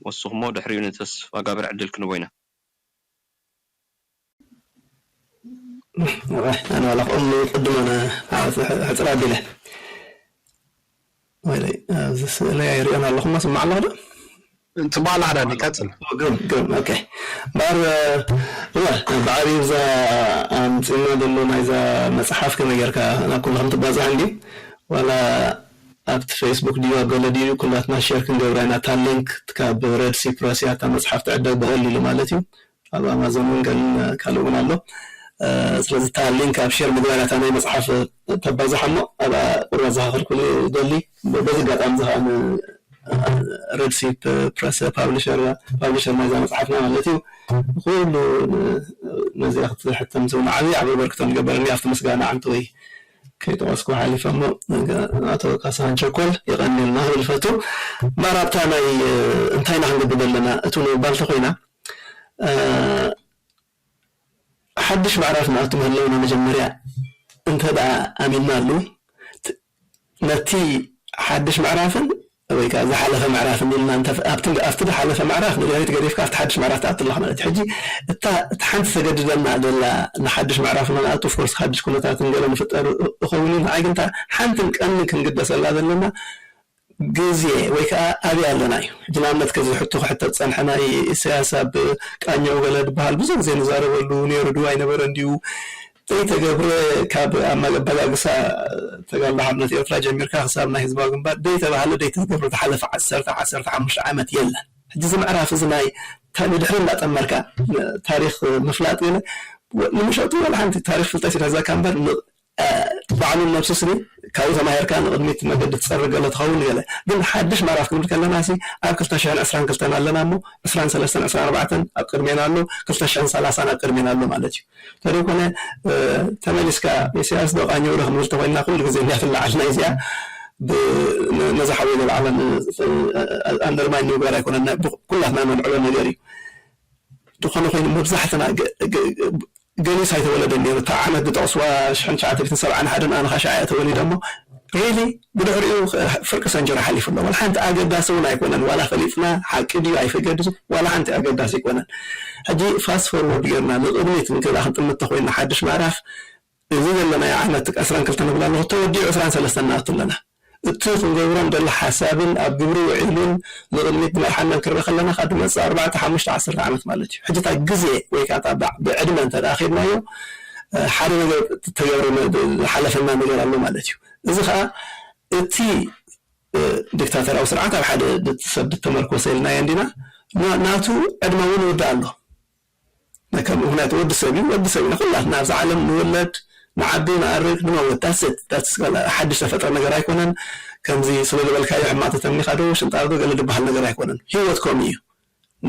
ወስኹሞ፣ ድሕሪኡ ንተስፋ ጋብር ዕድል ክንቦ ኢና። ኣነ ዋላ ክቕድሞ ሕፅር ኣቢለ ወይለይ ኣብዚ ስእለይ ኣይሪኦን ኣለኹ። ስማዕ ኣለኹ ዶ? ትባላ ሓዳኒ ቀጽል። ግሩም ግሩም። ኦኬ እምበኣር እወ ብዓብዩ እዛ ኣምፂና ዘሎ ናይዛ መፅሓፍ ከመይ ጌርካ ናብ ኩሉ ከም ትባዛሕ እንድዩ ዋላ ኣብቲ ፌስቡክ ድዩ ኣብ ገለ ድዩ ኩላትና ሼር ክንገብራ ኢና። እታ ሊንክ ካብ ረድ ሲ ፕረስ እያ እታ መፅሓፍ ትዕደግ ብቐሊሉ ማለት እዩ። ኣብ ኣማዞን እውን ገልን ካልእ እውን ኣሎ። ስለዚ እታ ሊንክ ኣብ ሼር ምግባር እታ ናይ መፅሓፍ ተባዝሓ እሞ ኣብኣ ቁሩብ ኣዘኻኽር ክብል ይደሊ። በዚ ኣጋጣሚ እዚ ከዓ ንረድሲ ፕረስ ፓብሊሸር ፓብሊሸር ናይዛ መፅሓፍና ማለት እዩ ኩሉ ነዚኣ ክትሕተም ዝብል ዓብዪ ዓቢ በርክቶ ንገበረኒ ኣብቲ ምስጋና ዓንተወይ ከይጠቐስኩ ሓሊፈ እሞ ኣቶ ካሳን ቸኮል የቐንየልና ክብል ፈቱ። እምበኣር ኣብታ ናይ እንታይ ኢና ክንገብር ዘለና እቱ ንምባል ተኮይና ሓድሽ ምዕራፍ ንኣቱ ምህለውና መጀመርያ እንተ ደኣ ኣሚንናሉ ነቲ ሓድሽ ምዕራፍን ወይ ከዓ ዝሓለፈ ምዕራፍ እንዲልና ኣብቲ ዝሓለፈ ምዕራፍ ንድሕሪት ገዲፍካ ኣብቲ ሓድሽ ምዕራፍ ትኣቱ ኣለካ ማለት እዩ። ሕጂ እታ እቲ ሓንቲ ተገድደና ዘላ ንሓድሽ ምዕራፍ ንኣቱ ፎርስ ሓድሽ ኩነታትን ገለ ንፍጠር እኸውን እዩ። ንዓይ ግን እታ ሓንትን ቀንድን ክንግደሰላ ዘለና ግዜ ወይ ከዓ ኣበይ ኣለና እዩ። ሕጂ ንኣብነት ከዚ ሕቶ ክሕተት ዝፀንሐ ናይ ኢሳያስ ኣብ ቃኘው ገለ ዝበሃል ብዙሕ ግዜ ንዛረበሉ ነይሩ ድዩ ኣይነበረን ድዩ ዘይተገብረ ካብ ኣመጋግሳ ተጋድሎ ሓርነት ኤርትራ ጀሚርካ ክሳብ ናይ ህዝባዊ ግንባር ዘይተባህለ ዘይተገብረ ዝሓለፈ ዓሰርተ ዓሰርተ ሓሙሽተ ዓመት የለን። ሕጂ እዚ ምዕራፍ እዚ ናይ ንድሕሪ እንዳጠመርካ ታሪክ ምፍላጥ ገለ ንምሸቱ ዋላ ሓንቲ ታሪክ ፍልጠት ይሕዘካ እምበር ባዕሉ ነብሱ ስኒ ካብኡ ተማሂርካ ንቕድሚት መገዲ ትፀርግ ገለ ትኸውን ገለ ግን ሓድሽ ምዕራፍ ክንብል ከለና ሲ ኣብ ክልተ ሽሕን ዕስራን ክልተን ኣለና እሞ ዕስራን ሰለስተን ዕስራን ኣርባዕተን ኣብ ቅድሜና ኣሎ ክልተ ሽሕን ሰላሳን ኣብ ቅድሜና ኣሎ ማለት እዩ። ተደይኮነ ተመሊስካ ኢሳያስ ዶ ቃኘው ዶ ክንብል ተኮይንና ኩሉ ግዜ እንዲያ ትለዓል ናይ እዚኣ ነዛ ሓወይ ዘልዓለን ኣንደርማይን ንምግባር ኣይኮነን ኩላትና ነልዕሎ ነገር እዩ። ዝኾነ ኮይኑ መብዛሕትና ገሊስ ኣይተወለደን ነይሩ። እታ ዓመት ዝጠቕስዋ ሽሕን ትሽዓተ ሚእትን ሰብዓን ሓደን ኣነ ከዓ ሽዓ እየ ተወሊደ እሞ ሪሊ ብድሕሪኡ ፍርቂ ሰንጀር ሓሊፉ ኣሎ። ዋላ ሓንቲ ኣገዳሲ እውን ኣይኮነን። ዋላ ፈሊጥና ሓቂ ድዩ ኣይፈገድስ ዋላ ሓንቲ ኣገዳሲ ኣይኮነን። ሕጂ ፋስት ፎርወርድ ጌርና ንቕድሚት ንክላ ክንጥምት ተኮይንና ሓድሽ ምዕራፍ እዚ ዘለናዮ ዓመት ዕስራን ክልተን ንብል ኣለኹ ተወዲኡ ዕስራን ሰለስተን ንኣቱ ኣለና። እቲ ክንገብሮ እንደሎ ሓሳብን ኣብ ግብሪ ውዒሉን ንቕድሚት ዝመርሓናን ክርኢ ከለና ካብ ዝመፅእ ኣርባዕተ ሓሙሽተ ዓሰርተ ዓመት ማለት እዩ። ሕጂ እታ ግዜ ወይ ከዓ እታ ብዕድመ እንተ ደኣ ከይድናዮ ሓደ ነገር ተገብረ ዝሓለፈና ነገር ኣሎ ማለት እዩ። እዚ ከዓ እቲ ዲክታተራዊ ስርዓት ኣብ ሓደ ሰብ ዝተመርኮሰ ኢልናዮ እንዲና ናቱ ዕድመ እውን ይወድእ ኣሎ። ከም ምክንያቱ ወዲ ሰብ እዩ ወዲ ሰብ ኢና ኩላትና ኣብዚ ዓለም ንውለድ ንዓቢ ንኣርግ ንመውት that's it that's ሓድሽ ተፈጥረ ነገር ኣይኮነን። ከምዚ ስለ ዝበልካዮ ሕማቅ ተተምኒካ ዶ ሽንጣር ዶ ገለ ዝበሃል ነገር ኣይኮነን። ህይወት ከምኡ እዩ።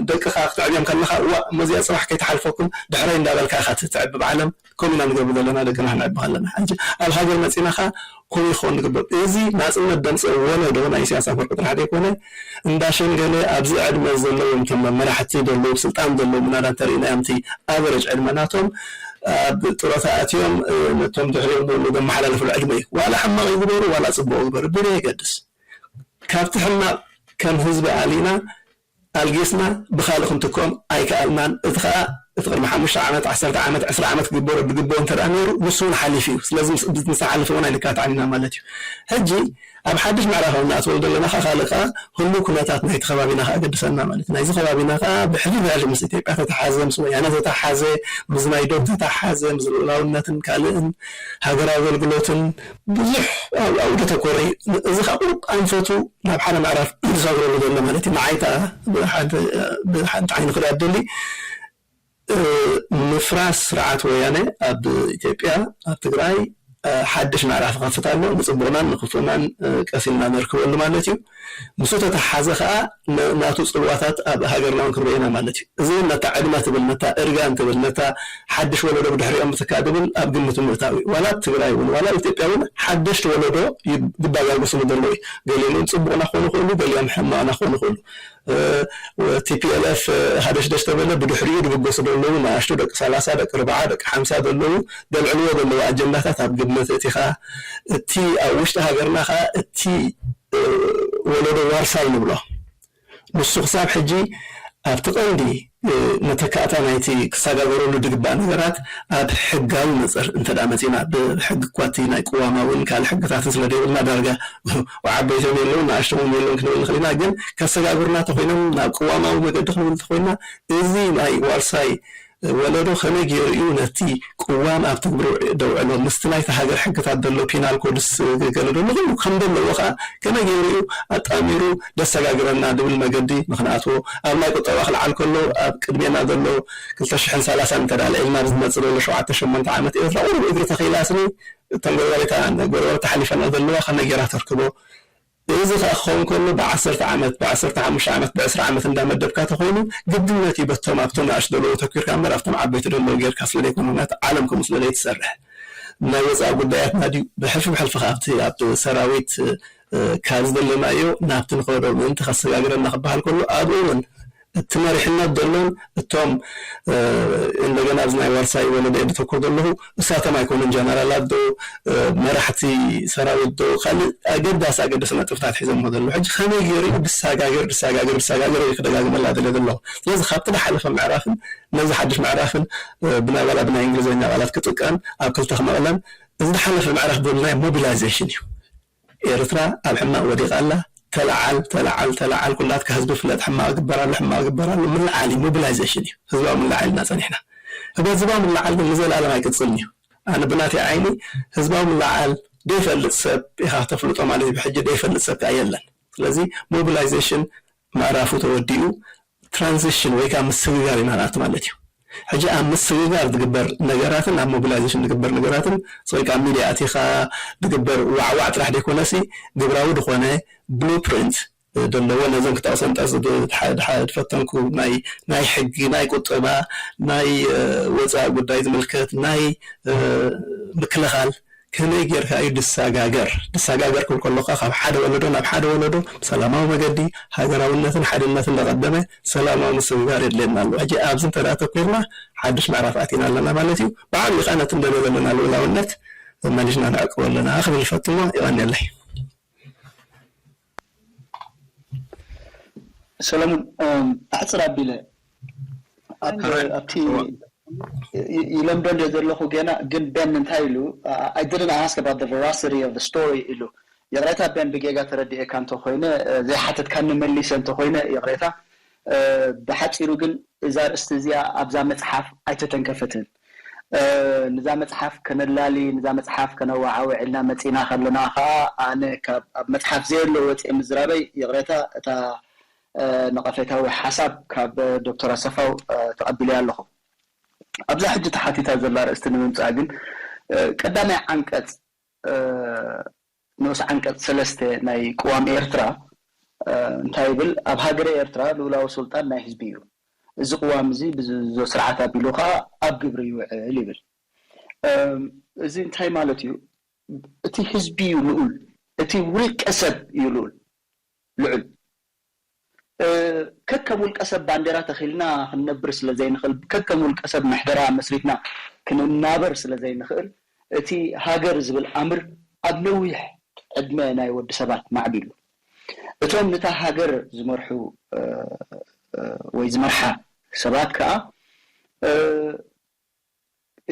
ደቅኻ ክትዕብዮም ከለኻ ዋ እሞ እዚኣ ፅባሕ ከይትሓልፈኩም ድሕረይ እንዳበልካ ኢኻ ትዕብብ ዓለም ከምኡ ኢና ንገብር ዘለና ደቅና ክንዕቢ ከለና ሕጂ ኣብ ሃገር መፂና ኸዓ ከምኡ ይኸውን ዝግበር። እዚ ናፅነት ዘምፀኦ ወለዶ ናይ ኢሳያስ ኣፈወርቂ ጥራሕ ዘይኮነ እንዳ ሸንገለ ኣብዚ ዕድመ ዘለዎም እቶም መራሕቲ ዘለዉ ስልጣን ዘለዉ ምናዳ እንተሪእናዮም እቲ ኣቨረጅ ዕድመ ናቶም ኣብ ጥሮታ ኣትዮም ነቶም ድሕሪኦም ዘለዉ ዘመሓላለፍሉ ዕድመ እዩ። ዋላ ሕማቕ ይግበሩ ዋላ ፅቡቕ ይግበሩ ብዘየገድስ ካብቲ ሕማቕ ከም ህዝቢ ኣሊና ኣልጊስና ብኻልእ ክንትኮም ኣይከኣልናን። እቲ ኸኣ እቲ ቅድሚ ሓሙሽተ ዓመት፣ ዓሰርተ ዓመት፣ ዕስራ ዓመት ክግበሮ ዝግብኦ እንተ ደኣ ነይሩ፣ ንሱ እውን ሓሊፉ እዩ። ስለዚ ምስ፣ ምስ ዝሓለፈ እውን ኣይንካታዕን ኢና ማለት እዩ። ሕጂ ኣብ ሓድሽ ምዕራፍ ኣብ ንኣትወሉ ዘለና ኸኣ ካልእ ኸኣ ህሉው ኩነታት ናይቲ ከባቢና ኸኣ ኣገድሰና ማለት እዩ። ናይዚ ከባቢና ኸኣ ብሕልፊ ብሕልፊ ምስ ኢትዮጵያ ተተሓዘ፣ ምስ ወያነ ተተሓዘ፣ ምስ ናይ ዶብ ተተሓዘ፣ ምስ ልኡላውነትን ካልእን ሃገራዊ ኣገልግሎትን ብዙሕ ኣብ፣ ኣብኡ ተተኮረ እዩ። እዚ ኸኣ ቁሩብ ኣንፈቱ ናብ ሓደ ምዕራፍ ዝሰግረሉ ዘሎ ማለት እዩ። ንዓይ ከኣ ብሓንቲ፣ ብሓንቲ ዓይኒ ክሪኣ ትደሊ፣ እ፣ ምፍራስ ስርዓት ወያነ ኣብ ኢትዮጵያ፣ ኣብ ትግራይ፣ እ፣ ሓድሽ ምዕራፍ ይኸፍት ኣሎ። ንጽቡቕናን ንክፉእናን፣ እ፣ ቀስ ኢልና ነርክበሉ ማለት እዩ። ምስኡ ተተሓዘ ከኣ ን-፣ ናቱ ጽልዋታት ኣብ ሃገርና እውን ክንርኢ ኢና ማለት እዩ። እዚ እውን ነታ ዕድመ ትብል፣ ነታ እርጋን ትብል፣ ነታ ሓድሽ ወለዶ ብድሕሪኦም ምትካእ ትብል ኣብ ግምት ምእታው እዩ። ዋላ ኣብ ትግራይ እውን፣ ዋላ ኣብ ኢትዮጵያ እውን ሓደሽቲ ወለዶ ይ-፣ ይባጋገሱሉ ዘለዉ እዩ። ገሊኦም እውን ጽቡቕና ክኾኑ ይኽእሉ፣ ገሊኦም ሕማቕና ክኾኑ ይኽእሉ። እ፣ ቲ ፒ ኤል ኤፍ፣ እ፣ ሃደሽደሽ ተበለ ብድሕሪኡ ዝብገሱ ዘለዉ ንኣሽቱ ደቂ ሰላሳ፣ ደቂ ኣርብዓ፣ ደቂ ሓምሳ ዘለዉ ዘልዕልዎ ዘለዉ ኣጀንዳታት ኣብ ግምት እቲኻ፣ እቲ ኣብ ውሽጢ ሃገርና ኸኣ እቲ፣ እ፣ ወለዶ ዋርሳይ ንብሎ ንሱ ክሳብ ሕጂ ኣብቲ ቀንዲ፣ እ፣ መተካእታ ናይቲ ክሰጋገረሉ ዝግባእ ነገራት ኣብ ሕጋዊ መጽር እንተ ደኣ መጺና፣ ብሕጊ እኳ እቲ ናይ ቅዋማውን ካልእ ሕግታትን ስለ ዘይብልና ዳርጋ ዓበይቶም የለውን ንኣሽቶም እውን የለውን ክንብል ንኽእል ኢና። ግን ከሰጋግሩና ተኾይኖም ናብ ቅዋማዊ መገዲ ክንብል ተኾይና፣ እዚ ናይ ዋርሳይ ወለዶ ከመይ ገይሩ እዩ ነቲ ቅዋም ኣብ ተግብር ደውዕሎ? ምስቲ ናይቲ ሃገር ሕግታት ዘሎ ፒናል ኮድስ ገለ ዘሎ ኩሉ ከም ዘለዎ ከኣ ከመይ ገይሩ እዩ ኣጣሚሩ ደሰጋግረና ዝብል መገዲ ንኽንኣትዎ፣ ኣብ ናይ ቁጠባ ክልዓል ከሎ ኣብ ቅድሜና ዘሎ ክልተ ሽሕን ሰላሳን እንተ ደኣ ኣልዒልና ብዝመጽእ ዘሎ ሸውዓተ ሸሞንተ ዓመት ኤርትራ ቁሩብ እግሪ ተኺላ ስኒ እተን ጎረባብታ፣ ጎረባብታ ሓሊፈና ዘለዋ ከመይ ገይራ ተርክቦ? እዚ ኸኣ ክኸውን ከሎ ብዓሰርተ ዓመት፣ ብዓሰርተ ሓሙሽተ ዓመት፣ ብዕስራ ዓመት እንዳመደብካ ተኾይኑ ግድነት እዩ በቶም ኣብቶም ንኣሽቱ ዘለዉ ተኪርካ እምበር ኣብቶም ዓበይቲ ዘለዉ ጌርካ ስለ ዘይኮነ፣ ምኽንያቱ ዓለም ከምኡ ስለ ዘይትሰርሕ። ናይ ወጻኢ ጉዳያትና ድዩ ብሕልፊ ብሕልፊ ከኣ ኣብቲ ኣብ ሰራዊት፣ እ፣ ካብ ዝደለናዮ ናብቲ ንኸዶ ምእንቲ ከሰጋግረና ክበሃል ከሎ ኣብኡ እውን እቲ መሪሕነት ዘሎን እቶም፣ እ፣ እንደገና ኣብዚ ናይ ዋርሳይ ወለደ እየ ዘተኩር ዘለኹ፣ እሳቶም ኣይኮኑን ጀነራላት ዶ፣ እ፣ መራሕቲ ሰራዊት ዶ፣ ካልእ ኣገዳሲ ኣገደሲ ነጥብታት ሒዞሞ ዘለዉ። ሕጂ ከመይ ገይሩ እዩ ድሳጋገር፣ ድሳጋገር፣ ድሳጋገር እዩ ክደጋግመላ ዝደለ ዘለኹ። ስለዚ ካብቲ ዝሓለፈ ምዕራፍን ነዚ ሓድሽ ምዕራፍን፣ እ፣ ብናይ ዋላ ብናይ እንግሊዝኛ ቃላት ክጥቀም ኣብ ክልተ ክመቕለን፣ እዚ ዝሓለፈ ምዕራፍ ብናይ ሞቢላይዜሽን እዩ። ኤርትራ ኣብ ሕማቕ ወዲቓ ኣላ። ተለዓል፣ ተለዓል፣ ተለዓል፣ ኩላትካ ህዝቢ ፍለጥ፣ ሕማቕ ግበር ኣሎ፣ ሕማቕ ግበር ኣሎ፣ ምልዓል እዩ፣ ሞቢላይዜሽን እዩ። ህዝባዊ ምልዓል ኢና ጸኒሕና። ህዝባዊ ምልዓል ግን ንዘለኣለም ኣይቅጽልን እዩ። ኣነ ብናተይ ዓይኒ ህዝባዊ ምልዓል ዘይፈልጥ ሰብ ኢኻ ተፍልጦ ማለት እዩ። ብሕጂ ዘይፈልጥ ሰብ ከኣ የለን። ስለዚ ሞቢላይዜሽን ምዕራፉ ተወዲኡ ትራንዚሽን ወይ ከዓ ምስግጋር ኢና ንኣቱ ማለት እዩ። ሕጂ ኣብ ምስግጋር ዝግበር ነገራትን ኣብ ሞቢላይዜሽን ዝግበር ነገራትን ወይ ከዓ ሚድያ ኣቲኻ ዝግበር ዋዕዋዕ ጥራሕ ዘይኮነሲ ግብራዊ ዝኾነ ብሉፕሪንት ዘለዎ ነዞም ክጠቕሰን ጠቕስ ዝፈተንኩ ናይ ናይ ሕጊ ናይ ቁጠባ ናይ ወፃኢ ጉዳይ ዝምልከት ናይ ምክልኻል ከመይ ጌርካ እዩ ድሰጋገር? ድሰጋገር ክብል ከለካ ካብ ሓደ ወለዶ ናብ ሓደ ወለዶ ብሰላማዊ መገዲ ሃገራውነትን ሓድነትን እንዳቐደመ ሰላማዊ ምስግጋር የድልየና ኣሎ። ሕጂ ኣብዚ እንተ ደኣ ተኮርና ሓድሽ ምዕራፍ ኣቲና ኣለና ማለት እዩ። ብዓብዩ ከኣ ነቲ ንደልዮ ዘለና ልኡላውነት መሊስና ንዕቅቦ ኣለና ክብል ይፈትሞ። የቐንየለይ። ሰለሙን፣ ኣሕፅር ኣቢለ ኣብቲ ይለምዶ እንደ ዘለኹ ገና ግን ቤን እንታይ ኢሉ I didn't ask about the veracity of the story ኢሉ። ይቕሬታ ቤን፣ ብጌጋ ተረዲኤካ እንተኾይነ፣ ዘይሓተትካኒ መሊሰ እንተኾይነ ይቕሬታ። ብሓፂሩ ግን እዛ ኣርእስቲ እዚኣ ኣብዛ መፅሓፍ ኣይተተንከፈትን። ንዛ መፅሓፍ ከነላሊ፣ ንዛ መፅሓፍ ከነወዓውዕ ኢልና መፂና ከለና ከዓ ኣነ ካብ ኣብ መፅሓፍ ዘየሎ ወፅየ ምዝራበይ ይቕሬታ። እታ ነቐፌታዊ ሓሳብ ካብ ዶክተር ኣሰፋው ተቐቢለያ ኣለኹ። ኣብዛ ሕጂ ተሓቲታ ዘላ ኣርእስቲ ንምምፃእ ግን ቀዳማይ ዓንቀፅ ንኡስ ዓንቀፅ ሰለስተ ናይ ቅዋም ኤርትራ እንታይ ይብል? ኣብ ሃገረ ኤርትራ ልኡላዊ ስልጣን ናይ ህዝቢ እዩ። እዚ ቅዋም እዚ ብዝዞ ስርዓት ኣቢሉ ከዓ ኣብ ግብሪ ይውዕል ይብል። እዚ እንታይ ማለት እዩ? እቲ ህዝቢ እዩ ልኡል፣ እቲ ውልቀ ሰብ እዩ ልኡል ልዑል። ከከም ውልቀ ሰብ ባንዴራ ተኺልና ክንነብር ስለ ዘይንኽእል፣ ከከም ውልቀ ሰብ ምሕደራ መስሪትና ክንናበር ስለ ዘይንኽእል፣ እቲ ሃገር ዝብል ኣምር ኣብ ነዊሕ ዕድመ ናይ ወዲ ሰባት ማዕቢሉ። እቶም ነታ ሃገር ዝመርሑ ወይ ዝመርሓ ሰባት ከዓ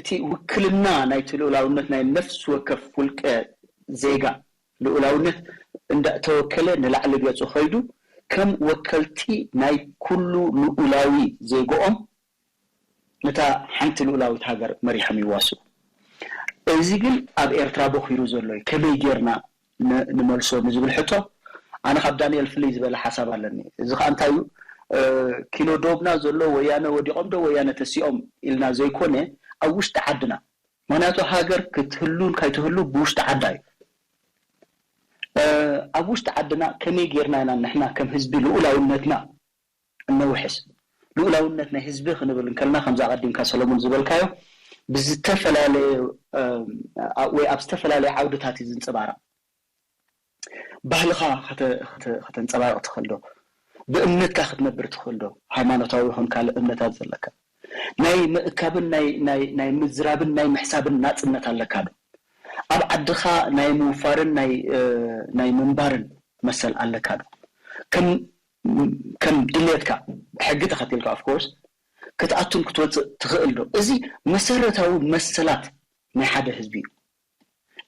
እቲ ውክልና ናይቲ ልኡላውነት ናይ ነፍሲ ወከፍ ውልቀ ዜጋ ልኡላውነት እንዳተወከለ ንላዕሊ ገፁ ከይዱ ከም ወከልቲ ናይ ኩሉ ልኡላዊ ዜግኦም ነታ ሓንቲ ልኡላዊት ሃገር መሪሖም ይዋስኡ። እዚ ግን ኣብ ኤርትራ ቦኺሩ ዘሎ እዩ። ከመይ ጌርና ንመልሶ ንዝብል ሕቶ ኣነ ካብ ዳንኤል ፍልይ ዝበለ ሓሳብ ኣለኒ። እዚ ከዓ እንታይ እዩ? ኪኖ ዶብና ዘሎ ወያነ ወዲቖም ዶ ወያነ ተሲኦም ኢልና ዘይኮነ ኣብ ውሽጢ ዓድና፣ ምክንያቱ ሃገር ክትህሉን ካይትህሉ ብውሽጢ ዓዳ እዩ። ኣብ ውሽጢ ዓድና ከመይ ጌርና ኢና ንሕና ከም ህዝቢ ልኡላውነትና እነውሕስ? ልኡላውነት ናይ ህዝቢ ክንብል እንከልና ከምዛ ቀዲምካ ሰለሙን ዝበልካዮ ብዝተፈላለየ ወይ ኣብ ዝተፈላለየ ዓውድታት እዩ ዝንፀባረቕ። ባህልኻ ከተንፀባርቕ ትኽእል ዶ? ብእምነትካ ክትነብር ትኽእል ዶ? ሃይማኖታዊ ይኹን ካልእ እምነታት ዘለካ ናይ ምእካብን ናይ ምዝራብን ናይ ምሕሳብን ናፅነት ኣለካ ዶ? ኣብ ዓድኻ ናይ ምውፋርን ናይ ምንባርን መሰል ኣለካ ዶ? ከም ድልየትካ ሕጊ ተኸቲልካ of course ክትኣቱን ክትወፅእ ትኽእል ዶ? እዚ መሰረታዊ መሰላት ናይ ሓደ ህዝቢ እዩ።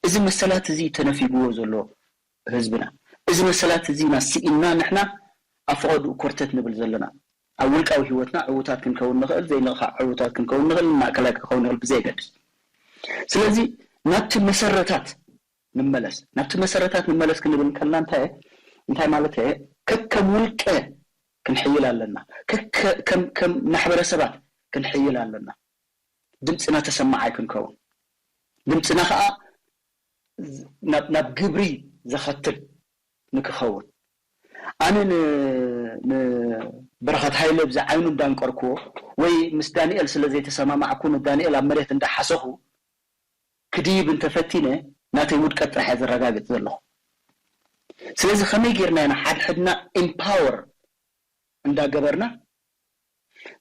እዚ መሰላት እዚ ተነፊግዎ ዘሎ ህዝብና፣ እዚ መሰላት እዚና ስኢንና ንሕና ኣብ ፈቐድኡ ኮርተት ንብል ዘለና። ኣብ ውልቃዊ ህይወትና ዕዉታት ክንከውን ንኽእል፣ ዘይንቕሓ ዕዉታት ክንከውን ንኽእል፣ ማእከላይ ክንከውን ንኽእል ብዘየገድስ። ስለዚ ናብቲ መሰረታት ንመለስ። ናብቲ መሰረታት ንመለስ ክንብል እንከልና እንታይ እንታይ ማለት እየ? ከከም ውልቀ ክንሕይል ኣለና። ከም ማሕበረሰባት ክንሕይል ኣለና። ድምፅና ተሰማዓይ ክንከውን፣ ድምፅና ከዓ ናብ ግብሪ ዘኸትል ንክኸውን። ኣነ ንበረኸት ሃይለ ብዚ ዓይኑ እንዳንቀርክዎ ወይ ምስ ዳንኤል ስለ ዘይተሰማማዕኩ ንዳንኤል ኣብ መሬት እንዳሓሰኹ ክድይብ እንተፈቲነ ናተይ ውድቀት ጥራሕ እየ ዘረጋግፅ ዘለኹ። ስለዚ ከመይ ጌርና ኢና ሓድሕድና ኢምፓወር እንዳገበርና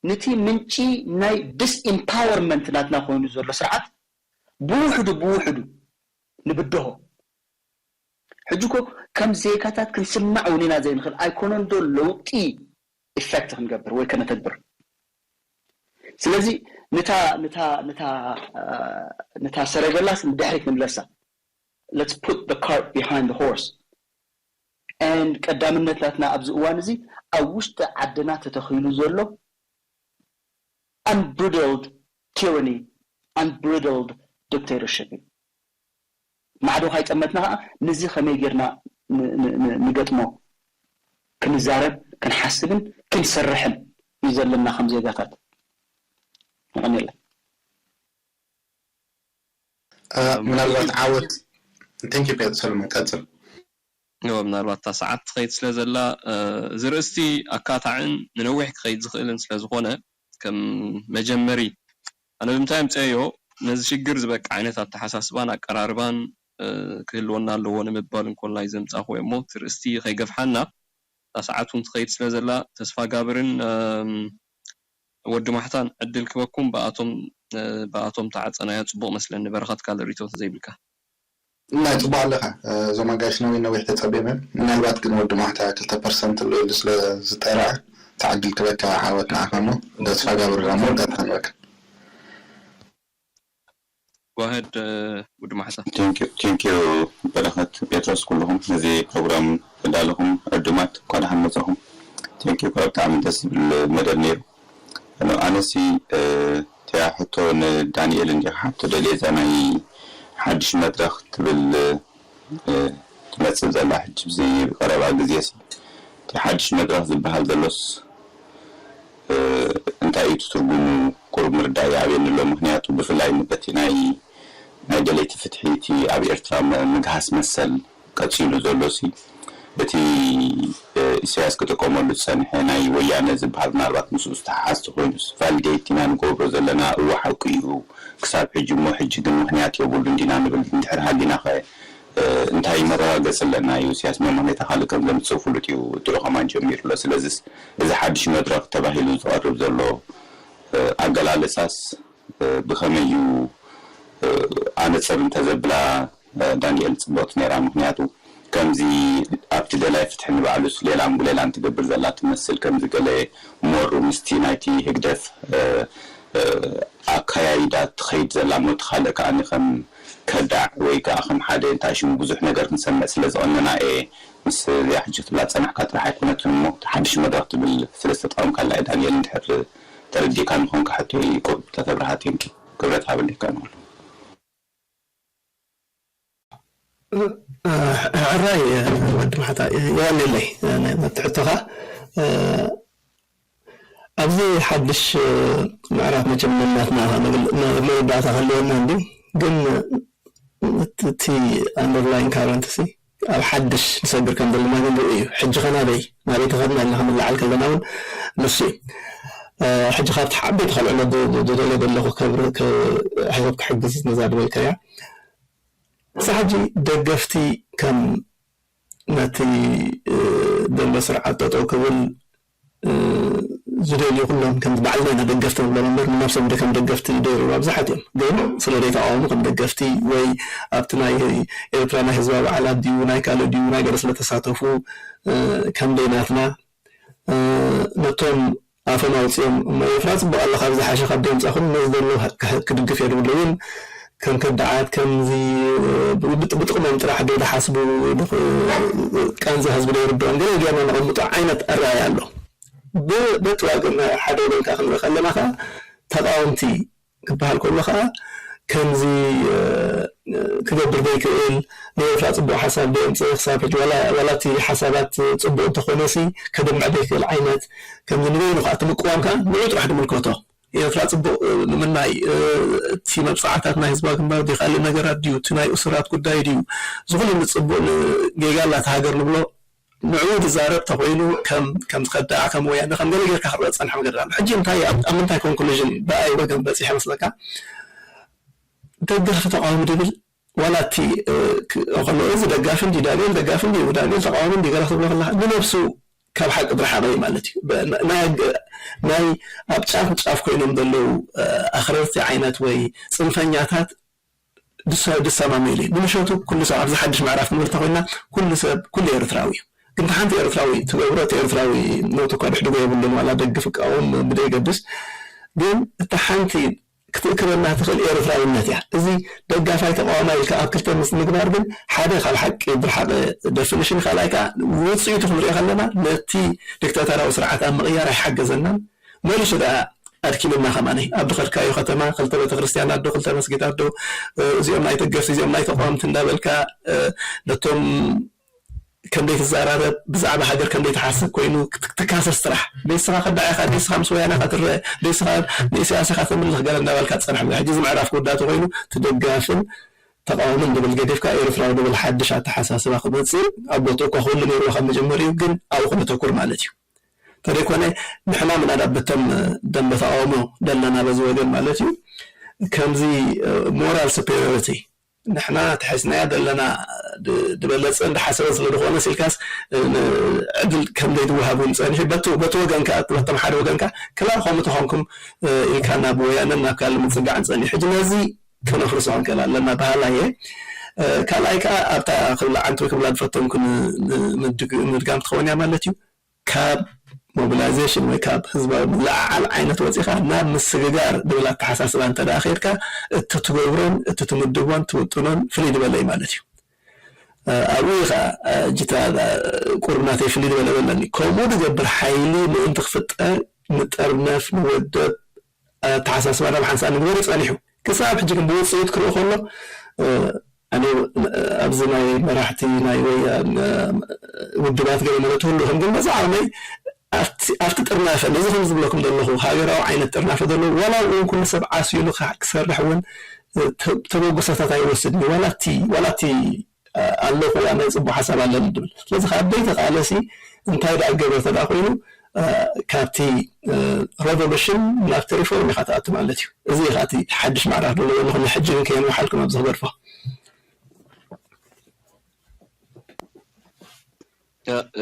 ነቲ ምንጪ ናይ ዲስኢምፓወርመንት ናትና ኮይኑ ዘሎ ስርዓት ብውሕዱ ብውሕዱ ንብድሆ። ሕጂ እኮ ከም ዜጋታት ክንስማዕ እውን ኢና ዘይንኽእል። ኣይኮነን ዶ ለውጢ ኢፌክት ክንገብር ወይ ከነተግብር? ስለዚ ንታ ንታ ንታ ንታ ሰረገላስ ንድሕሪት ንምለሳ። Let's put the cart behind the horse. And ቀዳምነት ናትና ኣብዚ እዋን እዚ ኣብ ውሽጢ ዓድና ተተኺሉ ዘሎ unbridled tyranny, unbridled dictatorship እዩ። ማዕዶ ካይጠመትና ከዓ ነዚ ከመይ ጌርና ንገጥሞ ክንዛረብ ክንሓስብን ክንሰርሕን እዩ ዘለና ከም ዜጋታት። የቐንየለይ። ምናልባት ዓወት thank you ሰለሞን ቀፅል። እወ ምናልባት እታ ሰዓት ትኸይድ ስለ ዘላ እዚ ርእስቲ ኣካታዕን ንነዊሕ ክኸይድ ዝኽእልን ስለ ዝኾነ ከም መጀመሪ ኣነ ብምንታይ ኣምፅኤዮ ነዚ ሽግር ዝበቅዕ ዓይነት ኣተሓሳስባን ኣቀራርባን ክህልወና ኣለዎ ንምባል እንኮላይ ዘምፃእኹ እሞ እቲ ርእስቲ ከይገፍሓና እታ ሰዓት እውን ትኸይድ ስለ ዘላ ተስፋ ጋብርን ወዲ ማሕታን ዕድል ክበኩም ብኣቶም ብኣቶም ተዓፀናዮ ፅቡቕ መስለኒ በረኸት ካልእ ሪቶ ተዘይብልካ ናይ ፅቡቅ ኣለካ እዞም ኣጋይሽ ነዊሕ ነዊሕ ተፀቢዮም እዮም ምናልባት ግን ወዲ ማሕታ ክልተ ፐርሰንት ኣሎ ኢሉ ስለ ዝጠርዐ ተዓድል ክበካ ዓወት ንዓኻ እሞ ተስፋ ጋብር ዳ መወዳእታ ክንበካ ጓህድ ውድ ማሕሳ ቴንኪዩ በረኸት ጴጥሮስ ኩልኹም ነዚ ፕሮግራም ተዳለኹም ዕዱማት እንኳ ደሓን መፀኹም ቴንኪዩ እኳ ብጣዕሚ ደስ ዝብል መደብ ነይሩ ኣነሲ እቲያ ሕቶ ንዳንኤል እንዲኻ ሓቶ ደልየ እዛ ናይ ሓድሽ መድረኽ ትብል ትመፅእ ዘላ ሕጂ ብዚ ቀረባ ግዜ እቲ ሓድሽ መድረኽ ዝበሃል ዘሎስ እንታይ እዩ ትርጉሙ ቁሩብ ምርዳእ ይኣብየኒ ኣሎ ምክንያቱ ብፍላይ በቲ ናይ ናይ ደለይቲ ፍትሒ እቲ ኣብ ኤርትራ ምግሃስ መሰል ቀፂሉ ዘሎ ሲ እቲ ኢሳያስ ክጥቀመሉ ዝፀንሐ ናይ ወያነ ዝበሃል ምናልባት ምስኡ ዝተሓሓዝ ተኮይኑስ ቫሊዴት ኢና ንገብሮ ዘለና እወ ሓቂ እዩ ክሳብ ሕጂ እሞ ሕጂ ግን ምክንያት የብሉን ዲና ንብል እንድሕር ሃሊና ከ እንታይ መረጋገፂ ኣለና እዩ ኢሳያስ መምክነይታ ካልእ ከም ዘምፅእ ፍሉጥ እዩ ድሮ ከማን ጀሚሩ ኣሎ ስለዚስ እዚ ሓድሽ መድረክ ተባሂሉ ዝቀርብ ዘሎ ኣገላልፃስ ብኸመይ እዩ ኣነፅር እንተዘብላ ዳንኤል ፅብቕቲ ነይራ ምክንያቱ ከምዚ ኣብቲ ደላይ ፍትሒ ንባዕሉስ ሌላን ጉሌላን ትገብር ዘላ ትመስል፣ ከምዚ ገለ ሞሩ ምስቲ ናይቲ ህግደፍ ኣካያይዳ ትኸይድ ዘላ እሞ፣ እቲ ካልእ ከኣ ከም ከዳዕ ወይ ከኣ ከም ሓደ እንታይ ሽሙ ብዙሕ ነገር ክንሰምዕ ስለ ዝቐነና እየ። ምስ እዚኣ ሕጂ ክትብላ ዝጸናሕካ ጥራሕ ኣይኮነትን እሞ፣ ሓድሽ መድረኽ ትብል ስለ ዝተጠቐምካላ እየ። ዳንኤል፣ እንድሕር ተረዲእካኒ ኾንካ ሕቶይ ቁሩብ ተተብርሃ። ቴንኪ። ክብረት ሃበለይ ከኣ ንኹሉ። ሕራይ ወዲ ማሕታ የዋለለይ ነቲ ሕቶኻ። ኣብዚ ሓድሽ ምዕራፍ መቸም ነናትና መረዳእታ ክህልወና እንዲ፣ ግን እቲ ኣንደርላይን ካረንት ሲ ኣብ ሓድሽ ንሰግር ከም ዘለና ግን ርኢ እዩ። ሕጂ ኸ ናበይ ናበይ ተኸድና ኢልና ክንለዓል ከለና እውን ንሱ እዩ። ሕጂ ካብቲ ዓበይቲ ከልዕሎ ዝደለ ዘለኹ ክሕሰብ ክሕግዝ ነዛ ዝበልካያ፣ ክሳብ ሕጂ ደገፍቲ ከም ነቲ ዘሎ ስርዓት ጠጠው ክብል ዝደልዩ ኩሎም ከም ባዕልና ኢና ደገፍቲ ንብሎም እምበር ንነብሶም ከም ደገፍቲ ይደይሩ ኣብዝሓት እዮም። ግን ስለ ዘይተቃወሙ ከም ደገፍቲ ወይ ኣብቲ ናይ ኤርትራ ናይ ህዝባዊ በዓላት ድዩ ናይ ካልእ ድዩ ናይ ገለ ስለተሳተፉ ከም ደይናትና ነቶም ኣፎም ኣውፂኦም እሞ ኤርትራ ፅቡቅ ኣሎ ካብ ዝሓሸ ካብ ደምፃኹም ነዚ ዘሎ ክድግፍ እየ ዝብሉ እውን ከም ከዳዓት ከምዚ ብጥቅሞም ጥራሕ ዶ ዝሓስቡ ቃንዛ ህዝቢ ዶ ይርድኦም ገለ ጌርና ነቐምጦ ዓይነት ኣረኣያ ኣሎ። በቲ ዋግን ሓደ ወገን ከዓ ክንርኢ ከለና ከዓ ተቃወምቲ ክበሃል ከሎ ከዓ ከምዚ ክገብር ዘይክእል ንኤርትራ ፅቡቅ ሓሳብ ደየምፅእ ክሳብ ሕጂ ዋላ እቲ ሓሳባት ፅቡቅ እንተኮነሲ ከድምዕ ዘይክእል ዓይነት ከምዚ ንበይኑ ከዓ እቲ ምቅዋም ከዓ ንዑ ጥራሕ ድምልከቶ ኤርትራ ፅቡቅ ንምናይ እቲ መብፃዕታት ናይ ህዝባዊ ግንባር ድዩ ካልእ ነገራት ድዩ እቲ ናይ እሱራት ጉዳይ ድዩ ዝኩሉ ንፅቡቅ ንጌጋ ኣላታ ሃገር ንብሎ ንዕኡ ዝዛረብ ተኮይኑ ከም ከም ዝከዳዕ ከም ወያነ ከም ገለ ጌርካ ክረአ ዝጸንሐ መገዲ ኣሎ። ሕጂ እንታይ ኣብ ኣብ ምንታይ ኮንክሉዥን ብኣይ ወገን በጺሐ መስለካ? ደጋፊ ተቃዋሚ ድብል ዋላ እቲ ከሎ እዚ ደጋፊ እንዲ ዳንኤል ደጋፊ እንዲ ዳንኤል ተቃዋሚ እንዲ ገለ ክትብሎ ከለካ ንነብሱ ካብ ሓቂ ዝረሓቀ እዩ ማለት እዩ። ናይ ኣብ ጫፍ ጫፍ ኮይኖም ዘለዉ ኣክረርቲ ዓይነት ወይ ፅንፈኛታት ድሰማመ ኢለ ንምሸቱ ኩሉ ሰብ ኣብዚ ሓድሽ ምዕራፍ ክንብል ተኮይና ኩሉ ሰብ ኩሉ ኤርትራዊ እዩ። ግን ሓንቲ ኤርትራዊ ትገብሮ እቲ ኤርትራዊ ሞት እኳ ድሕድጎ የብሉን ዋላ ደግፍ እቃወም ብደይገድስ ግን እታ ሓንቲ ክትእክበና ትኽእል ኤርትራውነት እያ። እዚ ደጋፋይ ተቃዋማይ ኢልካ ኣብ ክልተ ምስ ምግባር ግን ሓደ ካብ ሓቂ ብርሓቀ ደፍንሽን ካልኣይ ከዓ ውፅኢቱ ክንሪኦ ከለና ነቲ ዲክታተራዊ ስርዓት ኣብ ምቕያር ኣይሓገዘናን። መሊሱ ደኣ ኣድኪምና ከማነይ ኣብ ድኸድካዮ ከተማ ክልተ ቤተክርስትያን ኣዶ ክልተ መስጊድ ኣዶ እዚኦም ናይ ደገፍቲ እዚኦም ናይ ተቋምቲ እንዳበልካ ነቶም ከምደይ ትዘራረብ ብዛዕባ ሃገር ከምደይ ትሓስብ ኮይኑ ትካሰስ ስራሕ ደስኻ ከዳዕ ኢኻ ደስኻ ምስ ወያነ ኢኻ ትረአ ደስኻ ንኢሳያስ ኢኻ ተምልኽ ገለ እንዳበልካ ትጸንሕ ሕጂ እዚ ምዕራፍ ክውዳእቲ ኮይኑ ትደጋፍን ተቃውምን ድብል ገዲፍካ ኤርትራዊ ድብል ሓድሽ ኣተሓሳስባ ክመፅእ ኣብ ቦትኡ እኳ ክህሉ ነይርዎ ካብ መጀመሪኡ ግን ኣብኡ ክነተኩር ማለት እዩ። ተደይኮነ ንሕና ምናዳ በተም ደንበ ተቃውሞ ደለና በዚ ወገን ማለት እዩ ከምዚ ሞራል superiority ንሕና ተሒዝናያ ደለና ዝበለፀ እንዳሓሰበ ስለ ዝኾነ ሲልካስ ዕድል ከም ዘይትወሃብ እውን ፀኒሑ በቲ ወገን ከዓ በቶም ሓደ ወገን ከዓ ክላ ከምኡ ተኾንኩም ኢልካ ናብ ወያነን ናብ ካልእ ምፅጋዕን ፀኒሑ ሕጂ ነዚ ክነፍርሶ ክንክእል ኣለና በሃላ እየ። ካልኣይ ከዓ ኣብታ ክብላ ዓንቱ ክብላ ዝፈተንኩ ንምድጋም ትኸውን እያ ማለት እዩ። ካብ ሞቢላይዜሽን ወይ ካብ ህዝባዊ ምልዕዓል ዓይነት ወፂኻ ናብ ምስግጋር ዝብል ኣተሓሳስባ እንተ ደኣ ከይድካ እቲ ትገብሮን እቲ ትምድቦን ትውጥኖን ፍልይ ዝበለ እዩ ማለት እዩ። ኣብኡ እዩ ከዓ ጅታ ቁርብ ናተይ ፍልይ ዝበለ ዘለኒ ከምኡ ዝገብር ሓይሊ ምእንቲ ክፍጠር ንጠርነፍ ንወደብ ኣተሓሳስባ ናብ ሓንሳእ ንግበር እዩ ጸኒሑ። ክሳብ ሕጂ ግን ብውጽኢት ክርኢ ከሎ ኣነ ኣብዚ ናይ መራሕቲ ናይ ወያ ውድባት ገለ ማለት ሁሉ ከም ግን በዛ ዓቕመይ ኣብቲ ጥርናፈ ነዚ ከም ዝብለኩም ዘለኹ ሃገራዊ ዓይነት ጥርናፈ ዘለዎ ዋላ እውን ኩሉ ሰብ ዓስዩሉ ክሰርሕ እውን ተበግሶታት ኣይወስድን እዩ ዋላ እቲ ኣለኹ ዋ ናይ ፅቡቅ ሓሳብ ኣለኒ ድብል ስለዚ ካብ ደይተቃለሲ እንታይ ደኣ ገበር ተደኣ ኮይኑ ካብቲ ሬቮሉሽን ናብቲ ሪፎርም ኢካ ትኣቱ ማለት እዩ እዚ ኢካ እቲ ሓድሽ ምዕራፍ ደሎ ዘለኹ ንሕጂ ግን ከየምሓልኩም ኣብዚ ክገድፎ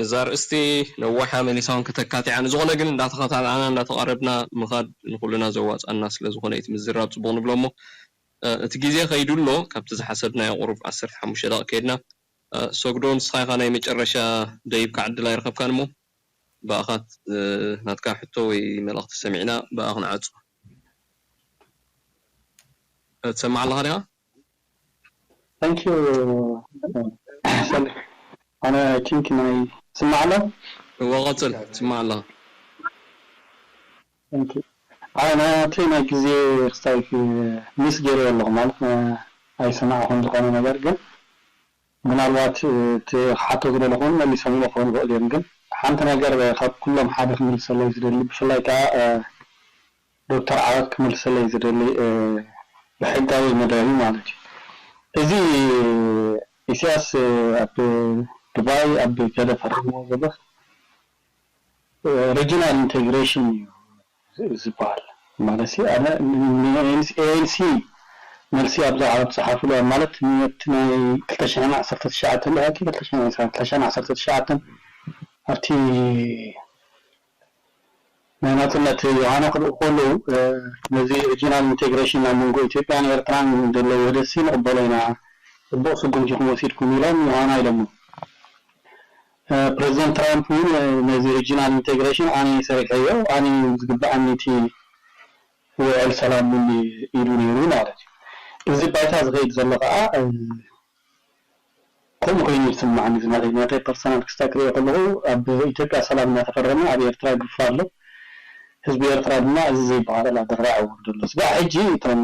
እዛ ርእስቲ ነዋሓ መሊሳውን ከተካቲዓ ንዝኾነ ግን እንዳተኸታተልና እንዳተቃረብና ምኻድ ንኩልና ዘዋፅኣና ስለዝኾነ እቲ ምዝራብ ፅቡቅ ንብሎ እሞ እቲ ግዜ ከይዱ ኣሎ ካብቲ ዝሓሰብናዮ ቁሩብ ዓሰርተ ሓሙሽተ ደቂቅ ከይድና ሰጉዶ፣ ንስኻ ኢኻ ናይ መጨረሻ ደይብካ ዕድል ኣይረኸብካን እሞ ብኣኻት ናትካ ሕቶ ወይ መልእኽቲ ሰሚዕና ብኣ ክንዓጹ። ትሰማዕ ኣለኻ ዲኻ? Thank you. ኣነ ቲንክ ናይ ስማዕ ኣሎ። እወ፣ ቀጽል፣ ትስማዕ ኣለኻ። ኣነ ናተይ ናይ ግዜ ክስታይ ሚስ ገይረ ኣለኹ ማለት ኣይሰማዕኹን ዝኾነ ነገር ግን ምናልባት እቲ ክሓቶ ዝደለኹን መሊሶምዎ ክኾኑ ይኽእሉ እዮም። ግን ሓንቲ ነገር ካብ ኩሎም ሓደ ክምልሰለይ ዝደሊ ብፍላይ ከዓ ዶክተር ዓወት ክምልሰለይ ዝደሊ ብሕጋዊ መደብ ማለት እዩ። እዚ ኢሳያስ ኣብ ዱባይ ኣብ ገለ ፈሪምዎ ዘሎ ሪጂናል ኢንቴግሬሽን እዩ ዝበሃል ማለት ሲ ኣነ ኤኤንሲ መልሲ ኣብዛ ዓወት ፀሓፍሉ ማለት ነቲ ናይ ክልተ ሽሕን ዓሰርተ ትሽዓተን ድሕርቲ ክልተ ሽሕን ዓሰርተ ትሽዓተን ኣብቲ ናይ ናፅነት ዮሃና ክልእኩ ከለዉ ነዚ ሪጂናል ኢንቴግሬሽን ኣብ መንጎ ኢትዮጵያን ኤርትራን ዘሎ ውህደት ሲ ንቕበሎ ኢና፣ ፅቡቕ ስጉምቲ ኢኹም ወሲድኩም ኢሎም ዮሃና ኢሎሞ። ፕሬዚደንት ትራምፕ እውን ነዚ ሪጂናል ኢንቴግሬሽን ኣነ ሰሪሐዮ ኣነ ዝግበኣኒ እቲ ውዕል ሰላም እውን ኢሉ ነይሩ ማለት እዩ። እዚ ባይታ ዝኸይድ ዘሎ ከዓ ከምኡ ኮይኑ ይስማዓኒ ዝናተይ ናተይ ፐርሰናል ክስታ ክሪኦ ከለኹ ኣብ ኢትዮጵያ ሰላም እናተፈረመ ኣብ ኤርትራ ይግፋ ኣሎ። ህዝቢ ኤርትራ ድማ እዚ ዘይበሃል ኣደራዕ ወርዱ ኣሎ። ስጋዕ ሕጂ እቶም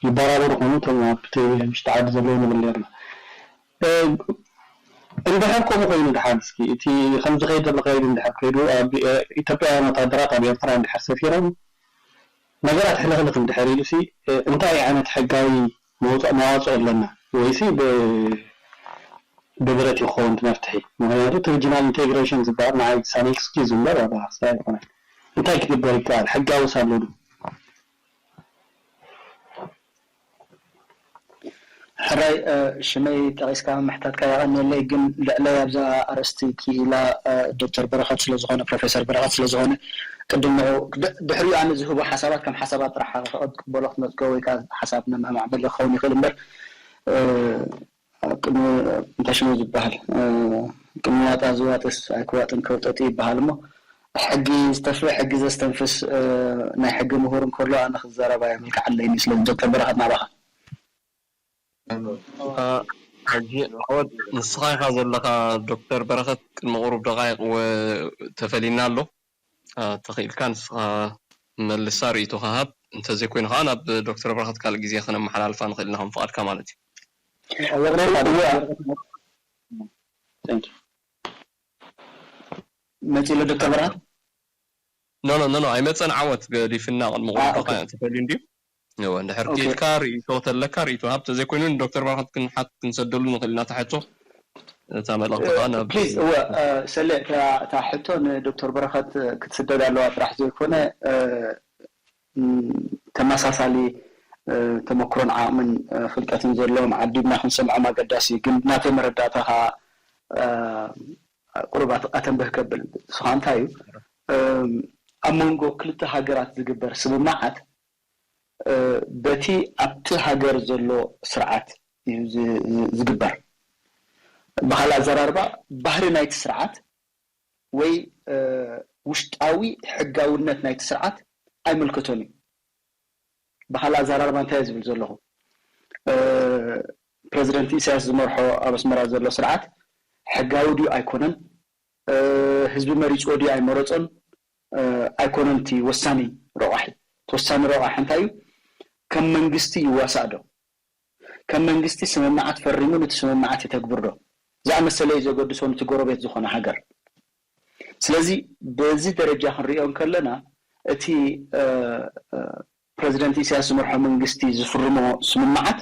ይበራበሩ ኮኑ እቶም ኣብቲ ውሽጢ ዓዲ ዘለዉ ንብል ነርና። እንድሕር ከምኡ ኮይኑ ድሓን እስኪ እቲ ከምዚ ከይድ ዘሎ ከይድ እንድሕር ከይዱ ኣብ ኢትዮጵያውያን ወታደራት ኣብ ኤርትራ እንድሕር ሰፊሮም ነገራት ሕልኽልኽ እንድሕር ኢሉ ሲ እንታይ ዓይነት ሕጋዊ መዋፅኦ ኣለና ወይሲ ብብረት ይኸውን መፍትሒ? ምክንያቱ እቲ ሪጂናል ኢንቴግሬሽን ዝበሃል ንዓይ ሳን ኤክስኪዝ እምበር ዋላ ክስታይ ኣይኮነን። እንታይ ክግበር ይከኣል? ሕጋውስ ኣሎ ዶ? ሕራይ ሽመይ ጠቒስካ ምሕታትካ የቐንየለይ፣ ግን ልዕለይ ኣብዛ ኣርእስቲ ክኢላ ዶክተር በረኸት ስለዝኾነ ፕሮፌሰር በረኸት ስለዝኾነ ቅድም ንዑ ድሕሪኡ ኣነ ዝህቦ ሓሳባት ከም ሓሳባት ጥራሕ ክቕበሎ ክትመፅከ ወይ ከዓ ሓሳብ ነማማዕበለ ክኸውን ይኽእል እምበር ኣብ ቅድሚ እንታይ ሽሙ ዝበሃል ቅድሚ ዋጣ ዝዋጥስ ኣይክዋጥን ከውጠጥ ይበሃል እሞ ሕጊ ዝተፍረ ሕጊ ዘስተንፍስ ናይ ሕጊ ምሁር እንከሎ ኣነ ክዛረባ የመልክዓለይኒ። ስለዚ ዶክተር በረኸት ናባኻ። ሕጂ ዓወት ንስኻ ኢኻ ዘለኻ ዶክተር በረኸት ቅድሚ ቁሩብ ደቓይቕ ተፈሊና ኣሎ። ተኽኢልካ ንስኻ መልሳ ርእይቶኻ ሃብ፣ እንተዘይኮይኑ ከዓ ናብ ዶክተር በረኸት ካልእ ግዜ ከነመሓላልፋ ንኽእል ኢና ከም ፍቓድካ ማለት እዩ። መፂሎ ዶክተር በረኸት ኖ ኖ ኖ ኣይመፀን። ዓወት ገዲፍና ቅድሚ ቁሩብ ተፈልዩ እንድዩ። እወ እንድሕር ክኢልካ ርእይቶ ተለካ ርእይቶ ሃብ፣ ተዘይኮይኑ ንዶክተር በረኸት ክንሓት ክንሰደሉ ንኽእል ኢና። እታ ሕቶ እታ መልእኽቲ ከዓ ናብ ፕሊዝ እወ ሰለ እታ ሕቶ ንዶክተር በረኸት ክትስደድ ኣለዋ ጥራሕ ዘይኮነ ተመሳሳሊ ተመክሮን ዓቕምን ፍልጠትን ዘለዎም ዓዲብና ክንሰምዖም ኣገዳሲ እዩ። ግን ናተይ መረዳእታ ከዓ ቁሩብ ኣተንብህ ከብል ንስኻ እንታይ እዩ ኣብ መንጎ ክልተ ሃገራት ዝግበር ስምምዓት በቲ ኣብቲ ሃገር ዘሎ ስርዓት እዩ ዝግበር። ብካልእ ኣዘራርባ ባህሪ ናይቲ ስርዓት ወይ ውሽጣዊ ሕጋውነት ናይቲ ስርዓት ኣይምልከቶን እዩ። ብካልእ ኣዘራርባ እንታይ ዝብል ዘለኹ ፕረዚደንት ኢሳያስ ዝመርሖ ኣብ ኣስመራ ዘሎ ስርዓት ሕጋዊ ድዩ ኣይኮነን፣ ህዝቢ መሪፅዎ ድዩ ኣይመረፆን ኣይኮነን እቲ ወሳኒ ረቋሒ። እቲ ወሳኒ ረቋሒ እንታይ እዩ? ከም መንግስቲ ይዋሳእ ዶ? ከም መንግስቲ ስምምዓት ፈሪሙ ነቲ ስምምዓት የተግብር ዶ? ዝኣመሰለ እዩ ዘገድሶ ነቲ ጎረቤት ዝኾነ ሃገር። ስለዚ በዚ ደረጃ ክንሪኦ እንከለና እቲ ፕረዚደንት ኢሳያስ ዝመርሖ መንግስቲ ዝፍርሞ ስምምዓት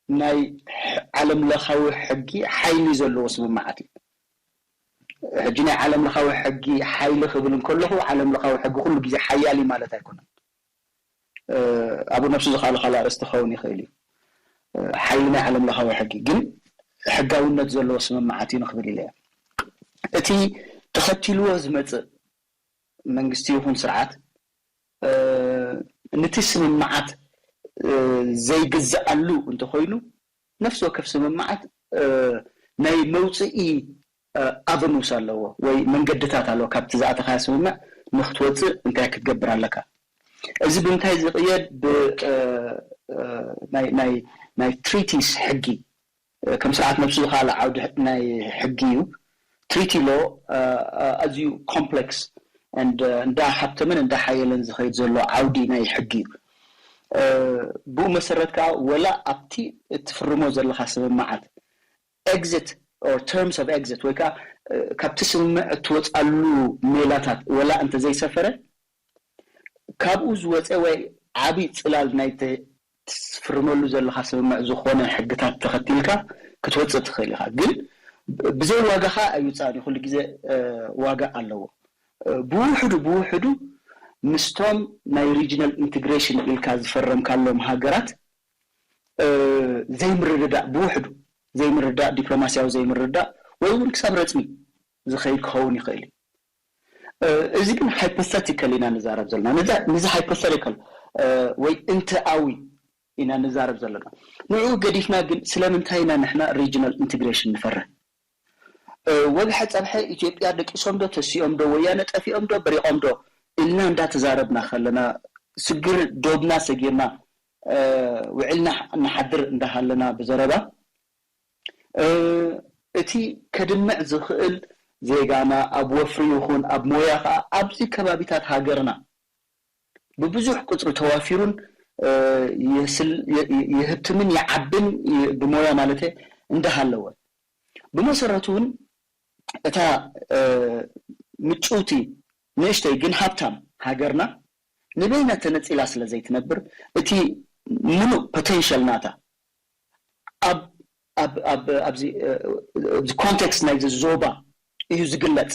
ናይ ዓለም ለኻዊ ሕጊ ሓይሊ ዘለዎ ስምምዓት እዩ። ሕጂ ናይ ዓለም ለኻዊ ሕጊ ሓይሊ ክብል እንከለኹ ዓለም ለኻዊ ሕጊ ኩሉ ግዜ ሓያል እዩ ማለት ኣይኮነን። ኣብ ነብሱ ዝኻሉ ካልእ ኣርእስቲ ክኸውን ይኽእል እዩ። ሓይሊ ናይ ዓለም ለኻዊ ሕጊ ግን ሕጋውነት ዘለዎ ስምምዓት እዩ ንክብል ኢለ እየ። እቲ ተኸቲልዎ ዝመፅእ መንግስቲ ይኹን ስርዓት ንቲ ስምምዓት ዘይግዝኣሉ እንተኾይኑ ነፍሲ ወከፍ ስምምዓት ናይ መውፅኢ avenues ኣለዎ ወይ መንገድታት ኣለዎ። ካብቲ ዝኣተኻዮ ስምምዕ ንክትወፅእ እንታይ ክትገብር ኣለካ? እዚ ብምንታይ ዝቕየድ? ናይ treaties ሕጊ፣ ከም ስርዓት ነብሱ ዝኸኣለ ዓውዲ ናይ ሕጊ እዩ። Treaty law ኣዝዩ complex and እንዳ ሃብተመን እንዳ ሓየለን ዝኸይድ ዘሎ ዓውዲ ናይ ሕጊ እዩ። ብኡ መሰረት ከዓ ወላ ኣብቲ እትፍርሞ ዘለካ ስምምዓት exit or terms of exit ወይ ከዓ ካብቲ ስምምዕ እትወፃሉ ሜላታት ወላ እንተዘይሰፈረ፣ ካብኡ ዝወፀ ወይ ዓብይ ፅላል ናይ ትፍርመሉ ዘለካ ስምምዕ ዝኾነ ሕግታት ተኸቲልካ ክትወፅእ ትኽእል ኢኻ። ግን ብዘይ ዋጋኻ ኣይውፃእን እዩ። ኩሉ ግዜ ዋጋ ኣለዎ። ብውሕዱ ብውሕዱ ምስቶም ናይ regional integration ኢልካ ዝፈረምካሎም ሃገራት ዘይምርድዳእ፣ ብውሕዱ ዘይምርዳእ፣ ዲፕሎማስያዊ ዘይምርዳእ ወይ እውን ክሳብ ረፅሚ ዝኸይድ ክኸውን ይኽእል እዩ። እዚ ግን hypothetical ኢና ንዛረብ ዘለና። ነዚ hypothetical ወይ እንትኣዊ ኢና ንዛረብ ዘለና። ንዕኡ ገዲፍና ግን ስለምንታይ ኢና ንሕና regional integration ንፈርህ? ወግሐ ጸብሐ ኢትዮጵያ ደቂሶም ዶ ተሲኦም ዶ ወያነ ጠፊኦም ዶ በሪቖም ዶ ኢልና እንዳተዛረብና ከለና፣ ስግር ዶብና ሰጊርና ውዕልና ንሓድር እንዳሃለና ብዘረባ፣ እቲ ከድምዕ ዝኽእል ዜጋና ኣብ ወፍሪ ይኹን ኣብ ሞያ ከዓ ኣብዚ ከባቢታት ሃገርና ብብዙሕ ቁፅሪ ተዋፊሩን ይህብትምን ይዓብን ብሞያ ማለት እንዳሃለወ፣ ብመሰረቱ እውን እታ ምጭውቲ ንእሽተይ ግን ሃብታም ሃገርና ንበይና ተነፂላ ስለ ዘይትነብር፣ እቲ ምሉእ ፖቴንሻል ናታ ኣብ ኣብዚ ኮንቴክስት ናይዚ ዞባ እዩ ዝግለፅ።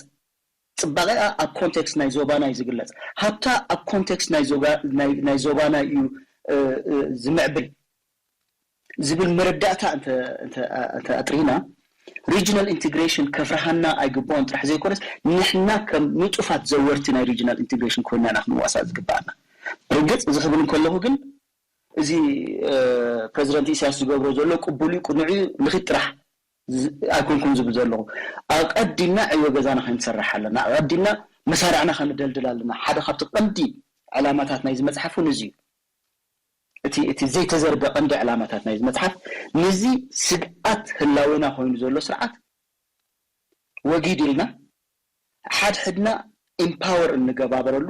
ፅባቐኣ ኣብ ኮንቴክስት ናይ ዞባና እዩ ዝግለፅ። ሃብታ ኣብ ኮንቴክስት ናይ ዞባና እዩ ዝምዕብል ዝብል መረዳእታ እንተ ኣጥሪና፣ regional integration ከፍርሃና ኣይግብኦን ጥራሕ ዘይኮነስ፣ ንሕና ከም ንጡፋት ዘወርቲ ናይ regional integration ኮይና ኢና ክንዋሳእ ዝግብኣና። ርግፅ፣ እዚ ክብል እንከለኹ ግን፣ እዚ ፕረዚደንት ኢሳያስ ዝገብሮ ዘሎ ቅቡል እዩ፣ ቅኑዕ እዩ፣ ልኺት ጥራሕ ኣይኮንኩን ዝብል ዘለኹ። ኣቐዲምና ዕዮ ገዛና ከንሰርሕ ኣለና። ኣቐዲምና መሳርዕና ከንደልድል ኣለና። ሓደ ካብቲ ቀንዲ ዕላማታት ናይዚ መፅሓፍ እውን እዚ እዩ። እቲ እቲ ዘይተዘርገ ቀንዲ ዕላማታት ናይዚ መፅሓፍ፣ ነዚ ስግኣት ህላዌና ኮይኑ ዘሎ ስርዓት ወጊድ ኢልና፣ ሓድሕድና ኢምፓወር እንገባበረሉ፣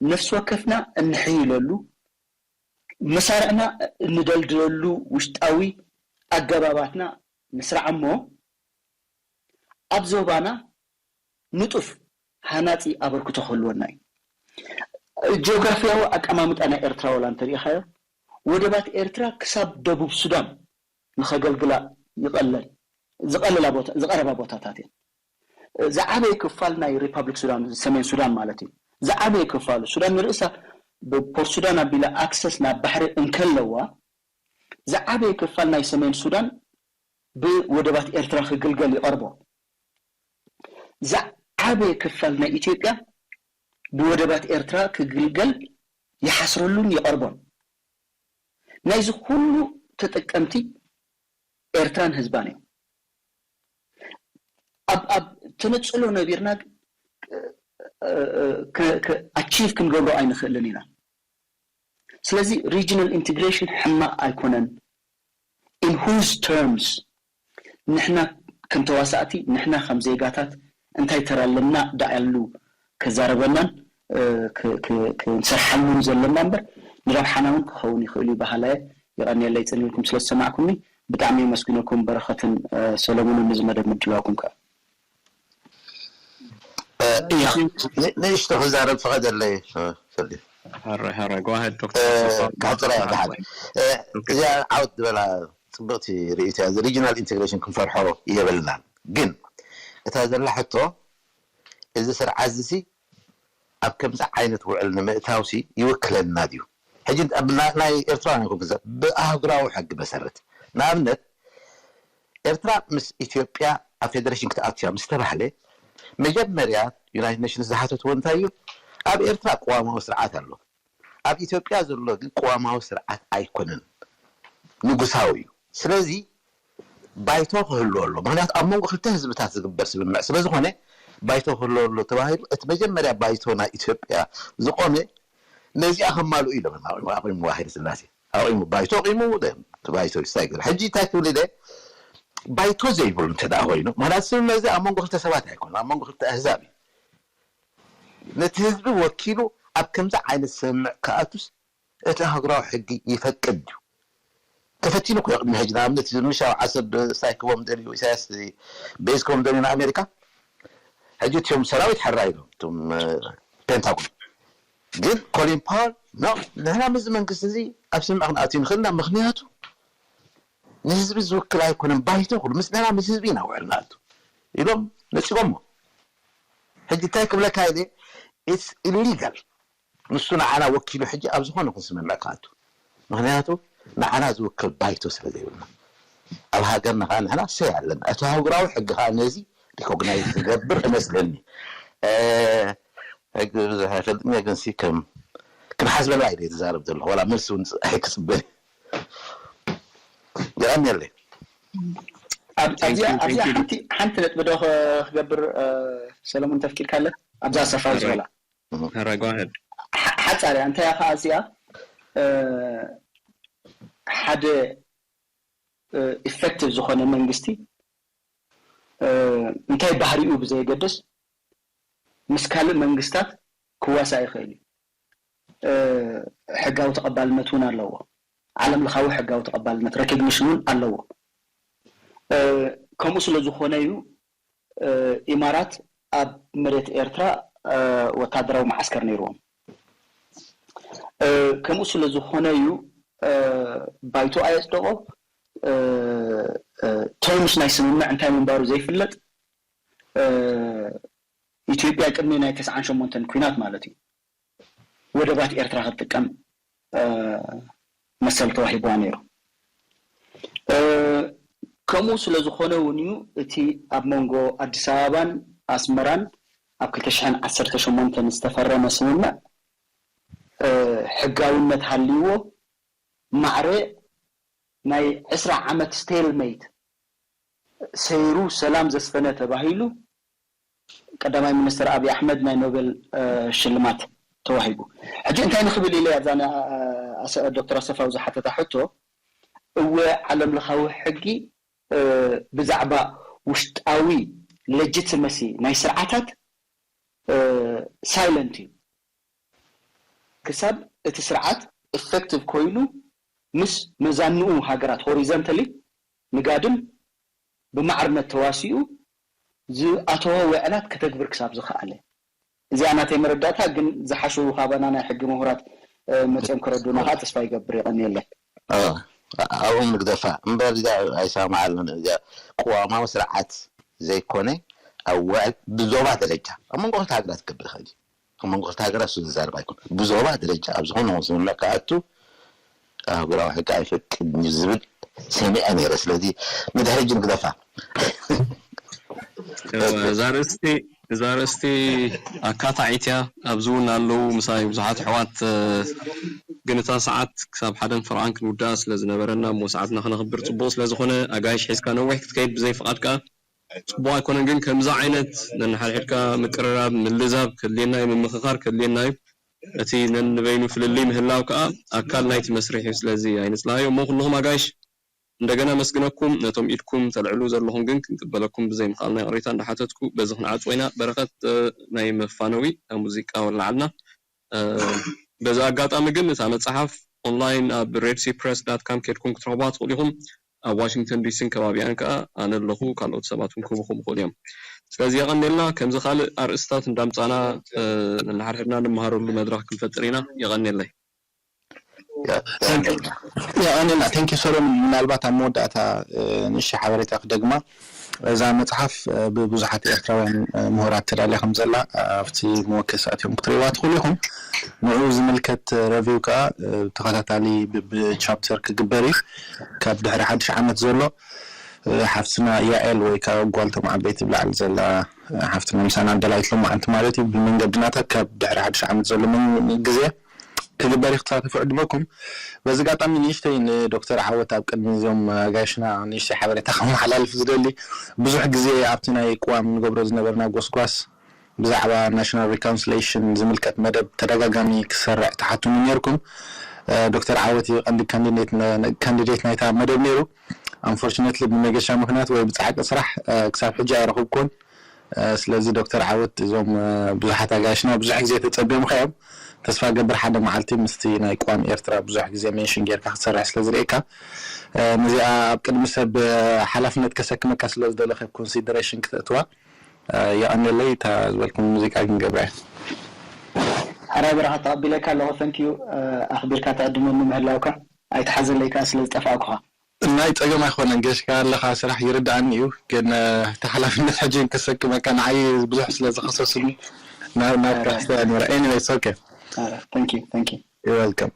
ነፍሲ ወከፍና እንሕይለሉ፣ መሳርዕና እንደልድለሉ ውሽጣዊ ኣገባባትና ንስራዕ እሞ፣ ኣብ ዞባና ንጡፍ ሃናጺ ኣበርክቶ ክህልወና እዩ። ጂኦግራፊያዊ ኣቀማምጣ ናይ ኤርትራ ወላ እንተሪኢኻዮ፣ ወደባት ኤርትራ ክሳብ ደቡብ ሱዳን ንኸገልግላ ይቐለል ዝቐለላ ቦታ ዝቐረባ ቦታታት እየን። ዝዓበየ ክፋል ናይ ሪፓብሊክ ሱዳን፣ ሰሜን ሱዳን ማለት እዩ። ዝዓበየ ክፋሉ፣ ሱዳን ንርእሳ ብፖርት ሱዳን ኣቢላ ኣክሰስ ናብ ባሕሪ እንከለዋ፣ ዝዓበየ ክፋል ናይ ሰሜን ሱዳን ብወደባት ኤርትራ ክግልገል ይቐርቦ። ዝዓበየ ክፋል ናይ ኢትዮጵያ ብወደባት ኤርትራ ክግልገል ይሓስረሉን ይቐርቦን። ናይዚ ኩሉ ተጠቀምቲ ኤርትራን ህዝባን እዮም። ኣብ ኣብ ተነጽሎ ነቢርና ኣቺቭ ክንገብሮ ኣይንኽእልን ኢና። ስለዚ ሪጅናል ኢንቴግሬሽን ሕማቕ ኣይኮነን። In whose terms? ንሕና ከም ተዋሳእቲ፣ ንሕና ከም ዜጋታት እንታይ ተራ ኣለና ደኣሉ ከዛረበናን ክንሰርሓሉን ዘለና እምበር፣ ንረብሓና እውን ክኸውን ይኽእል እዩ በሃላይ። የቐንየለይ ጽን ኢልኩም ስለ ዝሰማዕኩምኒ። ብጣዕሚ የመስግነኩም በረኸትን ሰለሙንን፣ ንዚ መደብ ምድላውኩም ከኣ። ንእሽቶ ክዛረብ ፍቐደለይ። ሕራይ ሕራይ፣ go ahead ዶክተር። እዚኣ ዓወት ዝበላ ፅብቕቲ ርእይቶ እያ። ሪጅናል ኢንቴግሬሽን ክንፈርሖ የብልናን። ግን እታ ዘላ ሕቶ፣ እዚ ስርዓት እዚ ኣብ ከምዚ ዓይነት ውዕል ንምእታውሲ ይውክለና ድዩ? ሕጂ ናይ ኤርትራ ይኹን ብኣህጉራዊ ሕጊ መሰረት፣ ንኣብነት ኤርትራ ምስ ኢትዮጵያ ኣብ ፌደሬሽን ክትኣቱ እያ ምስ ተባህለ፣ መጀመርያ ዩናይትድ ኔሽንስ ዝሓተትዎ እንታይ እዩ? ኣብ ኤርትራ ቅዋማዊ ስርዓት ኣሎ። ኣብ ኢትዮጵያ ዘሎ ግን ቅዋማዊ ስርዓት ኣይኮነን፣ ንጉሳዊ እዩ። ስለዚ ባይቶ ክህሉ ኣሎ። ምክንያቱ ኣብ መንጎ ክልተ ህዝብታት ዝግበር ስምምዕ ስለዝኾነ ባይቶ ክህሉ ኣሎ ተባሂሉ። እቲ መጀመርያ ባይቶ ናይ ኢትዮጵያ ዝቆመ ነዚኣ ከማልኡ ኢሎም እዮም ኣቑሞ፣ ኣቑሞ ሃይለ ስላሴ ኣቑሞ፣ ባይቶ ኣቑሞ። ባይቶ ይሳይገር ሕጂ እንታይ ክብል ኢለ፣ ባይቶ ዘይብሉ እንተ ደኣ ኮይኑ፣ ምክንያቱ ስምምዕ እዚ ኣብ መንጎ ክልተ ሰባት ኣይኮነ፣ ኣብ መንጎ ክልተ ኣህዛብ እዩ። ነቲ ህዝቢ ወኪሉ ኣብ ከምዚ ዓይነት ስምምዕ ክኣቱስ እቲ ኣህጉራዊ ሕጊ ይፈቅድ ድዩ? ተፈቲኑ እኮ ቅድሚ ሕጂ። ንኣብነት ምሻው ዓሰብ ሳይክቦም ደልዩ፣ ኢሳያስ ቤዝኮም ደልዩ ንኣሜሪካ። ሕጂ እትዮም ሰራዊት ሕራ ኢሎም እቶም ፔንታጎን። ግን ኮሊን ፓወል፣ ኖ፣ ንሕና ምስዚ መንግስቲ እዚ ኣብ ስምምዕ ክንኣትዩ ንኽእልና፣ ምክንያቱ ንህዝቢ ዝውክል ኣይኮነን፣ ባይቶ ኩሉ ምስ ንሕና ምስ ህዝቢ ኢና ውዕል ንኣቱ ኢሎም ነፂጎሞ። ሕጂ እንታይ ክብለካ ኢለ፣ ኢትስ ኢሊጋል። ንሱ ንዓና ወኪሉ ሕጂ ኣብ ዝኾነ ይኹን ስምምዕ ክኣቱ፣ ምክንያቱ ንዓና ዝውክል ባይቶ ስለ ዘይብልና። ኣብ ሃገርና ከዓ ንሕና ሰይ ኣለና። እቲ ኣህጉራዊ ሕጊ ከዓ ነዚ ሪኮግናይዝ ዝገብር እመስለኒ። ሕጊ ብዙሕ ኣይፈልጥን እየ፣ ግን ሲ ከም ክንሓስበላ ኢለ ዝዛረብ ዘለኹ፣ ዋላ መልሲ እውን ኣይክፅበ። የቐንየለይ። ኣብዚኣ ሓንቲ ነጥቢ ዶ ክገብር፣ ሰለሙን ተፍቂድካለ? ኣብዛ ሰፋ ዝበላ Go ahead. ሓፃር እያ። እንታይ እያ ከዓ እዚኣ፣ ሓደ ኢፌክቲቭ ዝኾነ መንግስቲ እንታይ ባህሪኡ ብዘየገድስ ምስ ካልእ መንግስታት ክዋሳእ ይኽእል እዩ። ሕጋዊ ተቐባልነት እውን ኣለዎ። ዓለም ለኻዊ ሕጋዊ ተቐባልነት፣ ሬኮግኒሽን እውን ኣለዎ። ከምኡ ስለ ዝኾነ እዩ ኢማራት ኣብ መሬት ኤርትራ ወታደራዊ መዓስከር ነይርዎም። ከምኡ ስለ ዝኾነ እዩ ባይቶ ኣየፅደቆ፣ ተርምስ ናይ ስምምዕ እንታይ ምንባሩ ዘይፍለጥ፣ ኢትዮጵያ ቅድሚ ናይ ተስዓን ሸሞንተን ኲናት ማለት እዩ ወደባት ኤርትራ ክትጥቀም መሰል ተዋሂብዋ ነይሩ። ከምኡ ስለ ዝኾነ እውን እዩ እቲ ኣብ መንጎ ኣዲስ ኣበባን ኣስመራን ኣብ ክልተ ሽሕን ዓሰርተ ሸሞንተን ዝተፈረመ ስምምዕ ሕጋውነት ሃልይዎ ማዕረ ናይ ዕስራ ዓመት ስቴልሜት ሰይሩ ሰላም ዘስፈነ ተባሂሉ ቀዳማይ ሚኒስትር ኣብይ ኣሕመድ ናይ ኖቤል ሽልማት ተዋሂቡ። ሕጂ እንታይ ንኽብል ኢለ ኣብዛ ዶክተር ኣሰፋው ዝሓተታ ሕቶ፣ እወ ዓለም ለኻዊ ሕጊ ብዛዕባ ውሽጣዊ ሌጂቲመሲ ናይ ስርዓታት ሳይለንት እዩ። ክሳብ እቲ ስርዓት ኢፌክቲቭ ኮይኑ ምስ መዛንኡ ሃገራት ሆሪዘንተሊ ንጋድም ብማዕርነት ተዋሲኡ ዝኣተዎ ውዕላት ከተግብር ክሳብ ዝኸኣለ። እዚኣ ናተይ መረዳእታ፣ ግን ዝሓሹ ካባና ናይ ሕጊ ምሁራት መፅኦም ከረዱና ከዓ ተስፋ ይገብር። የቐንየለይ። ኣብኡ ንግደፋ እምበር እዚኣ ኣይሰማማዓሉን። እዚኣ ቅዋማዊ ስርዓት ዘይኮነ ኣብ ውዕል ብዞባ ደረጃ ኣብ መንጎ ክልተ ሃገራት ክገብር ይኽእል እዩ። ኣብ መንጎ ክልተ ሃገራት እሱ ዝዛረብ ኣይኮን። ብዞባ ደረጃ ኣብ ዝኾነ ስምምዕ ክኣቱ ኣህጉራዊ ሕጊ ኣይፈቅድን እዩ ዝብል ሰሚዐ ነይረ። ስለዚ ንድሕሪ ሕጂ ንግደፋ። እዛ ርእስቲ እዛ ርእስቲ ኣካታዒት እያ። ኣብዚ እውን ኣለዉ ምሳይ ብዙሓት ኣሕዋት፣ ግን እታ ሰዓት ክሳብ ሓደን ፍርቓን ክንውድኣ ስለ ዝነበረና እሞ ሰዓትና ከነኽብር ፅቡቕ ስለ ዝኾነ ኣጋይሽ ሒዝካ ነዊሕ ክትከይድ ብዘይ ፍቓድ ከዓ ፅቡቕ ኣይኮነን። ግን ከምዚ ዓይነት ነንሓድሕድካ ምቅርራብ፣ ምልዛብ ከድልየና እዩ፣ ምምኽኻር ከድልየና እዩ። እቲ ነንበይኑ ፍልልይ ምህላው ከዓ ኣካል ናይቲ መስርሕ እዩ። ስለዚ ኣይንፅላዮ እሞ ኩልኹም ኣጋይሽ እንደገና ኣመስግነኩም፣ ነቶም ኢድኩም ተልዕሉ ዘለኹም ግን ክንቅበለኩም ብዘይ ምኽኣልና ይቕሬታ እንዳሓተትኩ በዚ ክንዓጽዎ ኢና። በረኸት ናይ መፋነዊ ሙዚቃ ወላዓልና። በዚ ኣጋጣሚ ግን እታ መጽሓፍ ኦንላይን ኣብ ሬድሲ ፕረስ ዳት ካም ኬድኩም ክትረኽቡዋ ትኽእሉ ኢኹም። ኣብ ዋሽንግተን ዲሲን ከባቢኣን ከኣ ኣነ ኣለኹ፣ ካልኦት ሰባት እውን ክህቡኹም ይኽእሉ እዮም። ስለዚ የቐንየልና። ከምዚ ካልእ ኣርእስታት እንዳምጻና ነንሓድሕድና ንመሃረሉ መድረኽ ክንፈጥር ኢና። የቐንየለይ። የቐንየልና። Thank you ሰሎሙን። ምናልባት ኣብ መወዳእታ ንእሽቶ ሓበሬታ ክደግማ፣ እዛ መፅሓፍ ብብዙሓት ኤርትራውያን ምሁራት ተዳልያ ከም ዘላ ኣብቲ መወከሲ ኣትዮም ክትርእይዋ ትኽእሉ ኢኹም። ንዕኡ ዝምልከት ረቪው ከዓ ተኸታታሊ ብቻፕተር ክግበር እዩ። ካብ ድሕሪ ሓድሽ ዓመት ዘሎ ሓፍትና ያኤል ወይ ከዓ ጓልቶም ዓበይቲ ብላዕሊ ዘላ ሓፍትና ምሳና ኣዳላይት ሎማዓንቲ ማለት እዩ። ብመንገዲ ናታ ካብ ድሕሪ ሓድሽ ዓመት ዘሎ ግዜ ክግበር እዩ ክሳተፉ ዕድመኩም። በዚ ኣጋጣሚ ንእሽተይ ንዶክተር ዓወት ኣብ ቅድሚ እዞም ኣጋይሽና ንእሽተይ ሓበሬታ ከመሓላልፍ ዝደሊ፣ ብዙሕ ግዜ ኣብቲ ናይ ቅዋም ንገብሮ ዝነበርና ጎስጓስ ብዛዕባ ናሽናል ሪካውንስሌሽን ዝምልከት መደብ ተደጋጋሚ ክሰርዕ ተሓቱኒ ነርኩም። ዶክተር ዓወት እዩ ቀንዲ ካንዲዴት ናይታ መደብ ነይሩ። ኣንፎርችነትሊ ብመገሻ ምክንያት ወይ ብፃዕቂ ስራሕ ክሳብ ሕጂ ኣይረኽብኩን። ስለዚ ዶክተር ዓወት እዞም ብዙሓት ኣጋይሽና ብዙሕ ግዜ ተፀቢዮም ከዮም። ተስፋ ገብር ሓደ መዓልቲ ምስቲ ናይ ቅዋም ኤርትራ ብዙሕ ግዜ ሜንሽን ጌርካ ክትሰርሕ ስለ ዝርእየካ፣ ነዚኣ ኣብ ቅድሚ ሰብ ሓላፍነት ከሰክመካ ስለ ዝደለኸ ኮንሲደሬሽን ክተእትዋ የቐንየለይ። እታ ዝበልኩም ሙዚቃ ክንገብራ። ሕራይ በረኻ ተቐቢለካ ኣለኹ። Thank you ኣኽቢርካ ትዕድመኒ ምህላውካ። ኣይትሓዘለይ ከኣ ስለ ዝጠፋእኩኻ። ናይ ጸገም ኣይኮነን፣ ገሽካ ኣለኻ፣ ስራሕ ይርድኣኒ እዩ፣ ግን እቲ ሓላፍነት ሕጂ ከሰክመካ ንዓይ ብዙሕ ስለ ዝኸሰሱኒ ናብ ናብ ካሕሳ ነረ። Anyways okay. Thank you thank you. You're welcome.